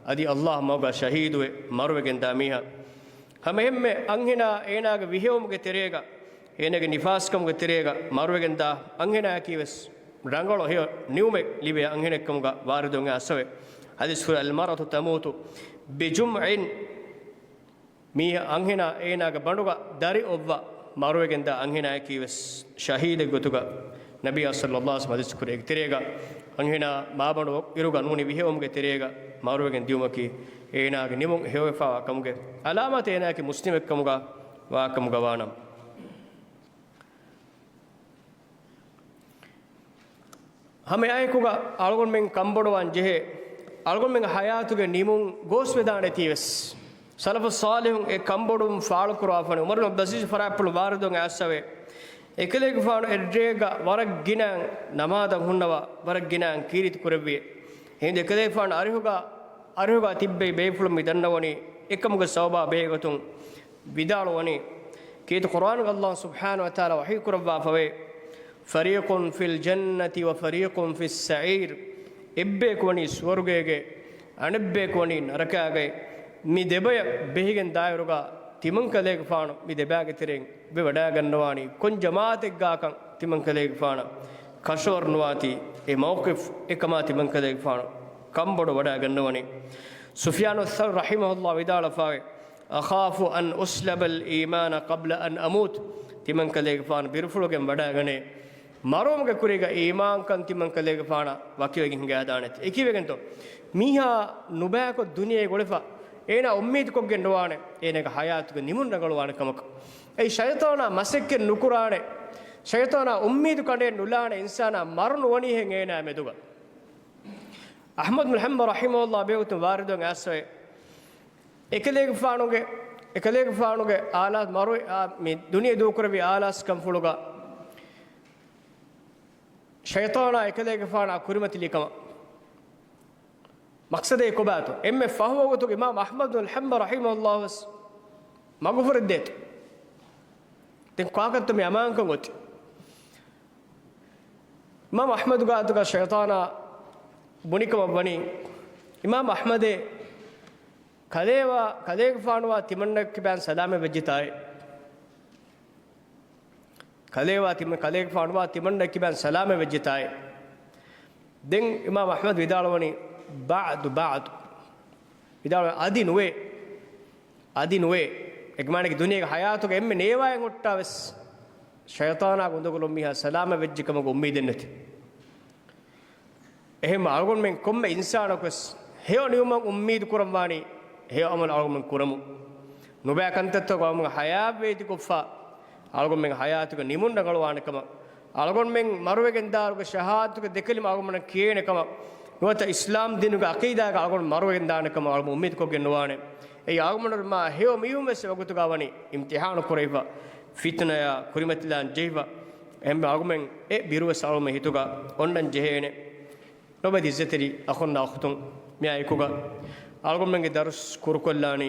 އަދި ﷲ މަގުގަ ޝަހީދުވެ މަރުވެގެންދާ މީހާ. ހަމައެހެންމެ އަންހެނާ އޭނާގެ ވިހެއުމުގެ ތެރޭގަ، އޭނާގެ ނިފާސްކަމުގެ ތެރޭގަ މަރުވެގެންދާ އަންހެނާއަކީވެސް ރަނގަޅު ހެޔޮ ނިމުމެއް ލިބޭ އަންހެނެއްކަމުގަ ވާރިދުވެގެން އައިސްފަވޭ. ޙަދީޘް ކުރެއްވި، المرأة تموت بجمع، މީ އަންހެނާ އޭނާގެ ބަނޑުގަ ދަރި އޮއްވާ މަރުވެގެންދާ އަންހެނާއަކީވެސް ޝަހީދެއްގެ ގޮތުގަ ނަބިއްޔާ ޞައްލައްލާހު ޢަލައިހި ވަސައްލަމަ ޙަދީޘް ކުރެއްވި ތެރޭގަ، އަންހެނާ މާބަނޑު އިރުގަ ނޫނީ ވިހެއުމުގެ ތެރޭގަ މަރުވެގެން ދިއުމަކީ އޭނާގެ ނިމުން ހެޔޮވެފާވާ ކަމުގެ ޢަލާމާތެއް އޭނާއަކީ މުސްލިމެއްކަމުގަ ވާކަމުގަ ވާނަމަ. ހަމައެއާއެކުގަ އަޅުގަނޑުމެން ކަންބޮޑުވާން ޖެހޭ، އަޅުގަނޑުމެންގެ ޙަޔާތުގެ ނިމުން ގޯސްވެދާނެތީވެސް، ސަލަފު ޞާލިޙުން އެ ކަންބޮޑުވުން ފާޅުކުރާފަނި. ޢުމަރު ބިން ޢަބްދުލްޢަޒީޒް ފަރާތްޕުޅު ވާރިދުވެގެން އައިސްފަވޭ. އެކަލޭގެފާނު އެއްރޭގަ ވަރަށް ގިނައިން ނަމާދަށް ހުންނަވާ، ވަރަށް ގިނައިން ކީރިތި ކުރެއްވި. އެހިނދު އެކަލޭގެފާނު އަރިހުގަ، އަރިހުގަ ތިއްބެވި ބޭފުޅުން މި ދަންނަވަނީ، އެކަމުގެ ސަބަބާ ބެހޭގޮތުން ވިދާޅުވަނީ، ކީރިތި ޤުރްއާނުގަ ﷲ ސުބްޙާނަހޫ ވަތަޢާލާ ވަޙީ ކުރައްވާފަވޭ، فَرِيقٌ فِي الْجَنَّةِ وَفَرِيقٌ فِي السَّعِيرِ. އެއްބަޔަކު ވަނީ ސުވަރުގޭގައި، އަނެއްބަޔަކު ވަނީ ނަރަކާގައި. މި ދެބަޔަށް ބެހިގެން ދާއިރުގަ ތިމަންކަލޭގެފާނު މި ދެބައިގެ ތެރެއިން ވެވަޑައިގަންނަވާނީ ކޮން ޖަމާޢަތެއްގާކަން ތިމަންކަލޭގެފާނަށް ކަށަވަރުނުވާތީ އެ މައުޤިފް އެކަމާ ތިމަންކަލޭގެފާނު ކަންބޮޑު ވަޑައިގަންނަވަނީ. ސުފްޔާނު އައްސައުރީ ރަޙިމަހުﷲ ވިދާޅުވެފައި، أَخَافُ أَنْ أُسْلَبَ الْإِيمَانَ قَبْلَ أَنْ أَمُوتَ. ތިމަންކަލޭގެފާނު ބިރުފުޅުގެން ވަޑައިގަނޭ، މަރުވުމުގެ ކުރީގަ އީމާންކަން ތިމަންކަލޭގެފާނަށް ވަކިވެގެން ހިނގާދާނެތީ. އެކީވެގެންތޯ މީހާ ނުބައިކޮށް ދުނިޔޭގަ އުޅެފަ، އޭނާ އުއްމީދުކޮށްގެން ނުވާނެ އޭނާގެ ޙަޔާތުގެ ނިމުން ރަނގަޅުވާނެ ކަމަކަށް. އެއީ ޝައިޠާނާ މަސައްކަތް ނުކުރާނެ، ޝައިޠާނާ އުއްމީދު ކަނޑައެއް ނުލާނެ އިންސާނާ މަރު ނުވަނީހެން އޭނާ މެދުގަ. އަޙްމަދު ބިން ޙަންބަލް ރަޙިމަހުﷲ ބެހޭގޮތުން ވާރިދުވެގެން އައިސްފައި، އެކަލޭގެފާނުގެ، އެކަލޭގެފާނުގެ އާލާ މަރު، އާ، މި ދުނިޔެ ދޫކުރެއްވި އާލާސްކަންފުޅުގަ ޝައިޠާނާ އެކަލޭގެފާނާ ކުރިމަތިލީ ކަމަށް. މަޤްޞަދެއް ކޮބާތޯ؟ އެންމެ ފަހު ވަގުތުގަ އިމާމް އަޙްމަދު ބިން ޙަންބަލް ރަޙިމަހުﷲ ވެސް މަގުފުރެއްދޭތޯ. ދެން ކާކަށްތޯ މި އަމާންކަން އޮތީ؟ އިމާމް އަޙްމަދު ގާތުގަ ޝައިޠާނާ ބުނިކަމަށް ވަނީ، އިމާމް އަޙްމަދޭ، ކަލޭވާ، ކަލޭގެފާނުވާ ތިމަންނަ ކިބައިން ސަލާމަތް ވެއްޖެތާއޭ. ކަލޭވާ ތިމަ-، ކަލޭގެފާނުވާ ތިމަންނަ ކިބައިން ސަލާމަތް ވެއްޖެތާއޭ. ދެން އިމާމް އަޙްމަދު ވިދާޅުވަނީ، ބަޢްދު، ބަޢްދު. ވިދާޅުވަނީ، އަދި ނުވޭ. އަދި ނުވޭ. އެކަމާނަކީ ދުނިޔޭގެ ޙަޔާތުގަ އެންމެ ނޭވާއިން ހުއްޓާ ވެސް ޝައިޠާނާގެ އުނދަގުލުން މީހާ ސަލާމަތް ވެއްޖެ ކަމުގެ އުއްމީދެއް ނެތި. އެހެން އަޅުގަނޑުމެން ކޮންމެ އިންސާނަކުވެސް ހެޔޮ ނިމުމަށް އުއްމީދު ކުރަންވާނީ ހެޔޮ ޢަމަލު އަޅުގަނޑުމެން ކުރަމުން. ނުބައި ކަންތައްތަކުން އަޅުގަނޑުމެން ޙަޔާތްވެއްޖެ ކޮށްފަ، އަޅުގަނޑުމެން ޙަޔާތުގެ ނިމުން ރަނގަޅުވާނެ ކަމަށް، އަޅުގަނޑުމެން މަރުވެގެން ދާއިރުގަ ޝަހާދަތުގެ ދެކެލިމަ އަޅުގަނޑުމެންނަށް ކިޔޭނެ ކަމަށް، ނުވަތަ އިސްލާމް ދީނުގެ ޢަޤީދާގަ އަޅުގަނޑު މަރުވެގެން ދާނެ ކަމަށް އަޅުގަނޑު އުއްމީދު ކޮށްގެން ނުވާނެ. އެއީ އަޅުގަނޑު މާ ހެޔޮ މީހުން ވެސް ވަގުތުގަ ވަނީ އިމްތިޙާނު ކުރެވިފަ، ފިތުނަޔާ ކުރިމަތިލާން ޖެހިފަ. އެހެންވެ އަޅުގަނޑުމެން އެ ބިރުވެސް އަޅުގަނޑުމެން ހިތުގަ އޮންނަން ޖެހޭނެ. ލޯބިވެތި އިއްޒަތްތެރި އަޚުންނާ އުޚްތުން، މިއާއެކުގަ އަޅުގަނޑުމެންގެ ދަރުސް ކުރުކޮށްލާނީ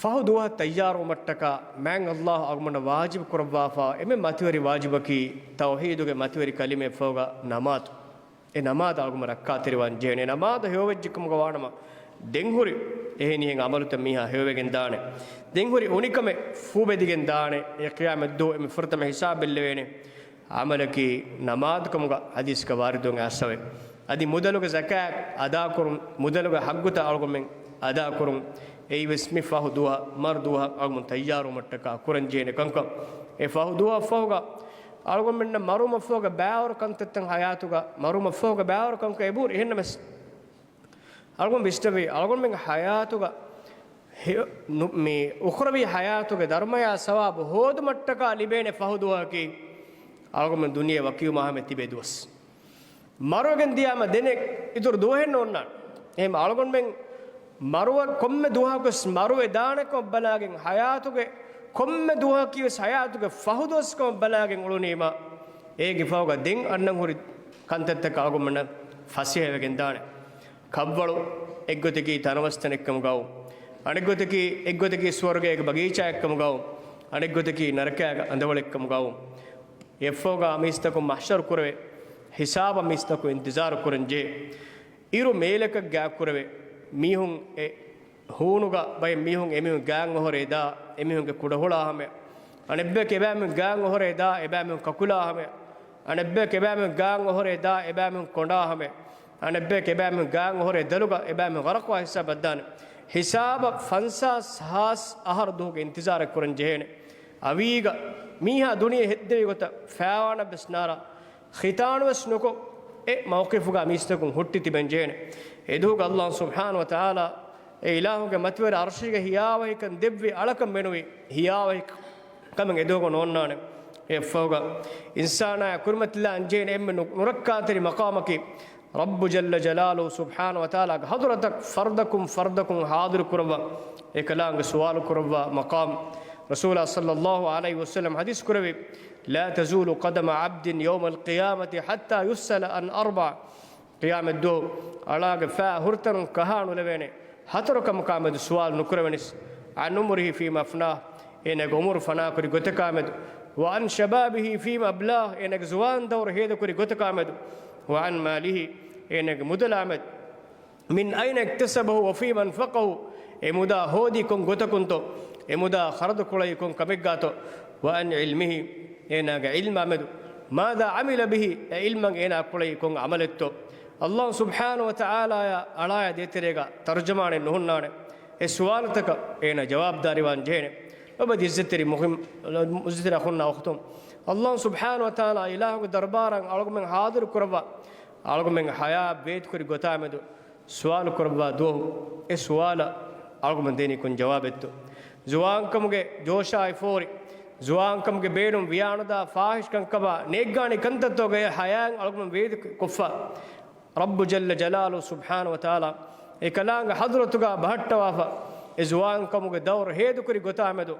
ފަހު ދުވަހަށް ތައްޔާރުވުމަށްޓަކާ މާތް ﷲ އަޅުގަނޑުމެންނަށް ވާޖިބު ކުރައްވާފަ އެންމެ މަތިވެރި ވާޖިބަކީ ތައުޙީދުގެ މަތިވެރި ކަލިމައެއް ފަހުގަ ނަމާދު. އެ ނަމާދު އަޅުގަނޑުމެން ރައްކާތެރިވާން ޖެހޭނެ. ނަމާދު ހެޔޮވެއްޖެ ކަމުގަ ވާނަމަ، ދެންހުރި އެހެނިހެން ޢަމަލުތައް މީހާ ހެޔޮވެގެން ދާނެ. ދެންހުރި އުނިކަމެއް ފޫބެދިގެން ދާނެ. އެ ޤިޔާމަތްދުވަހު އެންމެ ފުރަތަމަ ހިސާބު ބެއްލެވޭނެ ޢަމަލަކީ ނަމާދު ކަމުގަ ޙަދީޘްގަ ވާރިދުވެގެން އައިސްފަވޭ. އަދި މުދަލުގެ ޒަކާތް އަދާކުރުން، މުދަލުގެ ޙައްޤުތައް އަޅުގަނޑުމެން އަދާކުރުން. އެއީވެސް މި ފަހު ދުވަހަށް، މަރު ދުވަހަށް އަޅުގަނޑު ތައްޔާރުވުމަށްޓަކާ ކުރަންޖެހޭނެ ކަންކަން. އެ ފަހު ދުވަހަށްފަހުގަ އަޅުގަނޑުމެންނަށް މަރުވުމަށްފަހުގަ ބައިވަރު ކަންތައްތައް ޙަޔާތުގަ، މަރުވުމަށްފަހުގަ ބައިވަރު ކަންކަން އެބަހުރި. އެހެންނަމަވެސް އަޅުގަނޑު ވިސްނަވީ، އަޅުގަނޑުމެންގެ ޙަޔާތުގަ ހެޔޮ-، ނު-، މި އުޚްރަވީ ޙަޔާތުގެ ދަރުމަޔާ ސަވާބު ހޯދުމަށްޓަކާ ލިބޭނެ ފަހު ދުވަހަކީ، އަޅުގަނޑުމެން ދުނިޔެ ވަކިވުމާ ހަމަ ތިބޭ ދުވަސް. މަރުވެގެން ދިޔާމަ ދެނެއް އިތުރު ދުވަހެއް ނޯންނާނެ. އެހެން އަޅުގަނޑުމެން މަރުވަ-، ކޮންމެ ދުވަހަކުވެސް މަރުވެދާނެ ކަމަށް ބަލާގެން ޙަޔާތުގެ، ކޮންމެ ދުވަހަކީވެސް ޙަޔާތުގެ ފަހު ދުވަސް ކަމަށް ބަލާގެން އުޅުނީމަ، އޭގެ ފަހުގަ ދެން އަންނަން ހުރި ކަންތައްތަކަށް އަޅުގަނޑުމެންނަށް ފަސޭހަވެގެން ދާނެ. ކަށްވަޅު އެއްގޮތަކީ ތަނަވަސްތަނެއްކަމުގައު، އަނެއްގޮތަކީ، އެއްގޮތަކީ ސުވަރުގޭގެ ބަގީޗާއެއްކަމުގައު، އަނެއްގޮތަކީ ނަރަކައިގެ އަނދަވަޅެއްކަމުގައު. އެއަށްފަހުގަ މީސްތަކުން މަޙްޝަރު ކުރެވޭ، ހިސާބަށް މީސްތަކުން އިންތިޒާރު ކުރަންޖެހޭ. އިރު މޭލަކަށް ގާތްކުރެވޭ، މީހުން އެ ހޫނުގަ ބައެއް މީހުން އެމީހުން ގާތް އޮހޮރޭ ދާ، އެމީހުންގެ ކުޑަހުޅާ ހަމަޔަށް. އަނެއްބަޔަކު އެބައިމީހުން ގާތް އޮހޮރޭ ދާ، އެބައިމީހުން ކަކުލާ ހަމަޔަށް. އަނެއްބަޔަކު އެބައިމީހުން ގާތް އޮހޮރޭ ދާ، އެބައިމީހުން ކޮނޑާ ހަމަޔަށް. އަނެއްބަޔަކު އެބައިމީހުން ގާތް އޮހޮރޭ ދަލުގަ އެބައިމީހުން ޣަރަޤުވާ ހިސާބަށް ދާނެ. ހިސާބަށް ފަންސާސް ހާސް އަހަރު ދުވަހުގެ އިންތިޒާރެއް ކުރަން ޖެހޭނެ. އަވީގަ މީހާ ދުނިޔެ ހެއްދެވި ގޮތަށް ފާވާނަށްވެސް ނާރާ ޚިތާނުވެސް ނުކޮށް، އެ މައުޤިފުގަ މީސްތަކުން ހުއްޓި ތިބެން ޖެހޭނެ. އެދުވަހުގަ ﷲ ސުބްޙާނަހޫ ވަތަޢާލާ އެ އިލާހުގެ މަތިވެރި ޢަރްޝީގެ ހިޔާވަހިކަން ދެއްވި އަޅަކަށް މެނުވީ ހިޔާވަހިކަމެއް އެދުވަހުގަ ނޯންނާނެ. އެއަށްފަހުގަ އިންސާނާއާ ކުރިމަތިލާން ޖެހޭނެ އެންމެ ނު-، ނުރައްކާތެރި މަޤާމަކީ، ރައްބު ޖައްލަ ޖަލާލުހޫ ސުބްޙާނަހޫ ވަތަޢާލާގެ ޙަޟްރަތަށް ފަރްދަކުން ފަރްދަކުން ޙާޟިރު ކުރައްވާ، އެކަލާނގެ ސުވާލު ކުރައްވާ މަޤާމް. ރަސޫލާ ޞައްލައްލާހު ޢަލައިހި ވަސައްލަމަ ޙަދީޘް ކުރެއްވި، "لا تزول قدم عبد يوم القيامة حتى يسأل عن أربع." ޤިޔާމަތް ދުވަހު އަޅާގެ ފައި ހުރިތަނުން ކަހާ ނުލެވޭނެ، ހަތަރު ކަމަކާމެދު ސުވާލު ނުކުރެވެނީސް. "عن عمره فيما أفناه." އޭނާގެ އުމުރު ފަނާކުރި ގޮތަކާމެދު. "وعن شبابه فيما أبلاه." އޭނާގެ ޒުވާން ދައުރު ހޭދަކުރި ގޮތަކާމެދު. "وعن ماله." އޭނާގެ މުދަލާމެދު. "من أين اكتسبه وفيما أنفقه." އެ މުދާ ހޯދީ ކޮން ގޮތަކުންތޯ؟ އެ މުދާ ޚަރަދު ކުޅައީ ކޮން ކަމެއްގާތޯ؟ "وعن علمه." އޭނާގެ ޢިލްމާމެދު. "ماذا عمل به؟" އެ ޢިލްމަށް އޭނާ ކުޅައީ ކޮން ޢަމަލެއްތޯ؟ ﷲ ސުބްޙާނަހޫ ވަތަޢާލާއާ އަޅާޔާ ދޭތެރޭގަ ތަރުޖަމާނެއް ނުހުންނާނެ. އެ ސުވާލުތަކަށް އޭނާ ޖަވާބުދާރީވާން ޖެހޭނެ. ލޮބުވެތި ޢިއްޒަތްތެރި މުހިން، ޢިއްޒަތްތެރި އަޚުންނާ އުޚްތުން، ﷲ ސުބްޙާނަހޫ ވަތަޢާލާ އިލާހުގެ ދަރުބާރަށް އަޅުގަމެން ޙާޟިރު ކުރައްވާ، އަޅުގަމެން ޙަޔާތް ބޭތުކުރި ގޮތާމެދު ސުވާލު ކުރައްވާ ދުވަހު، އެ ސުވާލަށް އަޅުގަމެން ދޭނީ ކޮން ޖަވާބެއްތޯ؟ ޒުވާންކަމުގެ ޖޯޝާއި ފޯރި، ޒުވާންކަމުގެ ބޭނުން ވިޔާނުދާ ފާޙިޝް ކަންކަމާ ނޭއްގާނީ ކަންތައްތޯގެ ޙަޔާތް އަޅުގަމެން ވޭދި ކޮށްފަ. ރައްބު ޖައްލަ ޖަލާލު ސުބްޙާނަހޫ ވަތަޢާލާ އެ ކަލާނގެ ޙަޟްރަތުގަ ބަހައްޓަވާފަ، އެ ޒުވާންކަމުގެ ދައުރު ހޭދަކުރި ގޮތާމެދު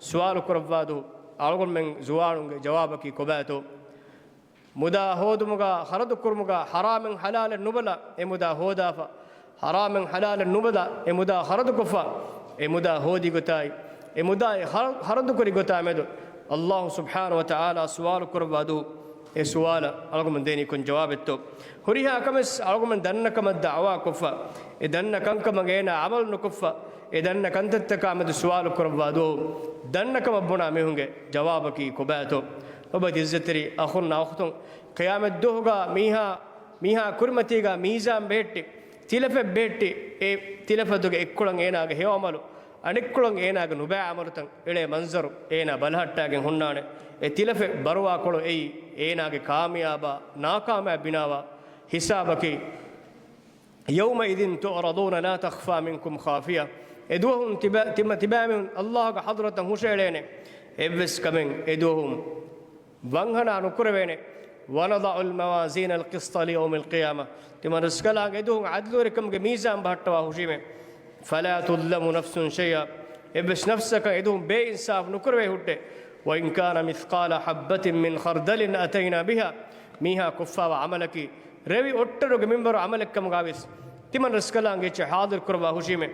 ސުވާލު ކުރައްވާ ދުވަހު، އަޅުގަނޑުމެން ޒުވާނުންގެ ޖަވާބަކީ ކޮބާތޯ؟ މުދާ ހޯދުމުގަ، ޚަރަދު ކުރުމުގަ ޙަރާމެއް ޙަލާލެއް ނުބަލާ އެ މުދާ ހޯދާފަ، ޙަރާމެއް ޙަލާލެއް ނުބަލާ އެ މުދާ ޚަރަދުކޮށްފަ، އެ މުދާ ހޯދި ގޮތާއި، އެ މުދާ އެ ޚަރަ-، ޚަރަދުކުރި ގޮތާމެދު ﷲ ސުބްޙާނަހޫ ވަތަޢާލާ ސުވާލު ކުރައްވާ ދުވަހު، އެ ސުވާލަށް އަޅުގަމެން ދޭނީ ކޮން ޖަވާބެއްތޯ؟ ހުރިހާ ކަމެއް އަޅުގަމެން ދަންނަ ކަމަށް ދަޢުވާ ކޮށްފަ، އެ ދަންނަ ކަންކަމަށް އޭނާ ޢަމަލު ނުކޮށްފަ، އެ ދަންނަ ކަންތައްތަކާމެދު ސުވާލު ކުރައްވާ ދުވަހު، ދަންނަ ކަމަށް ބުނާ މީހުންގެ ޖަވާބަކީ ކޮބާތޯ؟ ލޮބުވެތި ޢިއްޒަތްތެރި އަޚުންނާ އުޚްތުން، ޤިޔާމަތް ދުވަހުގަ މީހާ، މީހާ ކުރިމަތީގަ މީޒާން ބެހެއްޓި، ތިލަފެއް ބެހެއްޓި، އެ ތިލަފަތުގެ އެއްކޮޅަށް އޭނާގެ ހެޔޮ ޢަމަލު، އަނެއްކޮޅަށް އޭނާގެ ނުބައި ޢަމަލުތައް އެޅޭ މަންޒަރު އޭނާ ބަލަހައްޓާގެން ހުންނާނެ. އެ ތިލަފެއް ބަރުވާކޮޅު އެއީ އޭނާގެ ކާމިޔާބާ ނާކާމިޔާބު ބިނާވާ ހިސާބަކީ. يومئذ تعرضون لا تخفى منكم خافية. އެ ދުވަހުން ތިބަ-، ތިމަ-، ތިބާމީހުން ﷲ ގެ ޙަޟްރަތަށް ހުށައެޅޭނެ. އެއްވެސް ކަމެއް އެ ދުވަހުން ވަންހަނާ ނުކުރެވޭނެ. ونضع الموازين القسط ليوم القيامة. ތިމަން ރަސްކަލާނގެ އެ ދުވަހު ޢަދްލުވެރިކަމުގެ މީޒާން ބަހައްޓަވާ ހުށީމޭ. فلا تظلم نفس شيئا. އެއްވެސް ނަފްސަކަށް އެ ދުވަހު ބޭއިންސާފު ނުކުރެވޭ ހުއްޓޭ. وإن كان مثقال حبة من خردل أتينا بها. މީހާ ކޮށްފާވާ ޢަމަލަކީ ރެވި އޮއްޓަރުގެ މިންވަރު ޢަމަލެއްކަމުގަވިޔަސް، ތިމަން ރަސްކަލާނގެ އެއްޗެއް ޙާޟިރު ކުރައްވާ ހުށީމޭ.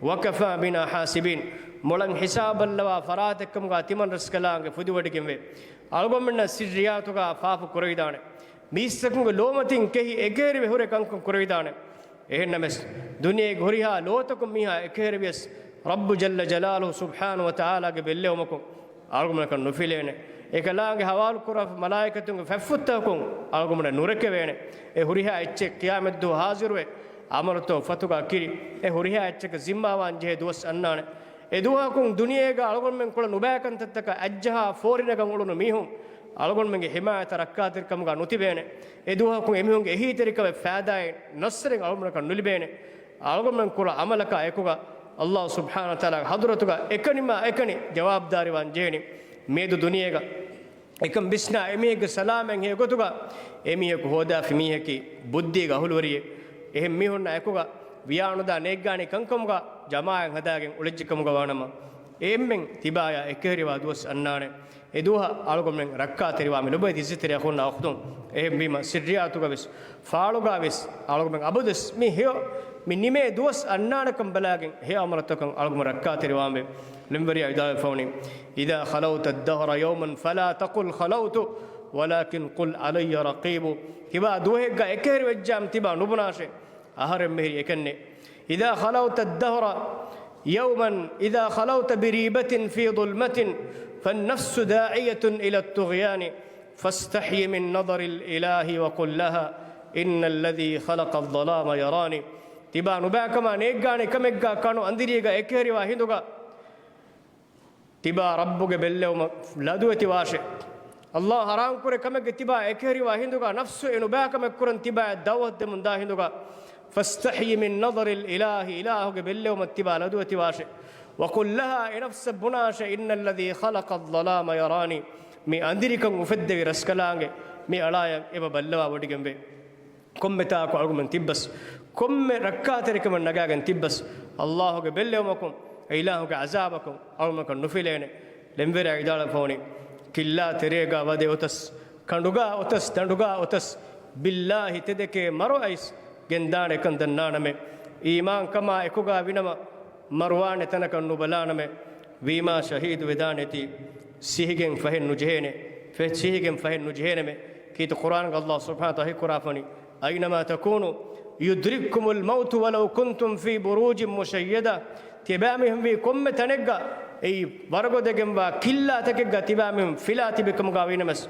وكفى بنا حاسبين. މޮޅަށް ހިސާބު ބައްލަވާ ފަރާތެއްކަމުގަ ތިމަން ރަސްކަލާނގެ ފުދިވޮޑިގެންވޭ. އަޅުގަނޑުމެންނަށް ސިއްރިއްޔާތުގަ ފާފަ ކުރެވިދާނެ. މީސްތަކުންގެ ލޯމަތިން ކެހި އެކަހެރިވެ ހުރެ ކަންކަން ކުރެވިދާނެ. އެހެންނަމަވެސް، ދުނިޔޭގެ ހުރިހާ ލޯތަކުން މީހާ އެކަހެރިވިޔަސް، ރައްބު ޖައްލަ ޖަލާލުހު ސުބްޙާނަހޫ ވަތަޢާލާގެ ބެއްލެވުމަކުން އަޅުގަނޑަކަށް ނުފިލޭނެ. އެކަލާނގެ ޙަވާލުކުރާފަ މަލާއިކަތުންގެ ފަތްފުށްތަކުން އަޅުގަނޑަށް ނުރެކެވޭނެ. އެ ހުރިހާ އެއްޗެއް ޤިޔާމަތްދުވަހު ޙާޟިރުވެ، ޢަމަލުތޯ ފަތުގަ ކިރި، އެ ހުރިހާ އެއްޗަކަށް ޒިންމާވާން ޖެހޭ ދުވަސް އަންނާނެ. އެ ދުވަހަކުން ދުނިޔޭގަ އަޅުގަނޑުމެން ކުޅަ ނުބައި ކަންތައްތަކަށް އަތްޖަހާ ފޯރިނަގަން އުޅުނު މީހުން އަޅުގަނޑުމެންގެ ޙިމާޔަތަށް ރައްކާތެރިކަމުގަ ނުތިބޭނެ. އެ ދުވަހަކުން އެމީހުންގެ އެހީތެރިކަމެއް ފައިދާއެއް ނަޞްރެއް އަޅުގަނޑަކަށް ނުލިބޭނެ. އަޅުގަނޑުމެން ކުރާ ޢަމަލަކާ އެކުގަ ﷲ ސުބްޙާނަހޫ ވަތަޢާލާގެ ޙަޟްރަތުގަ އެކަނިމާ އެކަނި ޖަވާބުދާރީވާން ޖެހެނީ. މިއަދު ދުނިޔޭގަ އެކަން ވިސްނާ އެމީހެއްގެ ސަލާމަތް ހެޔޮ ގޮތުގަ އެމީހަކު ހޯދާފި މީހަކީ ބުއްދީގެ އަހުލުވެރިއެއް. އެހެން މީހުންނާ އެކުގަ ވިޔާނުދާ ނޭއްގާނީ ކަންކަމުގަ ޖަމާޢަތް ހަދާގެން އުޅެއްޖެކަމުގަ ވާނަމަ، އެ އެންމެން ތިބާޔާ އެކަހެރިވާ ދުވަސް އަންނާނެ. އެ ދުވަހަށް އަޅުގަނޑުމެން ރައްކާތެރިވާމެ. ލޮބުވެތި ޢިއްޒަތްތެރި އަޚުންނާ އުޚްތުން، އެހެންވީމަ ސިއްރިއްޔާތުގަވެސް ފާޅުގަވެސް އަޅުގަމެން އަބަދުވެސް މި ހެޔޮ، މި ނިމޭ ދުވަސް އަންނާނެކަން ބަލާގެން ހެޔޮ ޢަމަލުތަކަށް އަޅުގަމެން ރައްކާތެރިވާންވޭ. ޅެންވެރިޔާ ވިދާޅުވެފައިވަނީ، إذا خلوت الدهر يوما فلا تقل خلوت ولكن قل علي رقيب. ތިބާ ދުވަހެއްގަ އެކަހެރި ވެއްޖާމަ ތިބާ ނުބުނާށޭ، އަހަރެން މިހިރީ އެކަންނޭ. إذا خلوت الدهر يوما، إذا خلوت بريبة في ظلمة، فالنفس داعية إلى الطغيان، فاستحي من نظر الإله وقل لها إن الذي خلق الظلام يراني. ތިބާ ނުބައިކަމާ ނޭއްގާނެ ކަމެއްގާ ކަނު އަނދިރީގަ އެކަހެރިވާ ހިނދުގަ، ތިބާ ރައްބުގެ ބެއްލެވުމަށް ލަދުވެތިވާށޭ. ﷲ ޙަރާމްކުރެ ކަމެއްގެ ތިބާ އެކަހެރިވާ ހިނދުގަ، ނަފްސު އެ ނުބައިކަމެއް ކުރަން ތިބާއަށް ދަޢުވަތު ދެމުންދާ ހިނދުގަ، فاستحي من نظر الإله، އިލާހުގެ ބެއްލެވުމަށް ތިބާ ލަދުވެތިވާށޭ. وقل لها، އެ ނަފްސަށް ބުނާށޭ، إن الذي خلق الظلام يراني، މި އަނދިރިކަން އުފެއްދެވި ރަސްކަލާނގެ މި އަޅާޔަށް އެބަ ބައްލަވާވޮޑިގެންވޭ. ކޮންމެ ތާކު އަޅުގަމެން ތިއްބަސް، ކޮންމެ ރައްކާތެރިކަމެއް ނަގާގެން ތިއްބަސް، ﷲ ގެ ބެއްލެވުމަކުން، އެ އިލާހުގެ ޢަޒާބަކުން އަޅުގަނޑަކަށް ނުފިލޭނެ. ޅެންވެރާ ވިދާޅުވެފަ ވަނީ، ކިއްލާ ތެރޭގާ ވަދެ އޮތަސް، ކަނޑުގާ އޮތަސް، ދަނޑުގާ އޮތަސް، ބިއްލާހި ތެދެކޭ މަރު އައިސް ގެންދާނެ އެކަން ދަންނާނަމޭ. އީމާންކަމާ އެކުގާ ވިނަމަ މަރުވާނެ ތަނަކަށް ނުބަލާނަމޭ. ވީމާ ޝަހީދު ވެދާނެތީ ސިހިގެން ފަހެއް ނުޖެހޭނެ. ފެ-، ސިހިގެން ފަހެއް ނުޖެހޭނެމޭ. ކީރިތި ޤުރްއާންގަ ﷲ ސުބްޙާނަހޫ ވަތަޢާލާ ހައި ކުރާފަނީ، أينما تكونوا يدرككم الموت ولو كنتم في بروج مشيدة. ތިބާމީހުން ވީ ކޮންމެ ތަނެއްގަ އެއީ ވަރުގަދައިގެންވާ ކިއްލާތަކެއްގަ ތިބާމީހުން ފިލާ ތިބި ކަމުގަ ވީނަމަސް،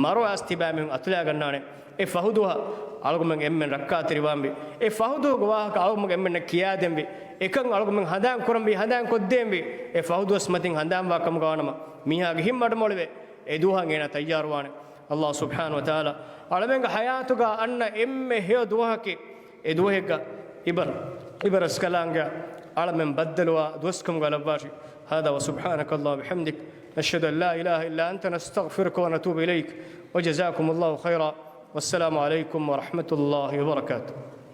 މަރު އައިސް ތިބާމީހުން އަތުލައިގަންނާނެ. އެ ފަހު ދުވަހަށް އަޅުގަމެން އެންމެން ރައްކާތެރިވާންވީ. އެ ފަހު ދުވަހުގެ ވާހަކަ އަޅުގަމެން އެންމެންނަށް ކިޔާދޭންވީ. އެކަން އަޅުގަމެން ހަނދާން ކުރަންވީ، ހަނދާން ކޮށްދޭންވީ. އެ ފަހު ދުވަސް މަތިން ހަނދާންވާ ކަމުގަ ވާނަމަ، މީހާގެ ހިތް މަޑުމޮޅުވޭ. އެ ދުވަހަށް އޭނާ ތައްޔާރުވާނެ. ﷲ ސުބްޙާނަހޫ ވަތަޢާލާ އަޅަމެންގެ ޙަޔާތުގަ އަންނަ އެންމެ ހެޔޮ ދުވަހަކީ، އެ ދުވަހެއްގަ އިބަރ-، އިބަރަސްކަލާނގެ އަޅަމެން ބައްދަލުވާ ދުވަސްކަމުގަ ލައްވާށި. هذا وسبحانك اللهم وبحمدك، نشهد أن لا إله إلا أنت، نستغفرك ونتوب إليك، وجزاكم الله خيرا، والسلام عليكم ورحمة الله وبركاته.